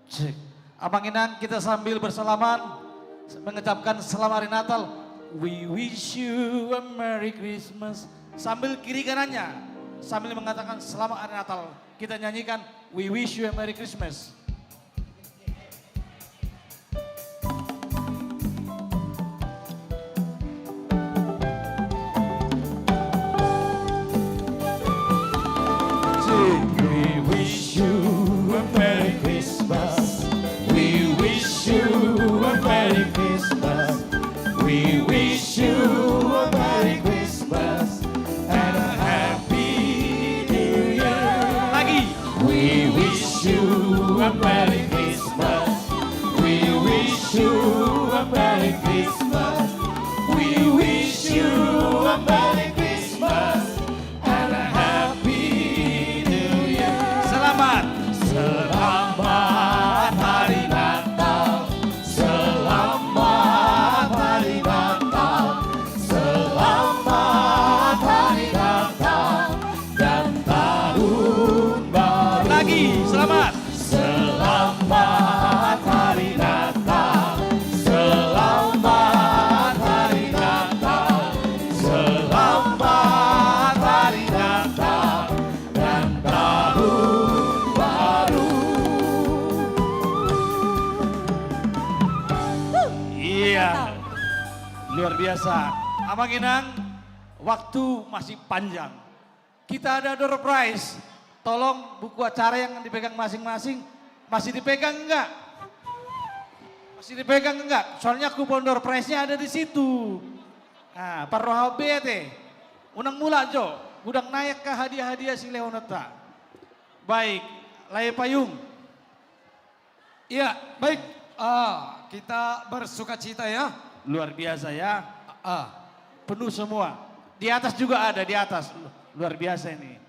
Cek. Amang inang, kita sambil bersalaman mengucapkan selamat hari Natal. We wish you a Merry Christmas. Sambil kiri kanannya, sambil mengatakan selamat hari Natal, kita nyanyikan We wish you a Merry Christmas. We wish you a Merry Christmas. We wish you a Merry Christmas. We wish you a Merry Christmas and a Happy New Year. Lagi. We wish you a Merry Christmas. We wish you a Merry Christmas. We wish you a Merry Christmas and a Happy New Year. Selamat. Selamat Hari Natal. Selamat Hari Natal. Selamat Hari Natal dan Tahun Baru. Lagi, selamat. Selamat Hari Natal. Selamat Hari Natal. Selamat Hari Natal dan Tahun Baru. Iya. Luar biasa. Amang inang, waktu masih panjang. Kita ada door prize. Tolong buku acara yang dipegang masing-masing. Masih dipegang enggak? Masih dipegang enggak? Soalnya kupon door prize-nya ada di situ. Nah, parrohahon be ate. Unang mulak jo. Godang naek angka hadiah-hadiah silehononta. Baik, lae payung. Iya, baik. Ah, kita bersukacita ya. Luar biasa ya. Ah. Penuh semua. Di atas juga ada, di atas. Luar biasa ini.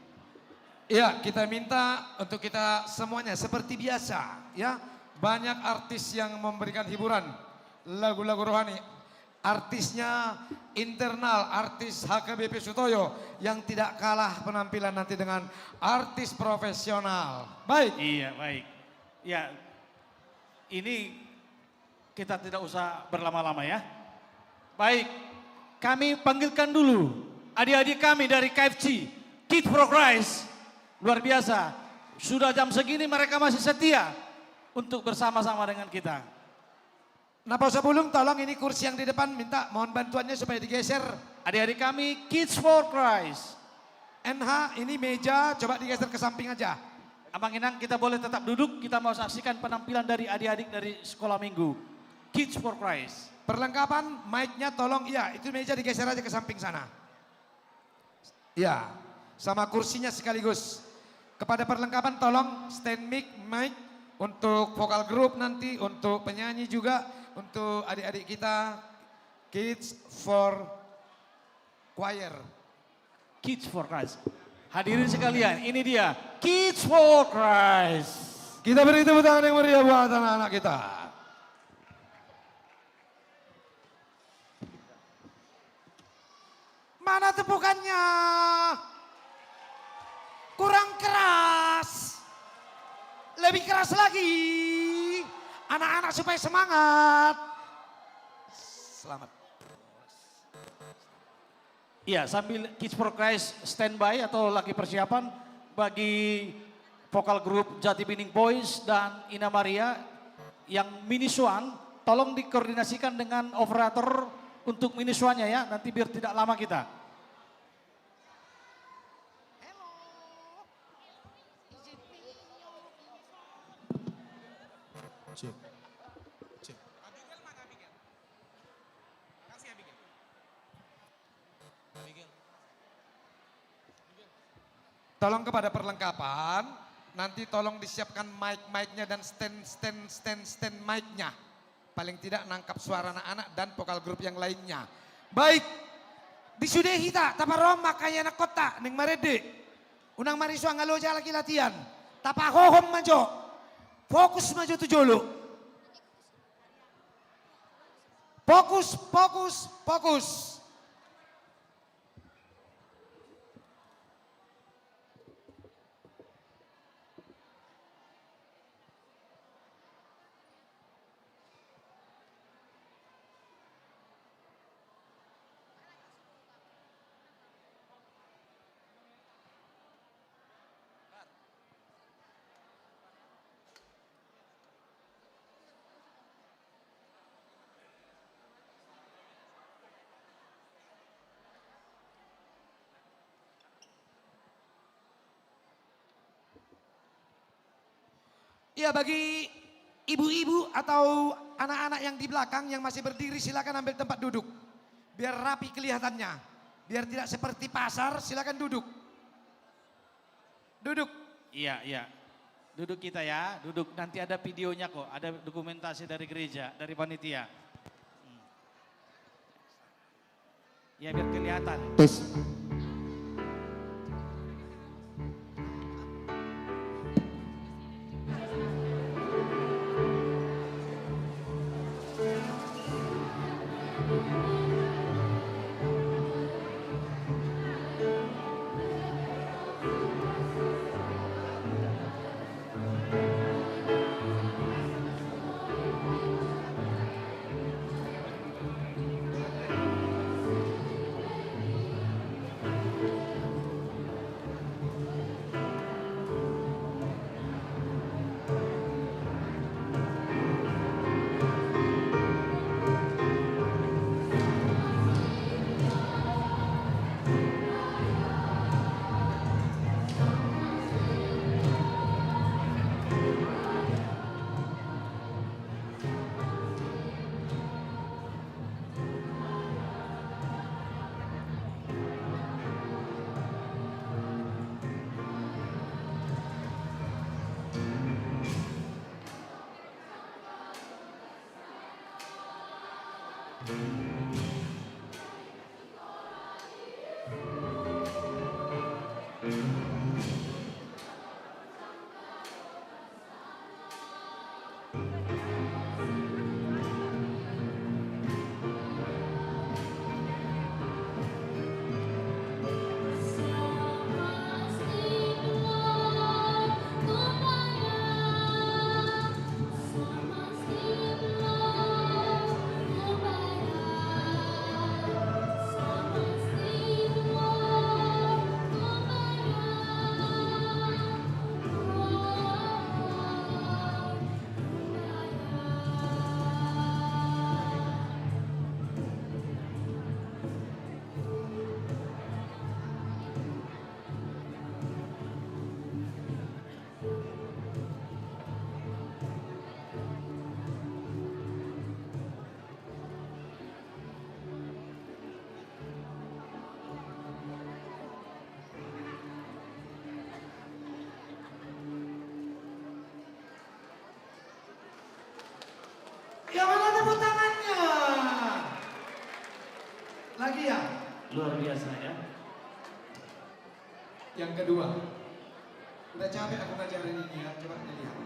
Iya, kita minta untuk kita semuanya seperti biasa ya. Banyak artis yang memberikan hiburan, lagu-lagu rohani. artisnya internal, artis H K B P Sutoyo yang tidak kalah penampilan nanti dengan artis profesional. Baik. Iya, baik. Ya, ini kita tidak usah berlama-lama ya. Baik, kami panggilkan dulu adik-adik kami dari K F C, Kids for Christ. Luar biasa, sudah jam segini mereka masih setia untuk bersama-sama dengan kita. Nah, Pak Sabulung, tolong ini kursi yang di depan, minta mohon bantuannya supaya digeser. Adik-adik kami, Kids for Christ. N H, ini meja, coba digeser ke samping aja. Amang Inang, kita boleh tetap duduk, kita mau saksikan penampilan dari adik-adik dari Sekolah Minggu. Kids for Christ. Perlengkapan, mic-nya tolong, iya, itu meja digeser aja ke samping sana. Ya, sama kursinya sekaligus. Kepada perlengkapan tolong stand mic, mic untuk vokal group nanti, untuk penyanyi juga, untuk adik-adik kita Kids for Choir. Kids for Christ. Hadirin sekalian, ini dia Kids for Christ. Kita beri tepuk tangan yang meriah buat anak-anak kita. Mana tepukannya? Kurang keras. Lebih keras lagi. Anak-anak supaya semangat. Selamat. Iya, sambil Kids for Christ standby atau lagi persiapan, bagi vokal grup Jati Bening Boys dan Ina Maria yang minus one, tolong dikoordinasikan dengan operator untuk minus one-nya ya, nanti biar tidak lama kita. Cek. Cek. Tolong kepada perlengkapan, nanti tolong disiapkan mic-mic-nya dan stand, stand, stand, stand mic-nya. Paling tidak nangkap suara anak-anak dan vokal grup yang lainnya. Baik, di sude hita, taparrohahon ma angka ianakhonta, naeng marende. Unang marisuang, alo jala kilatian. Tapahohom ma jo. Fokus ma jo tu jolo. Fokus, fokus, fokus. Iya, bagi ibu-ibu atau anak-anak yang di belakang yang masih berdiri, silakan ambil tempat duduk. Biar rapi kelihatannya. Biar tidak seperti pasar, silakan duduk. Duduk. Iya, iya. Duduk kita ya, duduk. Nanti ada videonya kok, ada dokumentasi dari gereja, dari panitia. Hmm. Ya, biar kelihatan. Tes. Luar biasa ya. Yang kedua. Udah capek aku ngajarin ini ya, coba dilihat.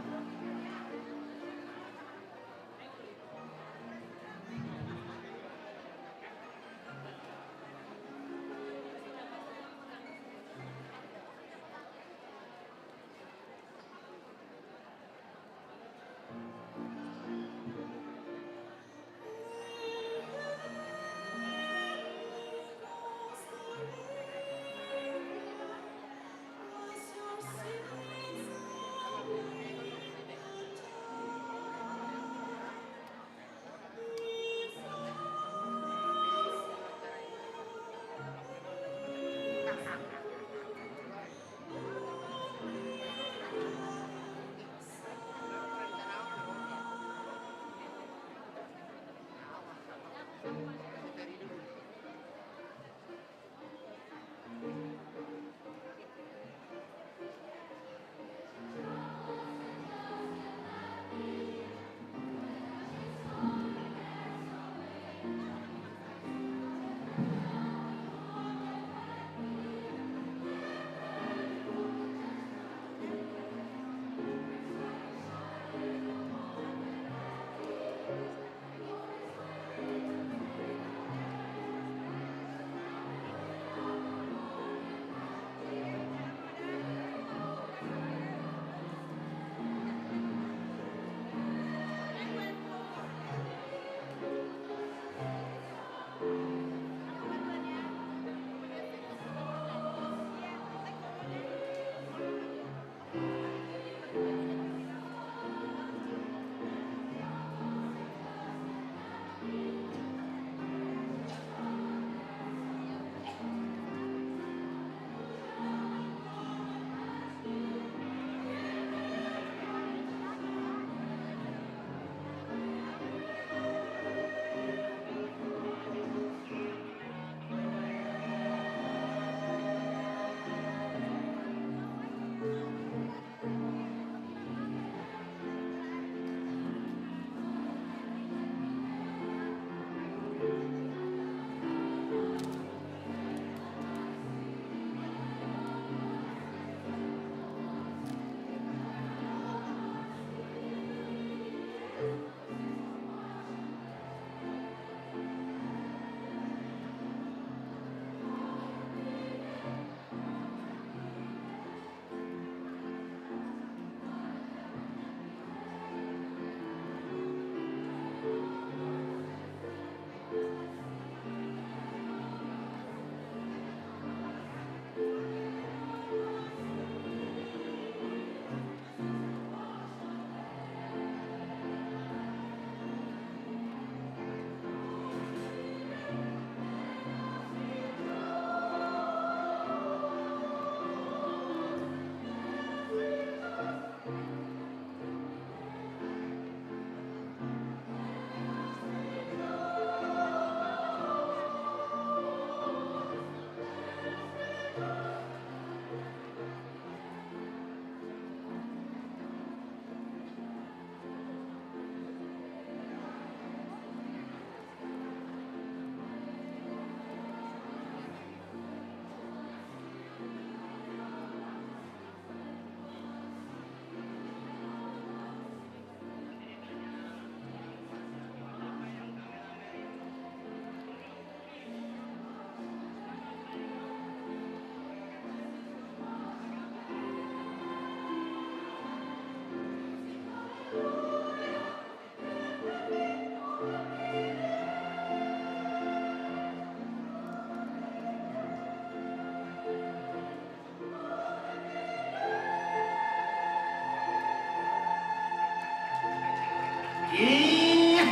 Ih,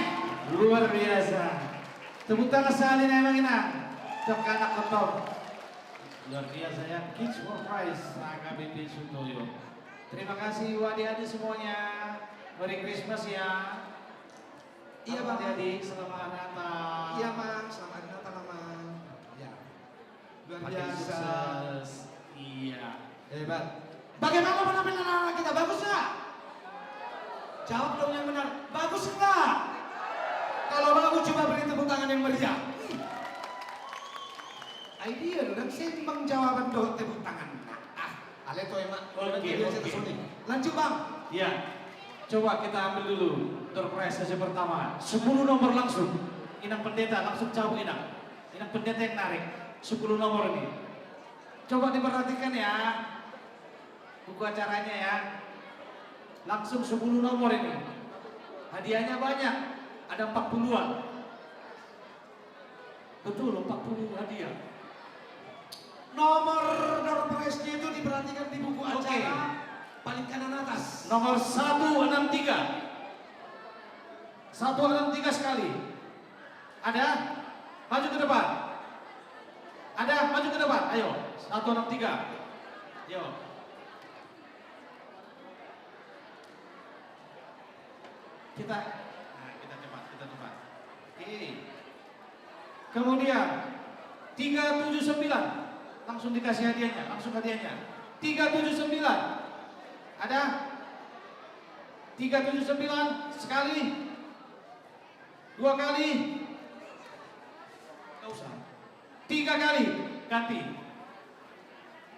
luar biasa. Tepuk tangan sahali na, Amang Inang. Cok anak kotor. Luar biasa ya, Kids for Christ, H K B P Sutoyo. Terima kasih, adik-adik semuanya. Merry Christmas ya. Iya, Bang. Adik-adik, selamat Natal. Iya, Mang. Selamat Natal, Mang. Ya. Luar biasa. Makin sukses. Iya. Hebat. Bagaimana penampilan anak-anak kita? Bagus nggak? Jawab dong yang benar. Bagus nggak? Kalau bagus, coba beri tepuk tangan yang meriah. Hmm. Ai dia do, dan seimbang jawaban dohot tepuk tangan. Nah, ah, ale toe ma. Oke, oke. Lanjut, Bang. Iya. Coba kita ambil dulu door prize sesi pertama. Sepuluh nomor langsung. Inang pendeta langsung cabut, Inang. Inang pendeta yang narik. Sepuluh nomor ini. Coba diperhatikan ya. Buku acaranya ya. Langsung sepuluh nomor ini. Hadiahnya banyak. Ada empat puluhan. Betul, empat puluh hadiah. Nomor door prize-nya itu diperhatikan di buku acara paling kanan atas. Nomor satu enam tiga. Satu enam tiga sekali. Ada? Maju ke depan. Ada? Maju ke depan. Ayo, satu enam tiga. Ayo. Kita, nah, kita cepat, kita cepat. Oke. Kemudian, tiga tujuh sembilan. Langsung dikasih hadiahnya, langsung hadiahnya. Tiga tujuh sembilan. Ada? Tiga tujuh sembilan, sekali. Dua kali. Nggak usah. Tiga kali, ganti.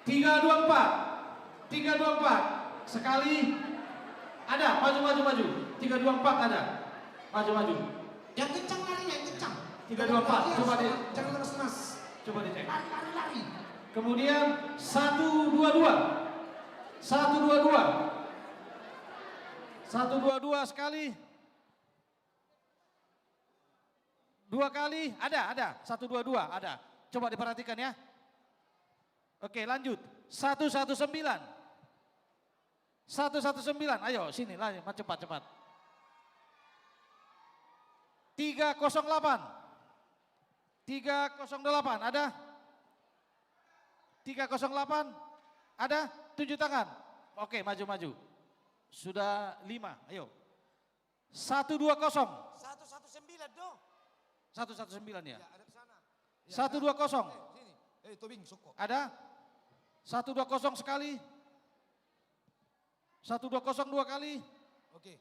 Tiga dua empat. Tiga dua empat. Sekali. Ada, maju, maju, maju. Tiga dua empat ada. Maju, maju. Yang kencang lari, yang kencang. Tiga dua empat, coba di- Jangan lemas-lemas. Coba dicek. Lari, lari, lari. Kemudian satu dua dua. Satu dua dua. Satu dua dua sekali. Dua kali, ada, ada. Satu dua dua, ada. Coba diperhatikan ya. Oke, lanjut. Satu satu sembilan. Satu satu sembilan, ayo sini, lanjut, cepat, cepat. Tiga kosong delapan. Tiga kosong delapan, ada? Tiga kosong delapan, ada? Tunjuk tangan. Oke, maju, maju. Sudah lima, ayo. Satu dua kosong. Satu satu sembilan do. Satu satu sembilan ya? Ya, ada di sana. Ya, satu dua kosong. Eh, sini. Eh, Tobing, soko. Ada? Satu dua kosong sekali. Satu dua kosong dua kali. Oke.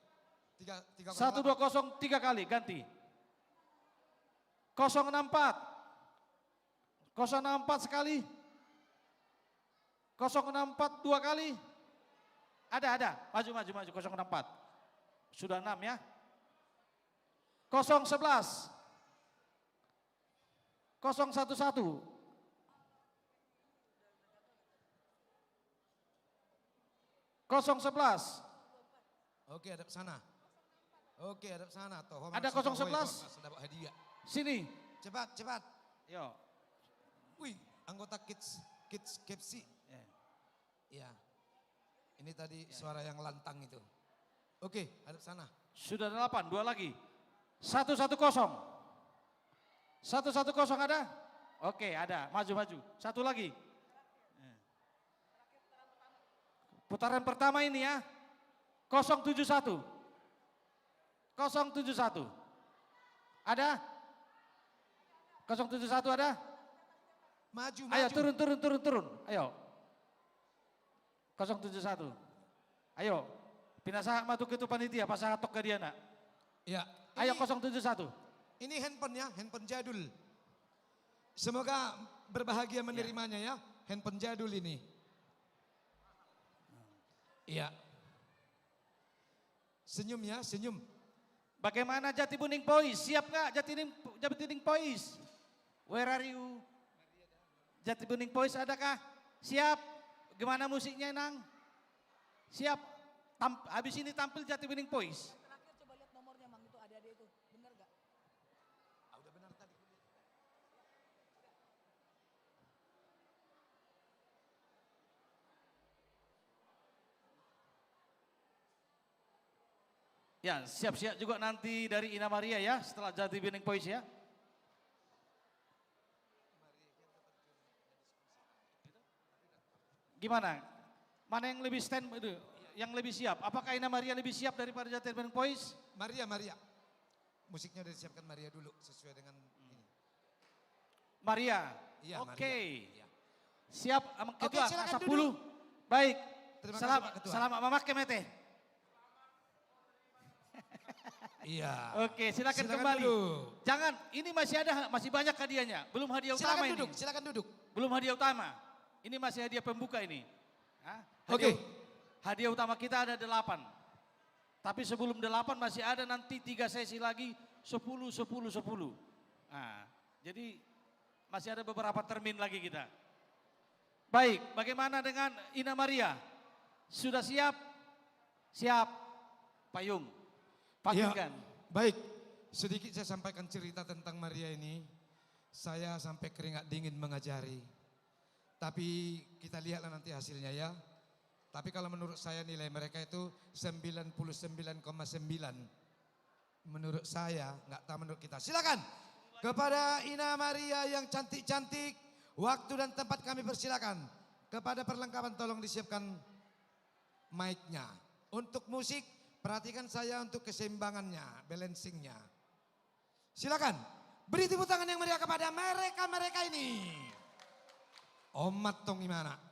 Tiga, tiga kosong delapan. Satu dua kosong tiga kali, ganti. Kosong enam empat. Kosong enam empat sekali. Kosong enam empat dua kali. Ada, ada. Maju, maju, maju. Kosong enam empat. Sudah enam ya. Kosong sebelas. Kosong satu satu. Kosong sebelas. Oke, hadap sana. Oke, hadap sana. Toh, ada kosong sebelas. Dapat hadiah. Sini. Cepat, cepat. Yo. Wih, anggota Kids, Kids Kepsi. Ya. Iya. Ini tadi suara yang lantang itu. Oke, hadap sana. Sudah delapan, dua lagi. Satu satu kosong. Satu satu kosong ada? Oke, ada. Maju, maju. Satu lagi. Putaran pertama ini ya. Kosong tujuh satu. Kosong tujuh satu. Ada? Kosong tujuh satu ada? Maju, maju. Ayo, turun, turun, turun, turun. Ayo. Kosong tujuh satu. Ayo. Pinasahat ma tu ketua panitia, pasahat tu hadiahna. Ya. Ayo, kosong tujuh satu. Ini handphone ya, handphone jadul. Semoga berbahagia menerimanya ya. Handphone jadul ini. Iya. Senyum ya, senyum. Bagaimana Jati Bening Boys? Siap nggak Jati Bening, Jati Bening Boys? Where are you? Jati Bening Boys adakah? Siap? Gimana musiknya, Nang? Siap? Tam-, habis ini tampil Jati Bening Boys. Terakhir coba lihat nomornya, Mang, itu adik-adik itu. Bener nggak? Ah, udah benar tadi. Ya, siap-siap juga nanti dari Ina Maria ya, setelah Jati Bening Boys ya. Gimana? Mana yang lebih stand, yang lebih siap? Apakah Ina Maria lebih siap daripada Jati Bening Boys? Maria, Maria. Musiknya udah disiapkan Maria dulu sesuai dengan ini. Maria. Iya, Maria. Oke. Iya. Siap, Amang Ketua, silakan duduk. Baik. Terima kasih, Pak Ketua. Selamat memakai, Mete. Iya. Oke, silakan. Silakan kembali. Duduk. Jangan, ini masih ada, masih banyak hadiahnya. Belum hadiah utama. Silakan duduk, silakan duduk. Belum hadiah utama. Ini masih hadiah pembuka ini. Hah? Hadiah, oke. Hadiah utama kita ada delapan. Tapi sebelum delapan masih ada nanti tiga sesi lagi, sepuluh, sepuluh, sepuluh. Nah, jadi masih ada beberapa termin lagi kita. Baik, bagaimana dengan Ina Maria? Sudah siap? Siap. Payung. Panggung. Ya, baik. Sedikit saya sampaikan cerita tentang Maria ini. Saya sampai keringat dingin mengajari. Tapi kita lihatlah nanti hasilnya ya. Tapi kalau menurut saya nilai mereka itu sembilan puluh sembilan koma sembilan. Menurut saya, nggak tahu menurut kita. Silakan. Kepada Ina Maria yang cantik-cantik, waktu dan tempat kami persilakan. Kepada perlengkapan tolong disiapkan mic-nya. Untuk musik, perhatikan saya untuk keseimbangannya, balancing-nya. Silakan. Beri tepuk tangan yang meriah kepada mereka-mereka ini. Omat tong imana.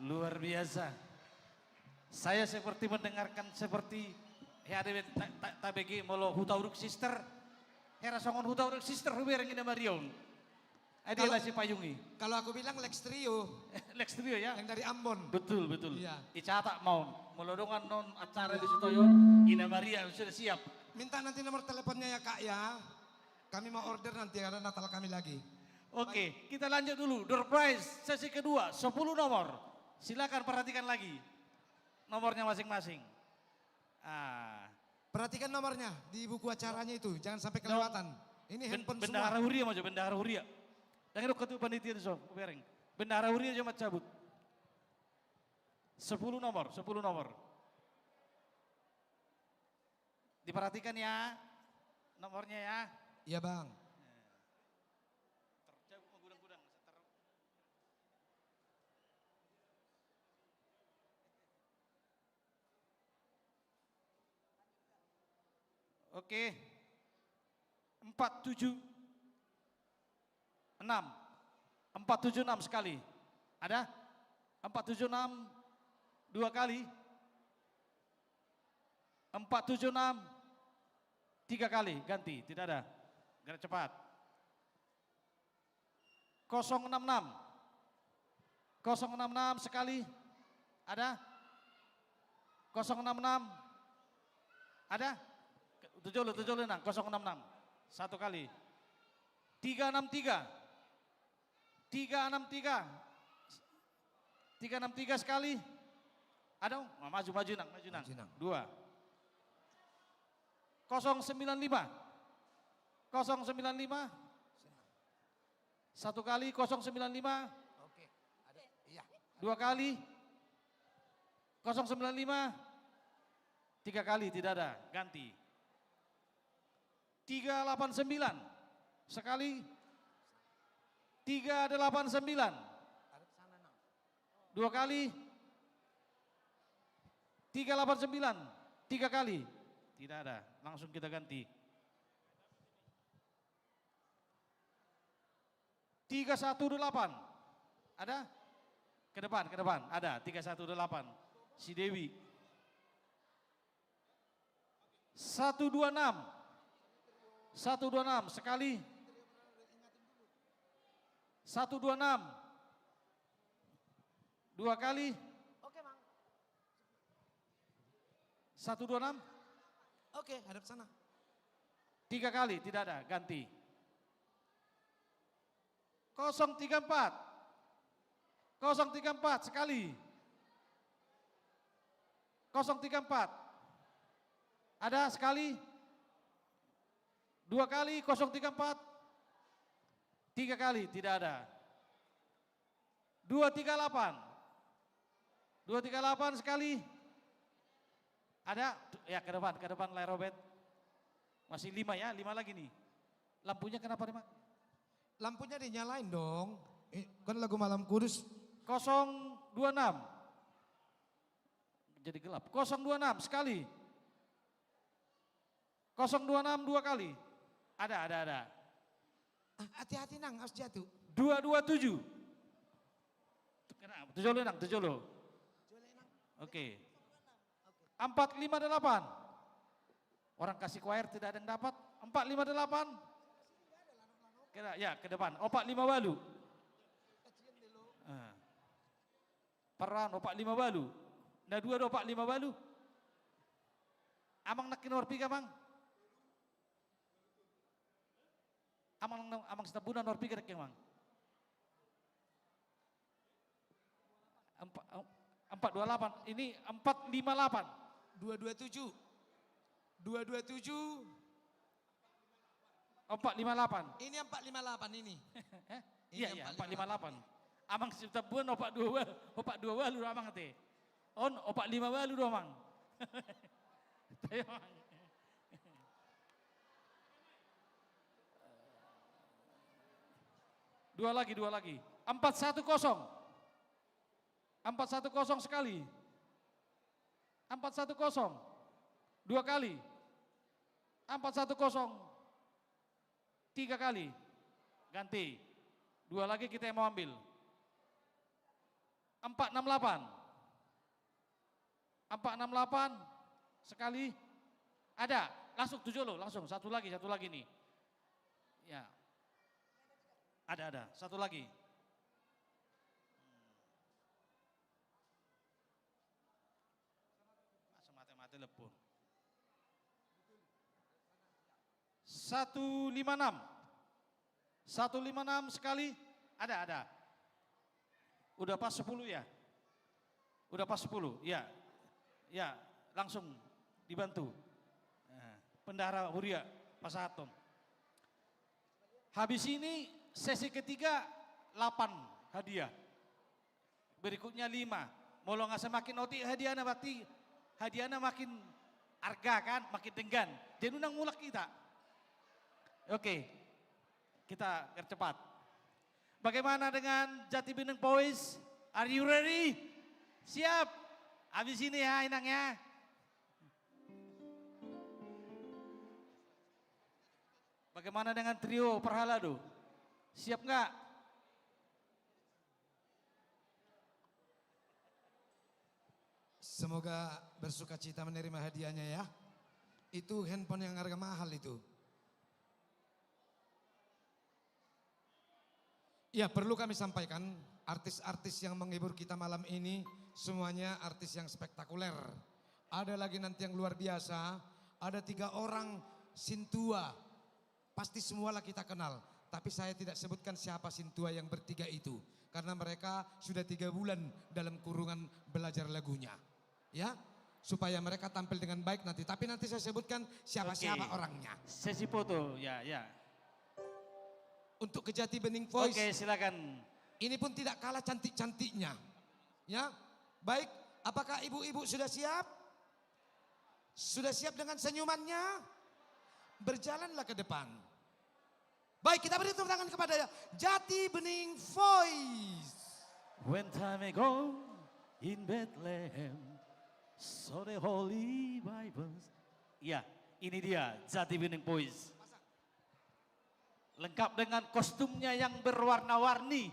Luar biasa. Saya seperti mendengarkan seperti, hea, de ta-, ta-, tabege molo Hutauruk Sister. Hera songon Hutauruk Sister hubereng Ina Maria on. Ai dia, kalau, Lasi Payung i. Kalau aku bilang Lex Trio. Lex Trio, ya? Yang dari Ambon. Betul, betul. Iya. Dicatat ma on. Molo dongan non acara, iya, di Sutoyo, Ina Maria sudah siap. Minta nanti nomor teleponnya ya, Kak, ya. Kami mau order nanti, ada Natal kami lagi. Oke, baik. Kita lanjut dulu. Door prize sesi kedua, sepuluh nomor. Silakan perhatikan lagi nomornya masing-masing. Ah. Perhatikan nomornya di buku acaranya itu, jangan sampai kelewatan. Ini ben-, handphone semua. Bendahara Huria ma jo, Bendahara Huria. Dang dok ketua panitia di so, hubereng. Bendahara Huria jo mancabut. Sepuluh nomor, sepuluh nomor. Diperhatikan ya, nomornya ya. Iya, Bang. Terjawab gudang-gudang. Oke. Empat tujuh enam. Empat tujuh enam sekali. Ada? Empat tujuh enam dua kali. Empat tujuh enam tiga kali. Ganti. Tidak ada. Gerak cepat. Kosong enam enam. Kosong enam enam sekali. Ada? Kosong enam enam. Ada? Tu jolo, tu jolo, Nang. Kosong enam enam. Satu kali. Tiga enam tiga. Tiga enam tiga. Tiga enam tiga sekali. Ada? Ma-, maju, maju, Nang. Maju, Nang. Maju, Nang. Dua. Kosong sembilan lima. Kosong sembilan lima. Satu kali, kosong sembilan lima. Oke. Ada. Iya. Dua kali. Kosong sembilan lima. Tiga kali, tidak ada. Ganti. Tiga delapan sembilan. Sekali. Tiga delapan sembilan. Dua kali. Tiga delapan sembilan. Tiga kali. Tidak ada. Langsung kita ganti. Tiga satu delapan. Ada? Ke depan, ke depan. Ada, tiga satu delapan. Si Dewi. Satu dua enam. Satu dua enam, sekali. Satu dua enam. Dua kali. Oke, Mang. Satu dua enam. Oke, hadap sana. Tiga kali, tidak ada, ganti. Kosong tiga empat. Kosong tiga empat, sekali. Kosong tiga empat. Ada sekali. Dua kali, kosong tiga empat. Tiga kali, tidak ada. Dua tiga delapan. Dua tiga delapan sekali. Ada? Ya, ke depan, ke depan, Lai Robert. Masih lima ya, lima lagi nih. Lampunya kenapa dimati? Lampunya dinyalain dong. Eh, kan lagu Malam Kudus. Kosong dua enam. Jadi gelap. Kosong dua enam sekali. Kosong dua enam dua kali. Ada, ada, ada. Ah, hati-hati, Nang, awas jatuh. Dua dua tujuh. Kena, tu jolo, Nang, tu jolo. Oke. Empat lima delapan. Orang kasih choir tidak ada yang dapat. Empat lima delapan. Kena, ya, ke depan. Opat lima walu. Ah. Parroan, opat lima walu. Na dua do opat lima walu. Amang nangkin nomor piga, Mang? Amang, Amang Sitambun nomor piga nangkin, Mang? Empat, empat dua delapan. Ini empat lima delapan. Dua dua tujuh. Dua dua tujuh. Empat lima delapan. Ini empat lima delapan ini. Iya, iya, empat lima delapan. Amang Sitambun opat dua, opat dua walu do, Amang, ate. On opat lima walu do, Amang. Tayo, Amang. Dua lagi, dua lagi. Empat satu kosong. Empat satu kosong sekali. Empat satu kosong. Dua kali. Empat satu kosong. Tiga kali. Ganti. Dua lagi kita yang mau ambil. Empat enam delapan. Empat enam delapan. Sekali. Ada. Langsung tujuh lo. Langsung. Satu lagi. Satu lagi nih. Ya. Ada, ada. Satu lagi. Masa mate-mate lepon. Satu lima enam. Satu lima enam sekali. Ada, ada. Udah pas sepuluh ya? Udah pas sepuluh, ya. Ya, langsung dibantu. Nah, pendahara huria pasahaton. Habis ini sesi ketiga, delapan hadiah. Berikutnya lima. Molo nga semakin otik hadiahna, berarti hadiahna makin arga kan, makin denggan. Jadi unang mulak hita. Oke, kita percepat. Bagaimana dengan Jati Bening Boys? Are you ready? Siap? Habis ini ya, Inang ya. Bagaimana dengan trio Parhalado? Siap nggak? Semoga bersukacita menerima hadiahnya ya. Itu handphone yang harga mahal itu. Ya, perlu kami sampaikan, artis-artis yang menghibur kita malam ini semuanya artis yang spektakuler. Ada lagi nanti yang luar biasa, ada tiga orang sintua. Pasti semualah kita kenal, tapi saya tidak sebutkan siapa sintua yang bertiga itu, karena mereka sudah tiga bulan dalam kurungan belajar lagunya. Ya, supaya mereka tampil dengan baik nanti. Tapi nanti saya sebutkan siapa-siapa orangnya. Oke. Sesi foto, ya, ya. Untuk ke Jati Bening Voice. Oke, silakan. Ini pun tidak kalah cantik-cantiknya. Ya, baik. Apakah ibu-ibu sudah siap? Sudah siap dengan senyumannya? Berjalanlah ke depan. Baik, kita beri tepuk tangan kepada Jati Bening Voice. When time ago in Bethlehem, so the Holy Bible. Ya, ini dia Jati Bening Voice. Lengkap dengan kostumnya yang berwarna-warni.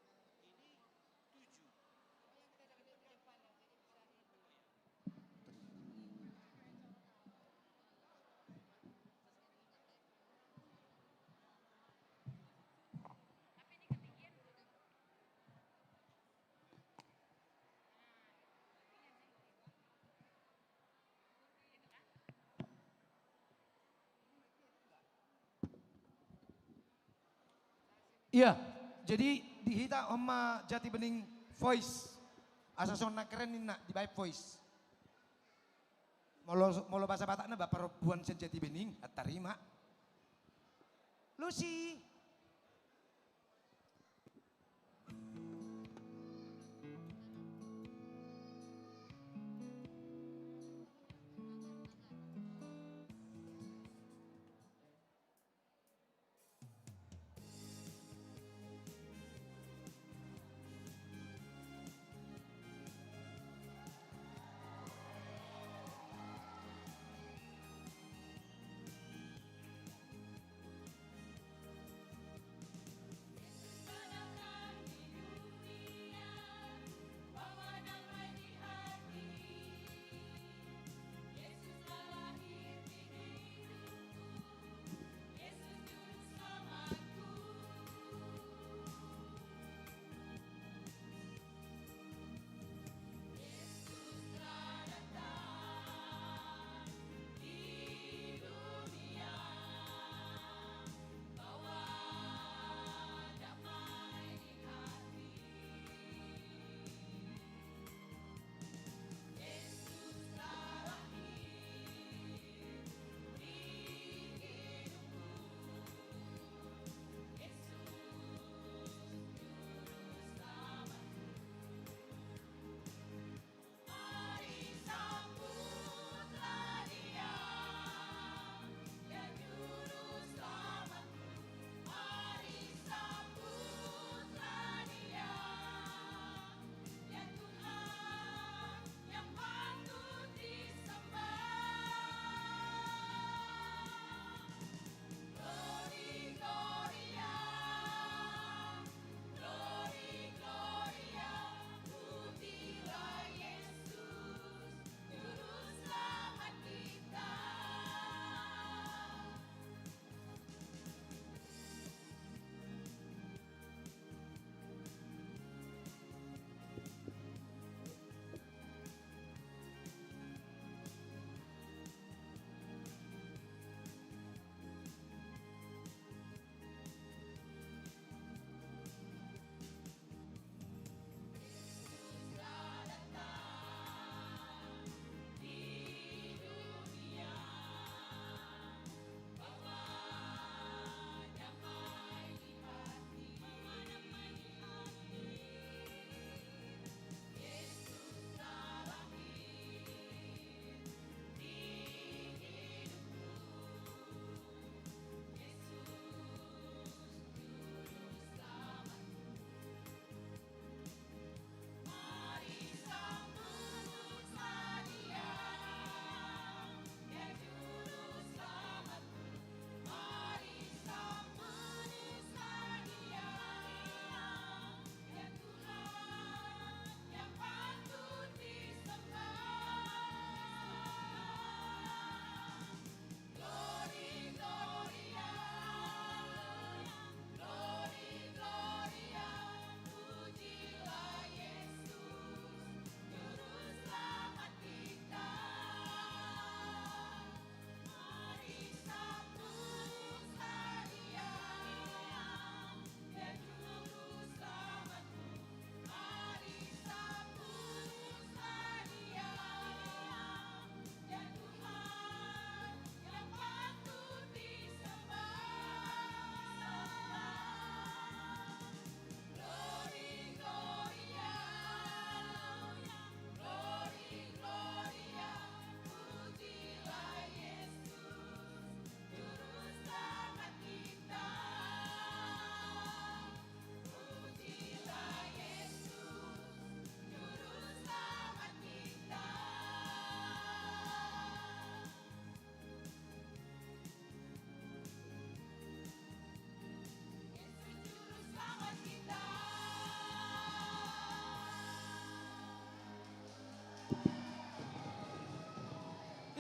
Tinggiin aja ini, Ma. Tinggiin. Tinggiin aja. Habis delapan, lima, baru delapan. Ini, ini yang lima nih. Eh, ini tujuh. Iya, jadi di hita on ma Jati Bening Voice. Asa songon na keren ninna, dibaen voice. Molo, molo bahasa Batakna ba parompuan sian Jati Bening, tarima. Lucy.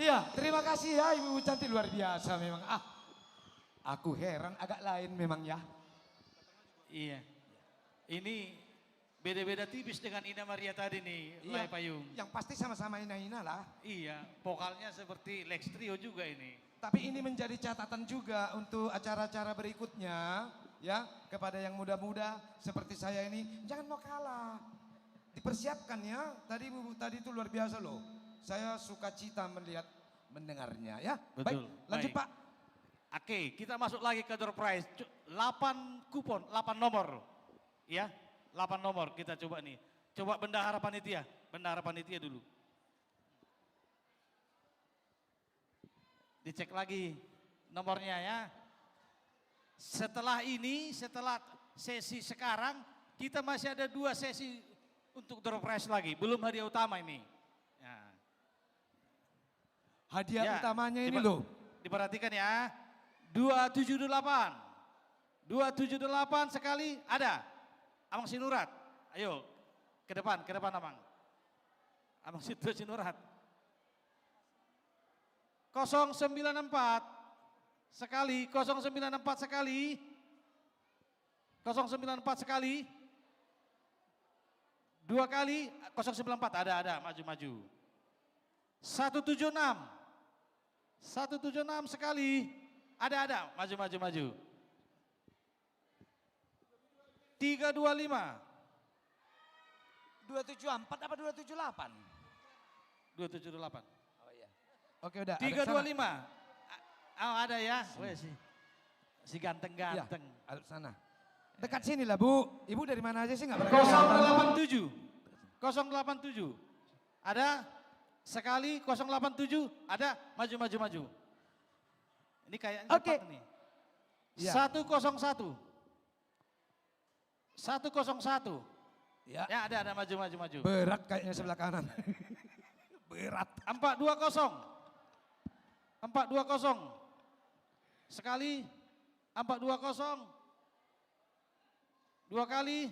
Iya, terima kasih ya, ibu-ibu cantik, luar biasa memang. Ah, aku heran, agak lain memang ya. Iya. Ini beda-beda tipis dengan Ina Maria tadi nih, iya, Lae Payung. Yang pasti sama-sama Ina-Ina lah. Iya, vokalnya seperti Lex Trio juga ini. Tapi ini menjadi catatan juga untuk acara-acara berikutnya, ya, kepada yang muda-muda seperti saya ini, jangan mau kalah. Dipersiapkan ya. Tadi, Bu, tadi itu luar biasa loh. Saya sukacita melihat, mendengarnya ya. Betul. Baik, lanjut, baik, Pak. Oke, kita masuk lagi ke door prize. Cu-, delapan kupon, delapan nomor. Ya, delapan nomor kita coba nih. Coba bendahara panitia, bendahara panitia dulu. Dicek lagi nomornya ya. Setelah ini, setelah sesi sekarang, kita masih ada dua sesi untuk door prize lagi. Belum hadiah utama ini. Ya. Hadiah, ya, utamanya ini diper-, loh. Diperhatikan ya. Dua tujuh delapan. Dua tujuh delapan sekali ada. Amang Sinurat. Ayo, ke depan, ke depan, Amang. Amang Situ Sinurat. Kosong sembilan empat sekali, kosong sembilan empat sekali, kosong sembilan empat sekali, dua kali, kosong sembilan empat, ada, ada, maju, maju. Satu tujuh enam, satu tujuh enam sekali, ada, ada, maju, maju, maju. Tiga dua lima. Dua tujuh empat apa dua tujuh delapan? Dua tujuh delapan. Oh iya. Oke, udah, ada sana. Tiga dua lima. A-, oh, ada ya. Sini. Weh, si, si ganteng-ganteng. Iya, ada sana. Dekat sini lah, Bu. Ibu dari mana aja sih, nggak pernah kelihatan. Kosong delapan tujuh. Kosong delapan tujuh. Ada sekali, kosong delapan tujuh. Ada, maju, maju, maju. Ini kayaknya cepat nih. Oke. Iya. Satu kosong satu. Satu kosong satu. Ya. Ya, ada, ada. Maju, maju, maju. Berat kayaknya sebelah kanan. Berat. Empat dua kosong. Empat dua kosong. Sekali. Empat dua kosong. Dua kali.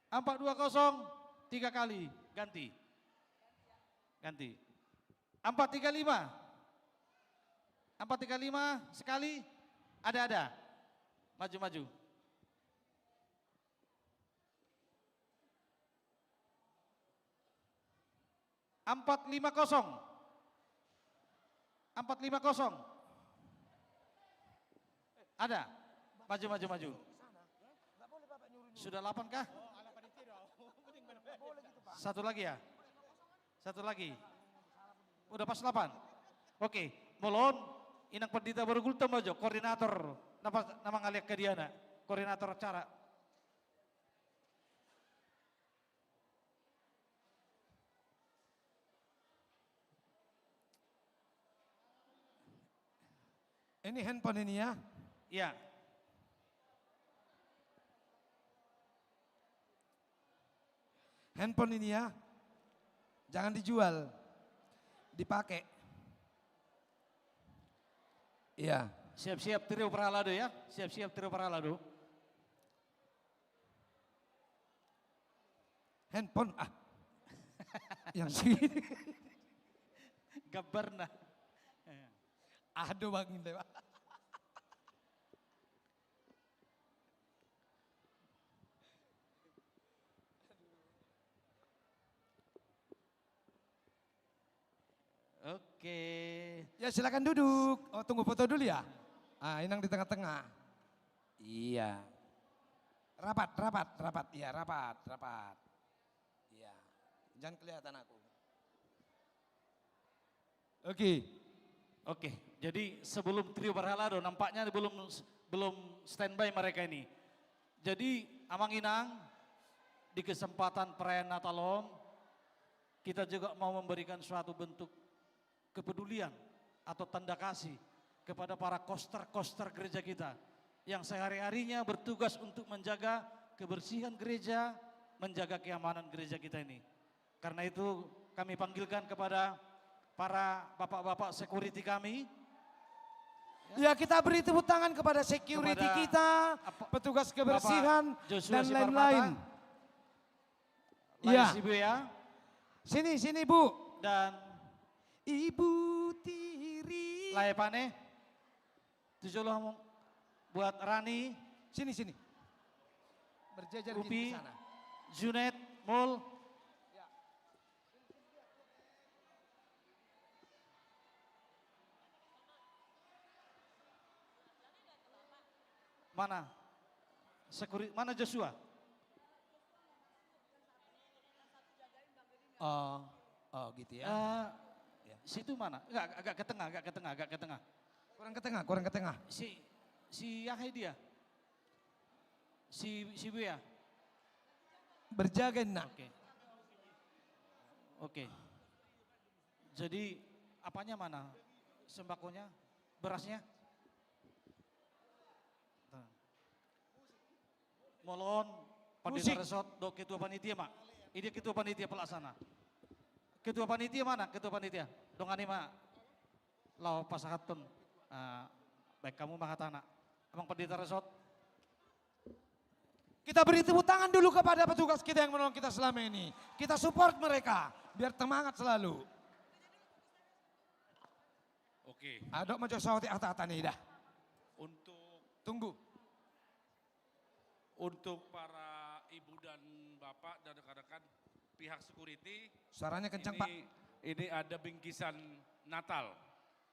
Empat dua kosong. Tiga kali. Ganti. Ganti. Empat tiga lima. Empat tiga lima sekali. Ada, ada. Maju, maju. Empat lima kosong. Empat lima kosong. Ada. Maju, maju, maju. Sudah delapan kah? Satu lagi ya? Satu lagi. Udah pas delapan. Oke, molo on, Inang Pandita Barugultom ma jo, koordinator, na pas, na mangalean hadiahna, koordinator acara. Ini handphone ini ya? Iya. Handphone ini ya, jangan dijual, dipakai. Iya. Siap-siap trio parhalado ya, siap-siap trio parhalado. Handphone, ah. Yang sini. Gambarna. Aduh, Bang Indra. Oke. Ya, silakan duduk. Oh, tunggu foto dulu ya. Ah, Inang di tengah-tengah. Iya. Rapat, rapat, rapat. Iya, rapat, rapat. Iya. Jangan kelihatan aku. Oke. Oke, jadi sebelum trio parhalado, nampaknya belum, belum standby mereka ini. Jadi, Amang Inang, di kesempatan perayaan Natal on, kita juga mau memberikan suatu bentuk kepedulian atau tanda kasih kepada para koster-koster gereja kita yang sehari-harinya bertugas untuk menjaga kebersihan gereja, menjaga keamanan gereja kita ini. Karena itu, kami panggilkan kepada para bapak-bapak security kami. Ya, kita beri tepuk tangan kepada security kita, kepada apa-, petugas kebersihan, Bapak Joshua dan Simarmata, lain-lain. Lain. Ya. Sibuya. Sini, sini, Bu. Dan Ibu Tiri. Lae pane. Tu jolo hamu. Buat Rani. Sini, sini. Berjejer Upi, gitu di sana. Junet, Mul. Ya. Mana? Sekuri-, mana Joshua? Oh, oh gitu ya. Eh, ya. Situ mana? Agak, agak ke tengah, agak ke tengah, agak ke tengah. Kurang ke tengah, kurang ke tengah. Si, si Yahya dia? Si, si Buya? Berjaga, nak. Oke. Oke. Jadi, apanya mana? Sembakonya? Berasnya? Nah. Molo on, Pandita Resort, do ketua panitia ma. Ini ketua panitia pelaksana. Ketua panitia mana? Ketua panitia. Dongani ma. Laho pasahathon. Ah, baik, hamu ma hatana. Amang Pandita Resort. Kita beri tepuk tangan dulu kepada petugas kita yang menolong kita selama ini. Kita support mereka, biar semangat selalu. Oke. Adong ma jo saotik hata-hata ni dah. Untuk, tunggu. Untuk para ibu dan bapak dan rekan-rekan pihak security, suaranya kencang, Pak. Ini ada bingkisan Natal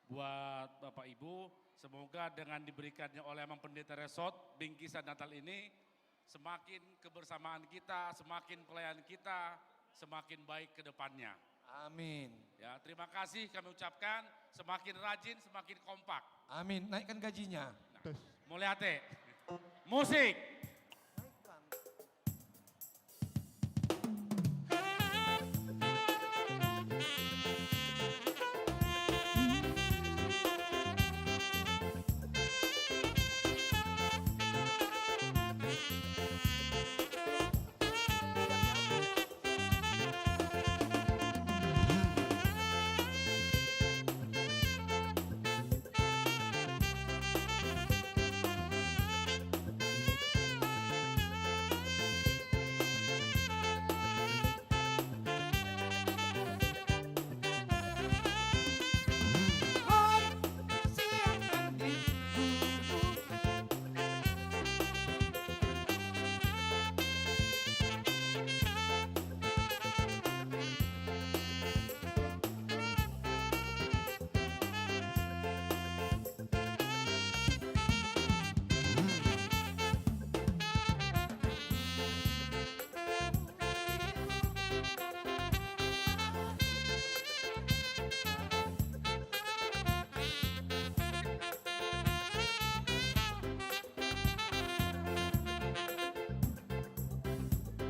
buat Bapak Ibu. Semoga dengan diberikannya oleh Amang Pendeta Resort bingkisan Natal ini, semakin kebersamaan kita, semakin pelayanan kita, semakin baik ke depannya. Amin. Ya, terima kasih kami ucapkan, semakin rajin, semakin kompak. Amin. Naikkan gajinya. Nah, mauliate. Musik.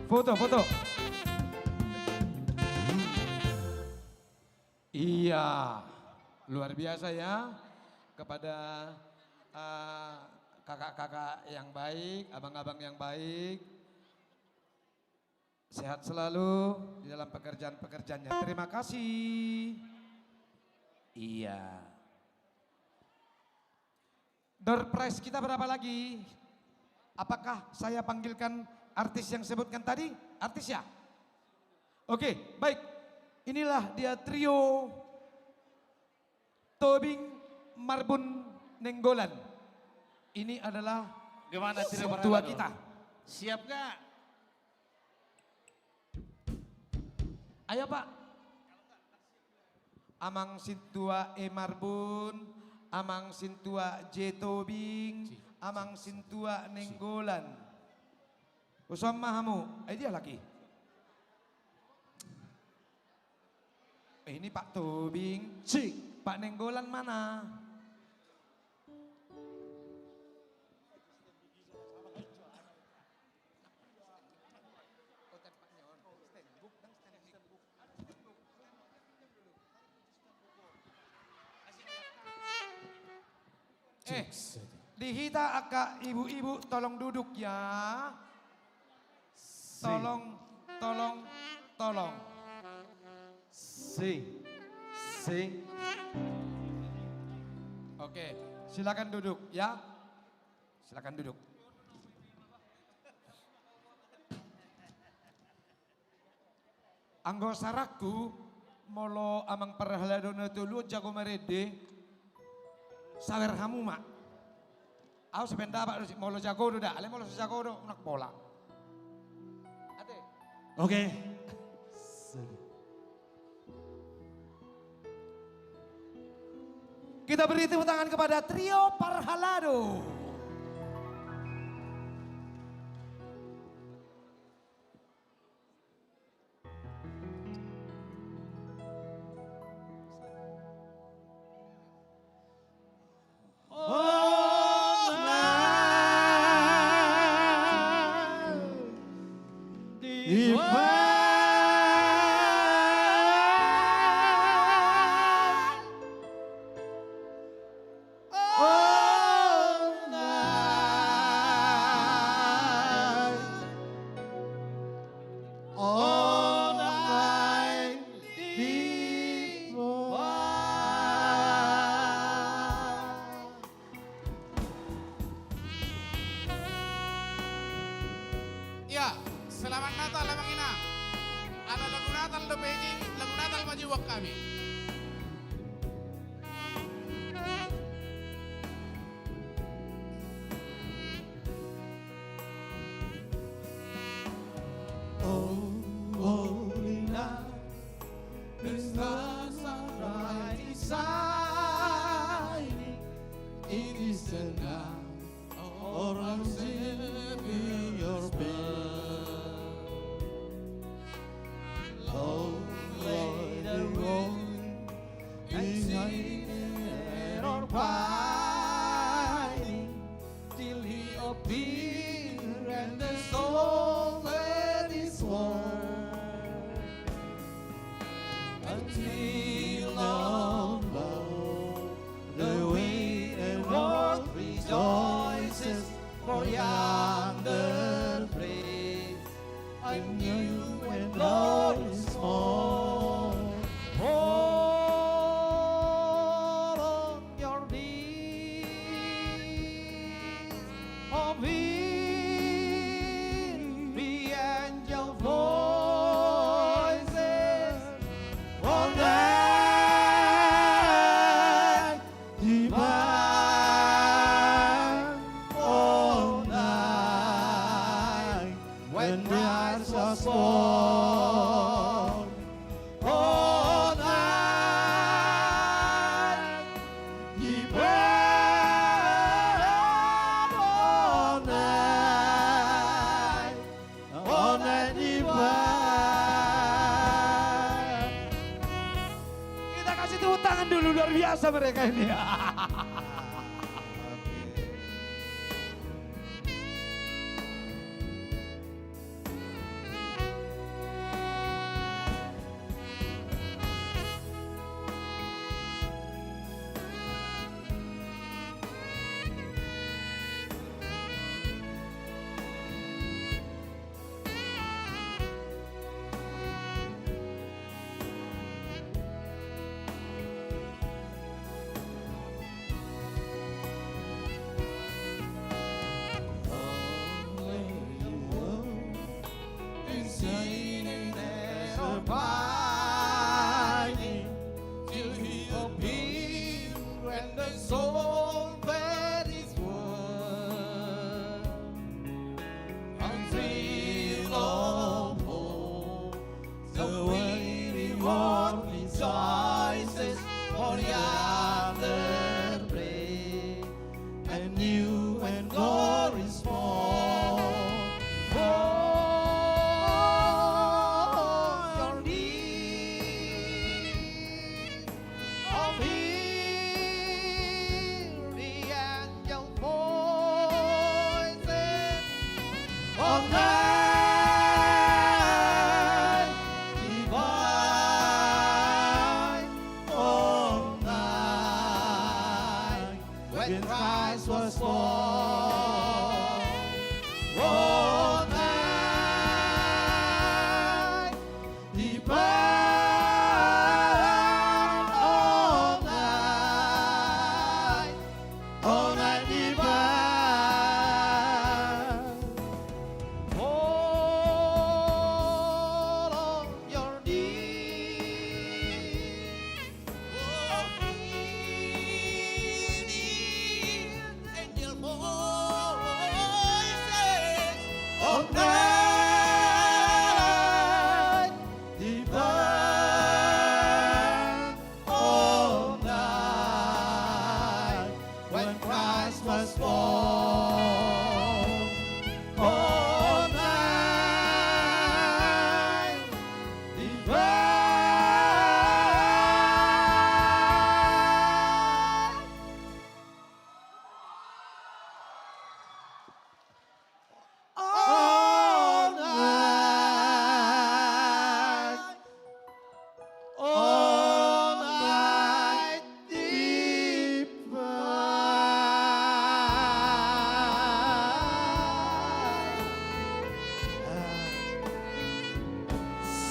Foto, foto. Iya, luar biasa ya kepada, eh, kakak-kakak yang baik, abang-abang yang baik. Sehat selalu di dalam pekerjaan-pekerjaannya. Terima kasih. Iya. Door prize kita berapa lagi? Apakah saya panggilkan artis yang sebutkan tadi? Artis ya? Oke, baik. Inilah dia trio Tobing Marbun Nainggolan. Ini adalah sintua kita. Siap nggak? Ayo, Pak. Amang sintua E Marbun, amang sintua J Tobing, amang sintua Nainggolan. Usom ma hamu. Eh, dia lagi. Eh, ini Pak Tobing. Pak Nainggolan mana? Eh, di hita angka ibu-ibu tolong duduk ya. Tolong, tolong, tolong. Sing, sing. Oke, silakan duduk ya. Silakan duduk. Anggo saranku, Molo amang parhalado na tolu on jago marende, sawer hamu ma. Au sependapat do, molo jago do da, alai molo so jago do, unang pola. Ate. Oke. Kita beri tepuk tangan kepada Trio Parhalado. Ia, selamat Natal amang inang. Ala lagu Natal dope i, lagu Natal ma jua hami. Oh, holy night, the stars are brightly shining. It is the night of our Savior's birth. Long lay the world in sin and all pining, till he appeared and the soul that is worth. Until on Lord the weary world rejoices, for yonder breaks a new and glorious morn. Hold on your knees, oh, hear the angel voices, all night divine, all night when Christ was born. All night he prayed, all night, all night he prayed. Kita kasih tepuk tangan dulu, luar biasa mereka ini. Till he appeared and the soul that is worth. Until on Lord the weary world rejoices, for yonder breaks a new and glorious morn. Fall on your knees, oh, hear the angel voices, all night divine, all night when Christ was born.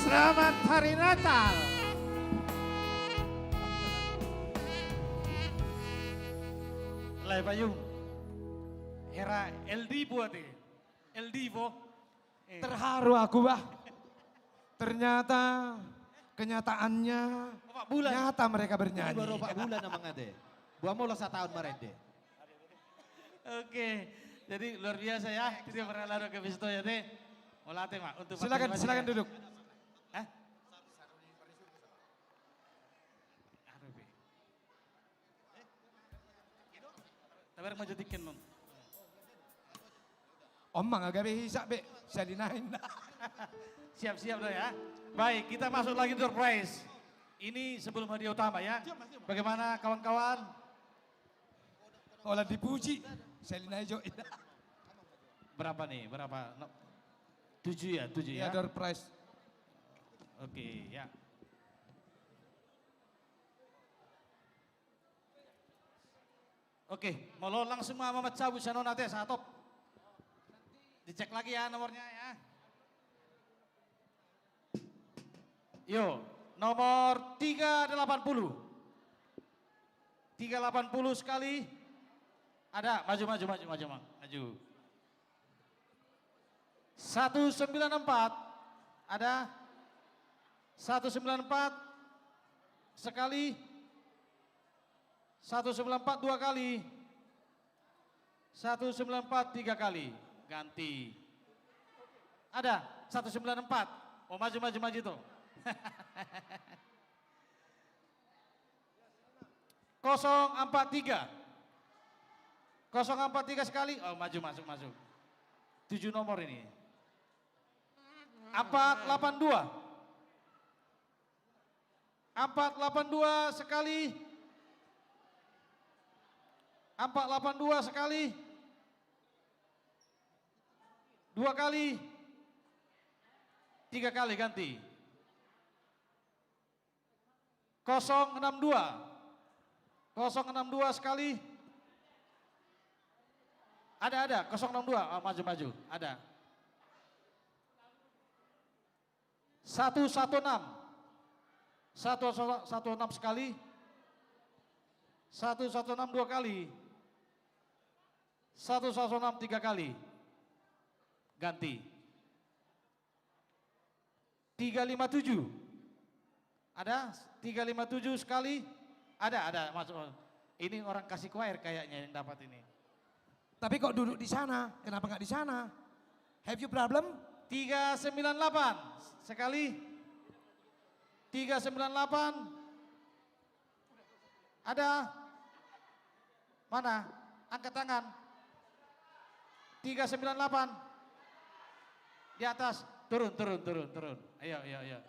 Selamat Hari Natal. Lae payung. Hera L D buat, eh. L D, bo. Eh. Terharu aku, bah. Ternyata kenyataannya nyata mereka bernyanyi. Baru opat bulan na mangate. Buat molo sataon marende. Oke. Jadi luar biasa ya. Dia pernah lari ke Pistoia, teh. Mauliate ma untuk... Silakan, silakan duduk. Hah? Aduh, be. Tabar maju tiken, non. Om, mangagabe hisap be, salinain. Siap-siap dah ya. Baik, kita masuk lagi door prize. Ini sebelum hadiah utama ya. Bagaimana kawan-kawan? Olah dipuji, salinain jo. Berapa nih? Berapa? No, tujuh ya, tujuh ya. Ya, door prize. Oke, ya. Oke, molo langsung ma mancabut sian on ate, satop. Dicek lagi ya nomornya ya. Yo, nomor tiga delapan puluh. Tiga delapan puluh sekali. Ada, maju, maju, maju, maju, Mang. Maju. Satu sembilan empat. Ada? Satu sembilan empat sekali. Satu sembilan empat dua kali. Satu sembilan empat tiga kali. Ganti. Ada? Satu sembilan empat. Oh, maju, maju, maju tuh. Kosong empat tiga. Kosong empat tiga sekali. Oh, maju, masuk, masuk. Tujuh nomor ini. Empat delapan dua. Empat delapan dua sekali. Empat delapan dua sekali. Dua kali. Tiga kali ganti. Kosong enam dua. Kosong enam dua sekali. Ada, ada. Kosong enam dua. Ah, maju, maju. Ada. Satu satu enam. Satu satu enam sekali. Satu satu enam dua kali. Satu satu enam tiga kali. Ganti. Tiga lima tujuh. Ada? Tiga lima tujuh sekali. Ada, ada. Masuk. Ini orang kasih kuair kayaknya yang dapat ini. Tapi kok duduk di sana? Kenapa nggak di sana? Have you problem? Tiga sembilan delapan. Sekali. Tiga sembilan delapan. Ada? Mana? Angkat tangan. Tiga sembilan delapan. Di atas. Turun, turun, turun, turun. Ayo, ayo, ayo.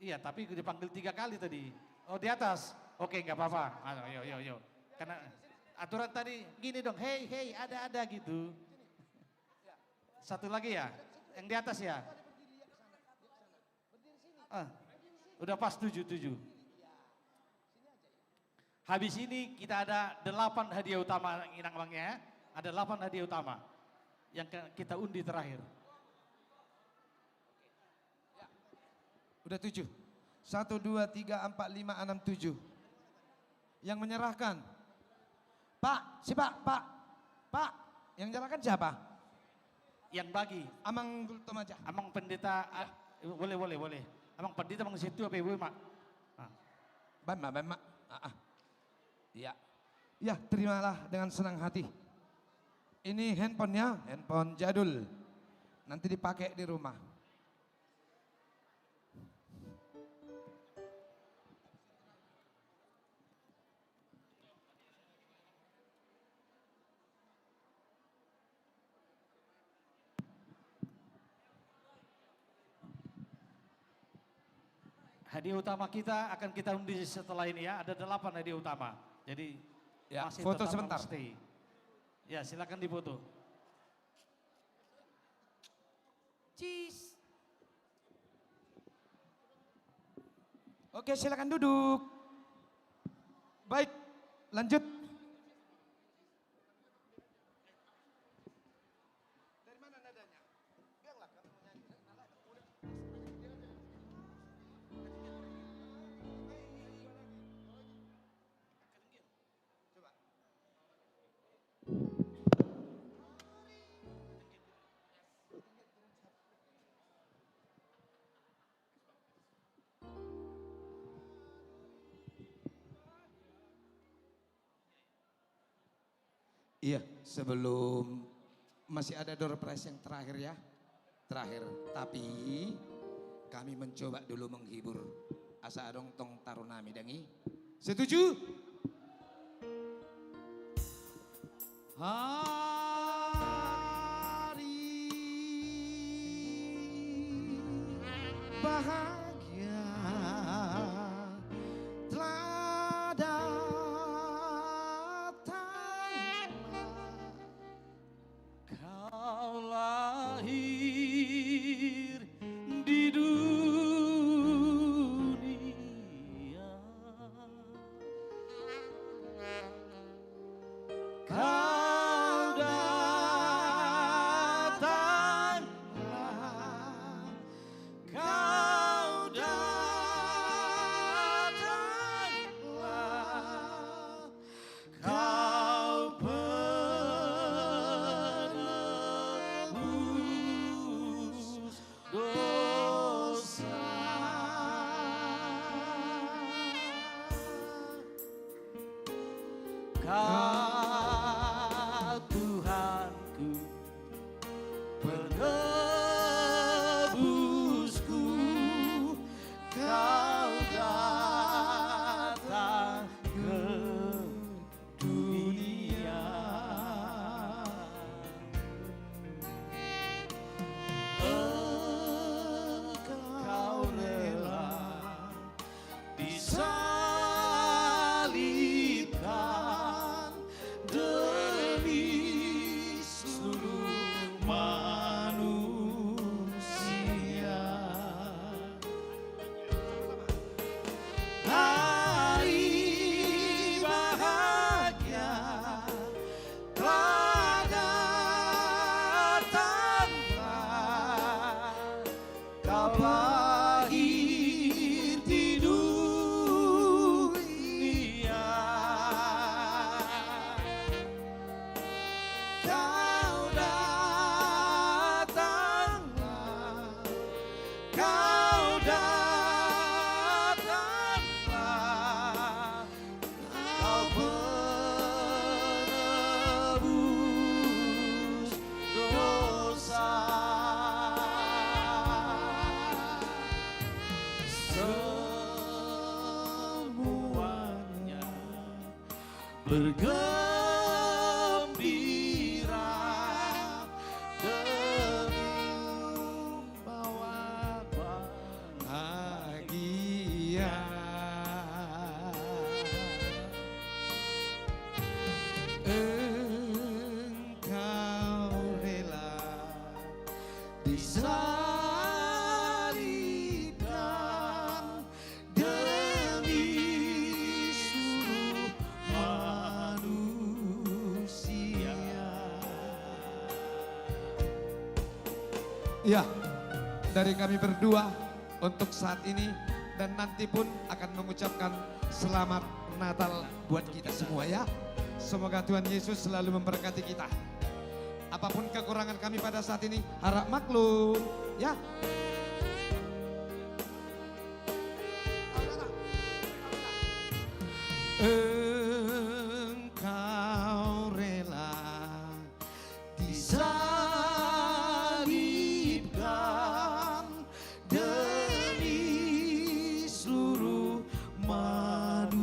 Iya, tapi dipanggil tiga kali tadi. Oh, di atas. Oke, nggak apa-apa. Ayo, ayo, ayo, ayo. Karena aturan tadi gini dong, "Hei, hei, ada, ada," gitu. Satu lagi ya? Yang di atas ya? Ah, udah pas tujuh, tujuh. Habis ini kita ada delapan hadiah utama, Inang, Bang, ya. Ada delapan hadiah utama yang ke-, kita undi terakhir. Udah tujuh. Satu, dua, tiga, empat, lima, enam, tujuh. Yang menyerahkan. Pak, si Pak, Pak. Pak, yang menyerahkan siapa? Yang bagi. Amang Gultom aja. Amang Pendeta, ah, boleh, boleh, boleh. Amang Pendeta, Amang Situ, apa Ibu, Mak? Ah. Baen ma, baen ma. Ah, ah. Iya. Ya, terimalah dengan senang hati. Ini handphonenya, handphone jadul. Nanti dipakai di rumah. Hadiah utama kita akan kita undi setelah ini ya, ada delapan hadiah utama. Jadi, ya, masih foto tetap sebentar. Stay. Ya, silakan difoto. Cheese. Oke, silakan duduk. Baik, lanjut. Dari mana nadanya? Biarlah kami menyanyi. Coba. Iya, sebelum, masih ada door prize yang terakhir ya. Terakhir, tapi kami mencoba dulu menghibur. Asa adong tong taru nami dang i. Setuju? Hari bahagia telah datang. Kau lahir di dunia. Kau datanglah, kau datanglah. Kau penebus dosa. Kau Tuhanku, penebusku, kau datang ke dunia. Engkau rela disalibkan demi seluruh manusia. Hari bahagia telah datanglah, kau lahir di dunia. Kau datanglah, kau datanglah, kau penebus dosa. Semuanya bergembira demi membawa bahagia. Engkau rela disalibkan demi seluruh manusia. Ya, dari kami berdua untuk saat ini dan nanti pun akan mengucapkan selamat Natal buat kita semua ya. Semoga Tuhan Yesus selalu memberkati kita. Apapun kekurangan kami pada saat ini, harap maklum ya. Engkau rela disalibkan demi seluruh manusia.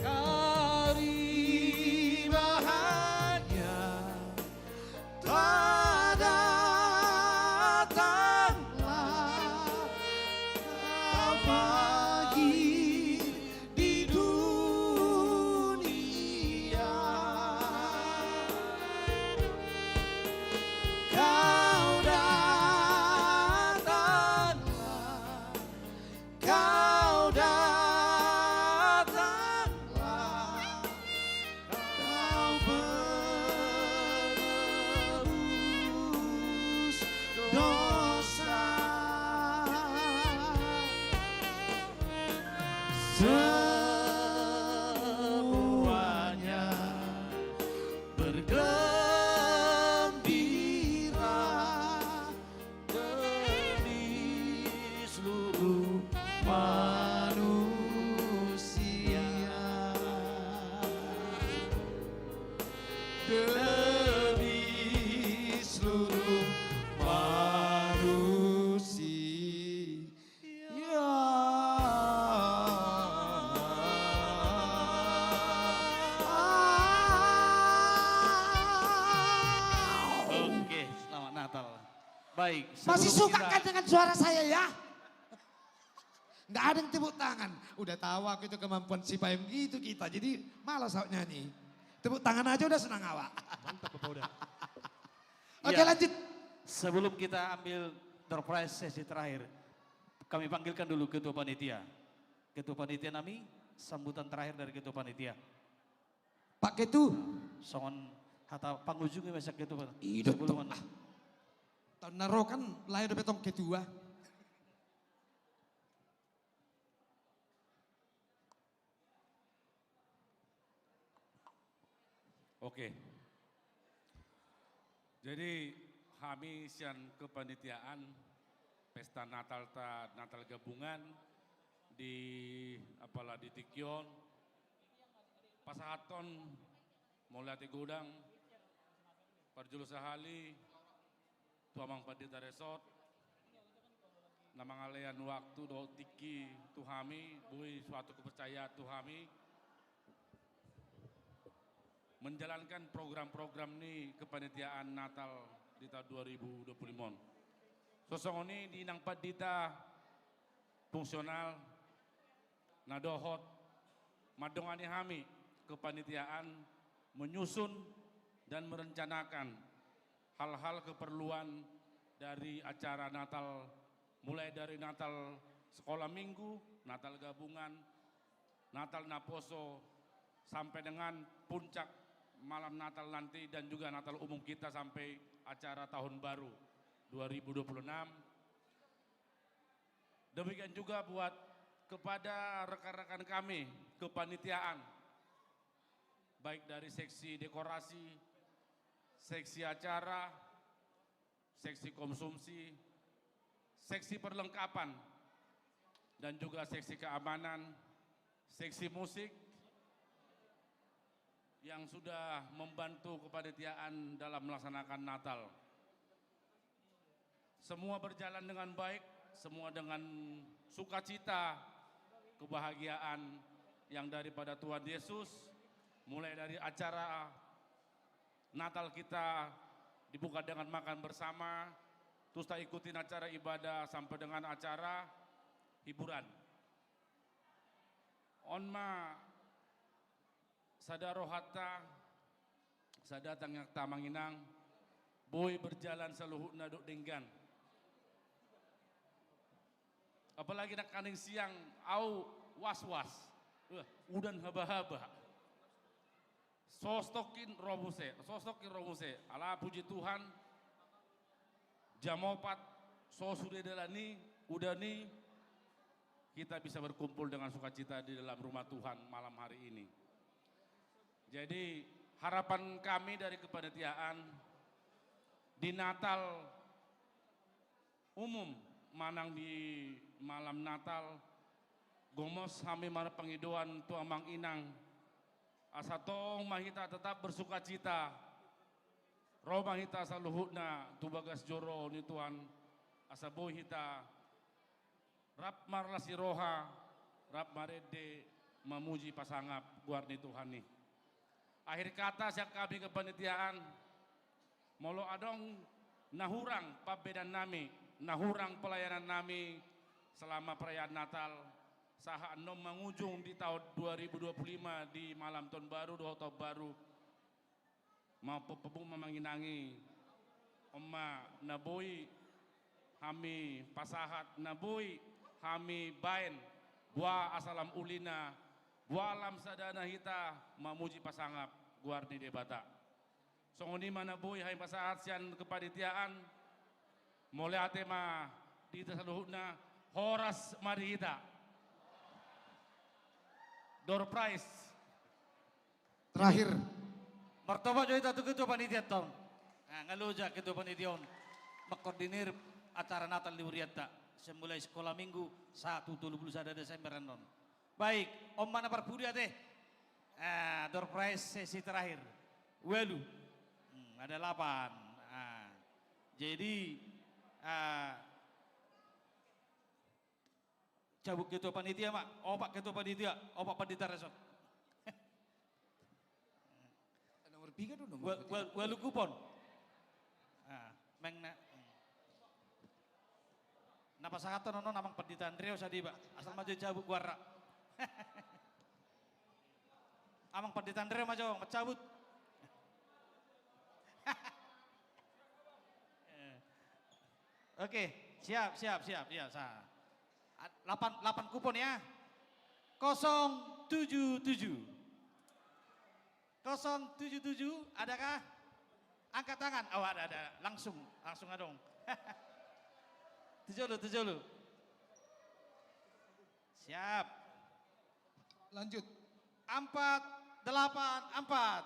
Hari bahagia telah Pagi di dunia, kau datanglah, kau datanglah. Kau penebus dosa. Semuanya bergembira demi seluruh manusia, demi seluruh manusia. Oke, selamat Natal. Baik, masih sebelum suka kita kan dengan suara saya, ya? Nggak ada yang tepuk tangan. Udah tahu aku itu kemampuan si Baim gitu kita. Jadi malas awak nyanyi. Tepuk tangan aja udah senang awak. Mantap, Bapak, udah. Oke, ya, lanjut. Sebelum kita ambil door prize sesi terakhir, kami panggilkan dulu Ketua Panitia. Ketua Panitia nami, sambutan terakhir dari Ketua Panitia. Pak Ketu. Songon hata pangujungi masa Ketua. Ido. Sebelum tong, ah. Taon na ro kan lae dope tong Ketua. Oke. Jadi, hami sian kepanitiaan pesta Natal ta, Natal Gabungan di, apala di tingki on, pasahathon mauliate godang, parjolo sahali tu Amang Pandita Resort, na mangalean waktu dohot tingki tu hami, boi suatu kepercayaan tu hami, menjalankan program-program ni kepanitiaan Natal di tahun dua ribu dua puluh lima on. Songon i di Inang Pandita fungsional, na dohot mandongani hami kepanitiaan menyusun dan merencanakan hal-hal keperluan dari acara Natal, mulai dari Natal sekolah minggu, Natal gabungan, Natal naposo, sampai dengan puncak malam Natal nanti dan juga Natal umum kita sampai acara tahun baru dua ribu dua puluh enam. Demikian juga buat kepada rekan-rekan kami kepanitiaan, baik dari seksi dekorasi, seksi acara, seksi konsumsi, seksi perlengkapan, dan juga seksi keamanan, seksi musik, yang sudah membantu kepanitiaan dalam melaksanakan Natal. Semua berjalan dengan baik, semua dengan sukacita, kebahagiaan yang daripada Tuhan Yesus, mulai dari acara Natal kita dibuka dengan makan bersama, terus ta ikutin acara ibadah sampai dengan acara hiburan. On ma sada rohanta, sada tangiangta Amang Inang, boi berjalan saluhutna dohot denggan. Apalagi nangkaning siang au was-was. Wah, udan haba-haba. So stop i ro muse, so stop i ro muse. Ala puji Tuhan, jam opat, so sude dalan i, udan i, kita bisa berkumpul dengan sukacita di dalam rumah Tuhan malam hari ini. Jadi, harapan kami dari kepanitiaan, di Natal umum manang di malam Natal, gomos hami marpangidoan tu Amang Inang, asa tong ma hita tetap bersukacita, ro ma hita saluhutna tu bagas joro ni Tuhan, asa boi hita rap marlas ni roha, rap marende, mamuji pasangap goar ni Tuhan i. Akhir kata sian hami kepanitiaan, molo adong na hurang pambahenan nami, na hurang pelayanan nami, selama perayaan Natal, sahat annon mangujung di taon dua ribu dua puluh lima di malam taon baru dohot taon baru. Mampopobung ma manginangi, on ma na boi hami pasahat, na boi hami baen, boha asa lam ulina, boha lam sadana hita mamuji pasangap goar ni Debata. Songon i ma na boi hami pasahat sian kepanitiaan, mauliate ma di hita saluhutna, horas ma di hita. Door prize. Terakhir. Martopot jo hita tu ketua panitia tong. Nah, nga loja ketua panitia on mengkoordinir acara Natal di hurianta. Sian mulai sekolah minggu sahat tu tolu pulu sada Desember annon. Baik, on ma na parpudi ate. Ah, door prize sesi terakhir. Ualu. Hmm, ada delapan. Ah. Jadi, ah, cabut ketua panitia ma, opat ketua panitia, opat pandita resort. Nomor tiga dong, nomor tiga. Ualu kupon. Ah, meng na. Na pasahathon on amang pandita Andreo Sadiba, asal ma jo dicabut goarna. Amang pandita Andreo ma jo mancabut. Oke, siap, siap, siap, ya, sa. A-, delapan, delapan kupon ya. Kosong tujuh tujuh. Kosong tujuh tujuh, adakah? Angkat tangan. Oh, ada, ada. Langsung, langsung adong. Tu jolo, tu jolo. Siap. Lanjut. Empat delapan empat.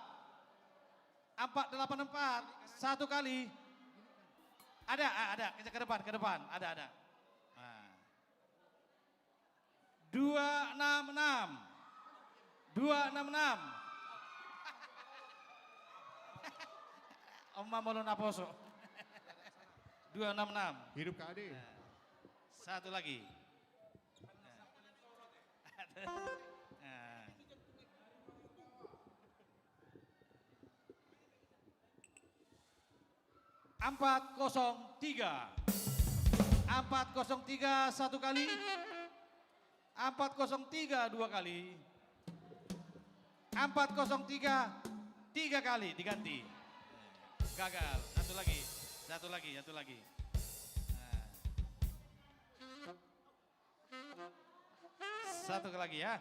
Empat delapan empat. Satu kali. Ada, a-, ada. Ke, ke depan, ke depan. Ada, ada. Nah. Dua enam enam. Dua enam enam. On ma molo naposo. Dua enam enam. Hidup K D. Nah. Satu lagi. Nah. Empat kosong tiga. Empat kosong tiga satu kali. Empat kosong tiga dua kali. Empat kosong tiga tiga kali diganti. Gagal. Satu lagi. Satu lagi, satu lagi. Nah. Satu lagi ya.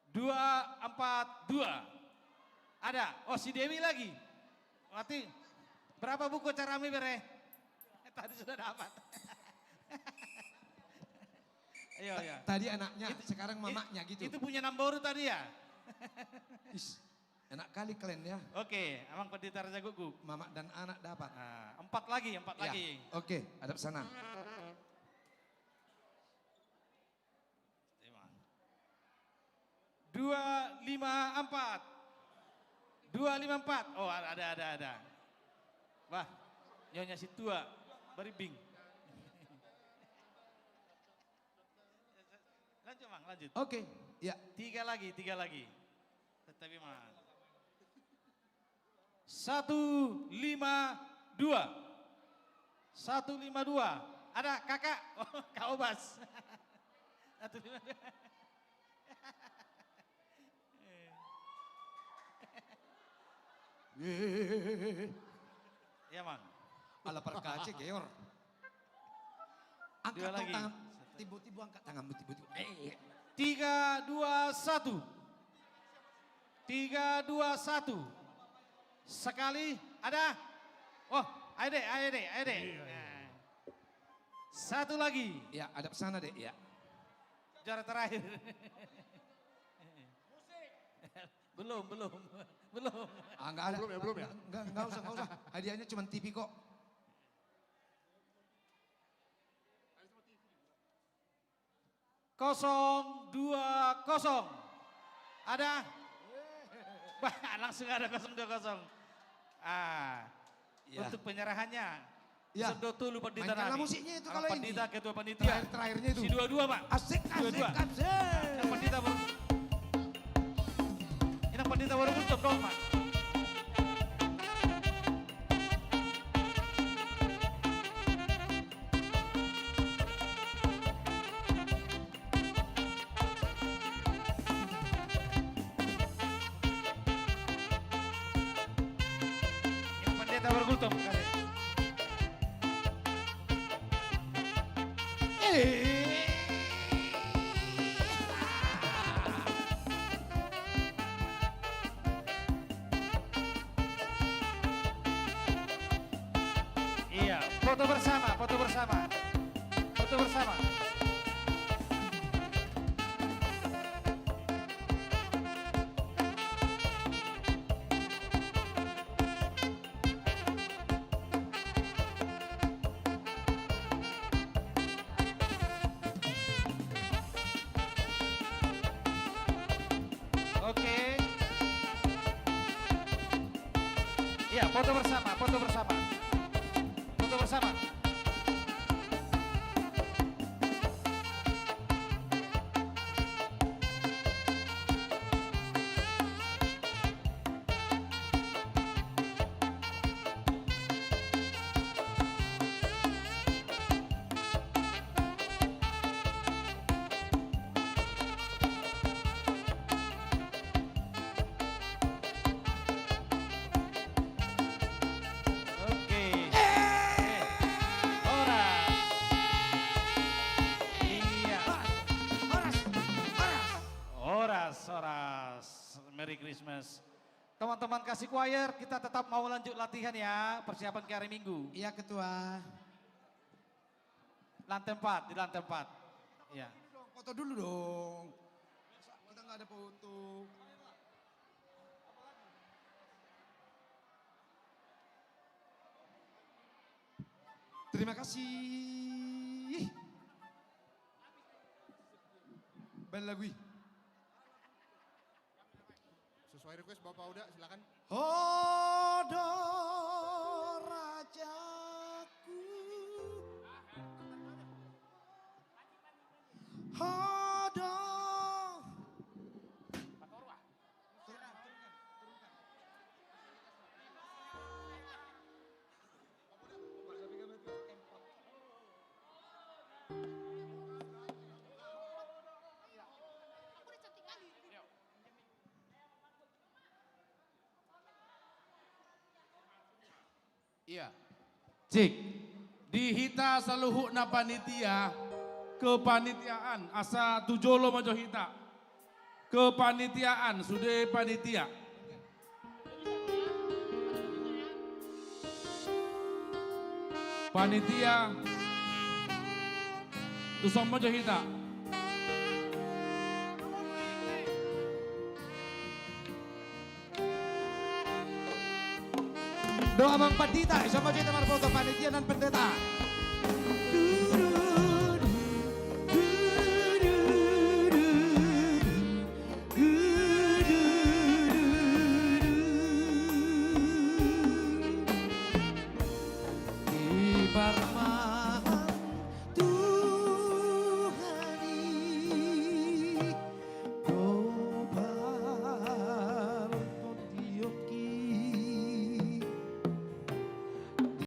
Dua empat dua. Ada. Oh, si Dewi lagi. Mati. Berapa buku carami bere? Tadi sudah dapat. Iya, iya. Tadi anaknya, sekarang mamaknya gitu. Itu punya Namboru tadi ya? Is, enak kali kalian ya. Oke, Amang Pendeta Raja Guguk. Mamak dan anak dapat. Nah, empat lagi, empat lagi. Oke, hadap sana. Emang. Dua lima empat. Dua lima empat. Oh, ada, ada, ada. Wah, Nyonya Situa, berimbing. Lanjut, Mang, lanjut. Oke, ya. Tiga lagi, tiga lagi. Tetapi, Mang. Satu lima dua. Satu lima dua. Ada kakak? Oh, Kak Obas. Satu lima dua. Iya, Mang. Ala parkace, Geor. Angkat dua lagi. Tangan. Tibo-tibo angkat tanganmu, tibo-tibo. Eh, iya. Tiga, dua, satu. Tiga, dua, satu. Sekali, ada? Oh, ayo deh, ayo deh, ayo deh. Iya, iya. Nah. Satu lagi. Ya, hadap sana deh, ya. Juara terakhir. Belum, belum. Belum. Ah, nggak ada. Belum ya, belum ya? Nggak, nggak usah, nggak usah. Hadiahnya cuma T V kok. Kosong dua kosong. Ada? Bah, langsung ada kosong dua kosong. Ah, iya. Untuk penyerahannya. Iya. Sendo tolu pandita nami. Mainkanlah musiknya itu kalau ini. Pandita, ketua panitia. Terakhir-terakhirnya itu. Si dua dua, Pak. Asik, asik, asik. Dua dua. Yang pandita baru. Ini pandita baru muncul dong, Pak. Tutup kali. Eh. Iya, foto bersama, foto bersama. Foto bersama. Oke. Iya, foto bersama, foto bersama. Foto bersama. Oke. Eh, horas. Iya. Horas, horas, horas. Horas, horas. Merry Christmas. Teman-teman Kasih Choir, kita tetap mau lanjut latihan ya, persiapan ke hari Minggu. Iya, Ketua. Lantai empat, di lantai empat. Iya. Foto dulu dong. Kita nggak ada foto. Terima kasih. Balik lagi. Sesuai request Bapak Uda, silakan. Ho do rajaku. Ho do. Iya. Cik. Di hita saluhutna panitia, kepanitiaan, asa tu jolo ma jo hita. Kepanitiaan, sude panitia. Panitia, tu son ma jo hita. Doa Amang Pandita, i son ma jo hita marfoto, panitia dan pendeta.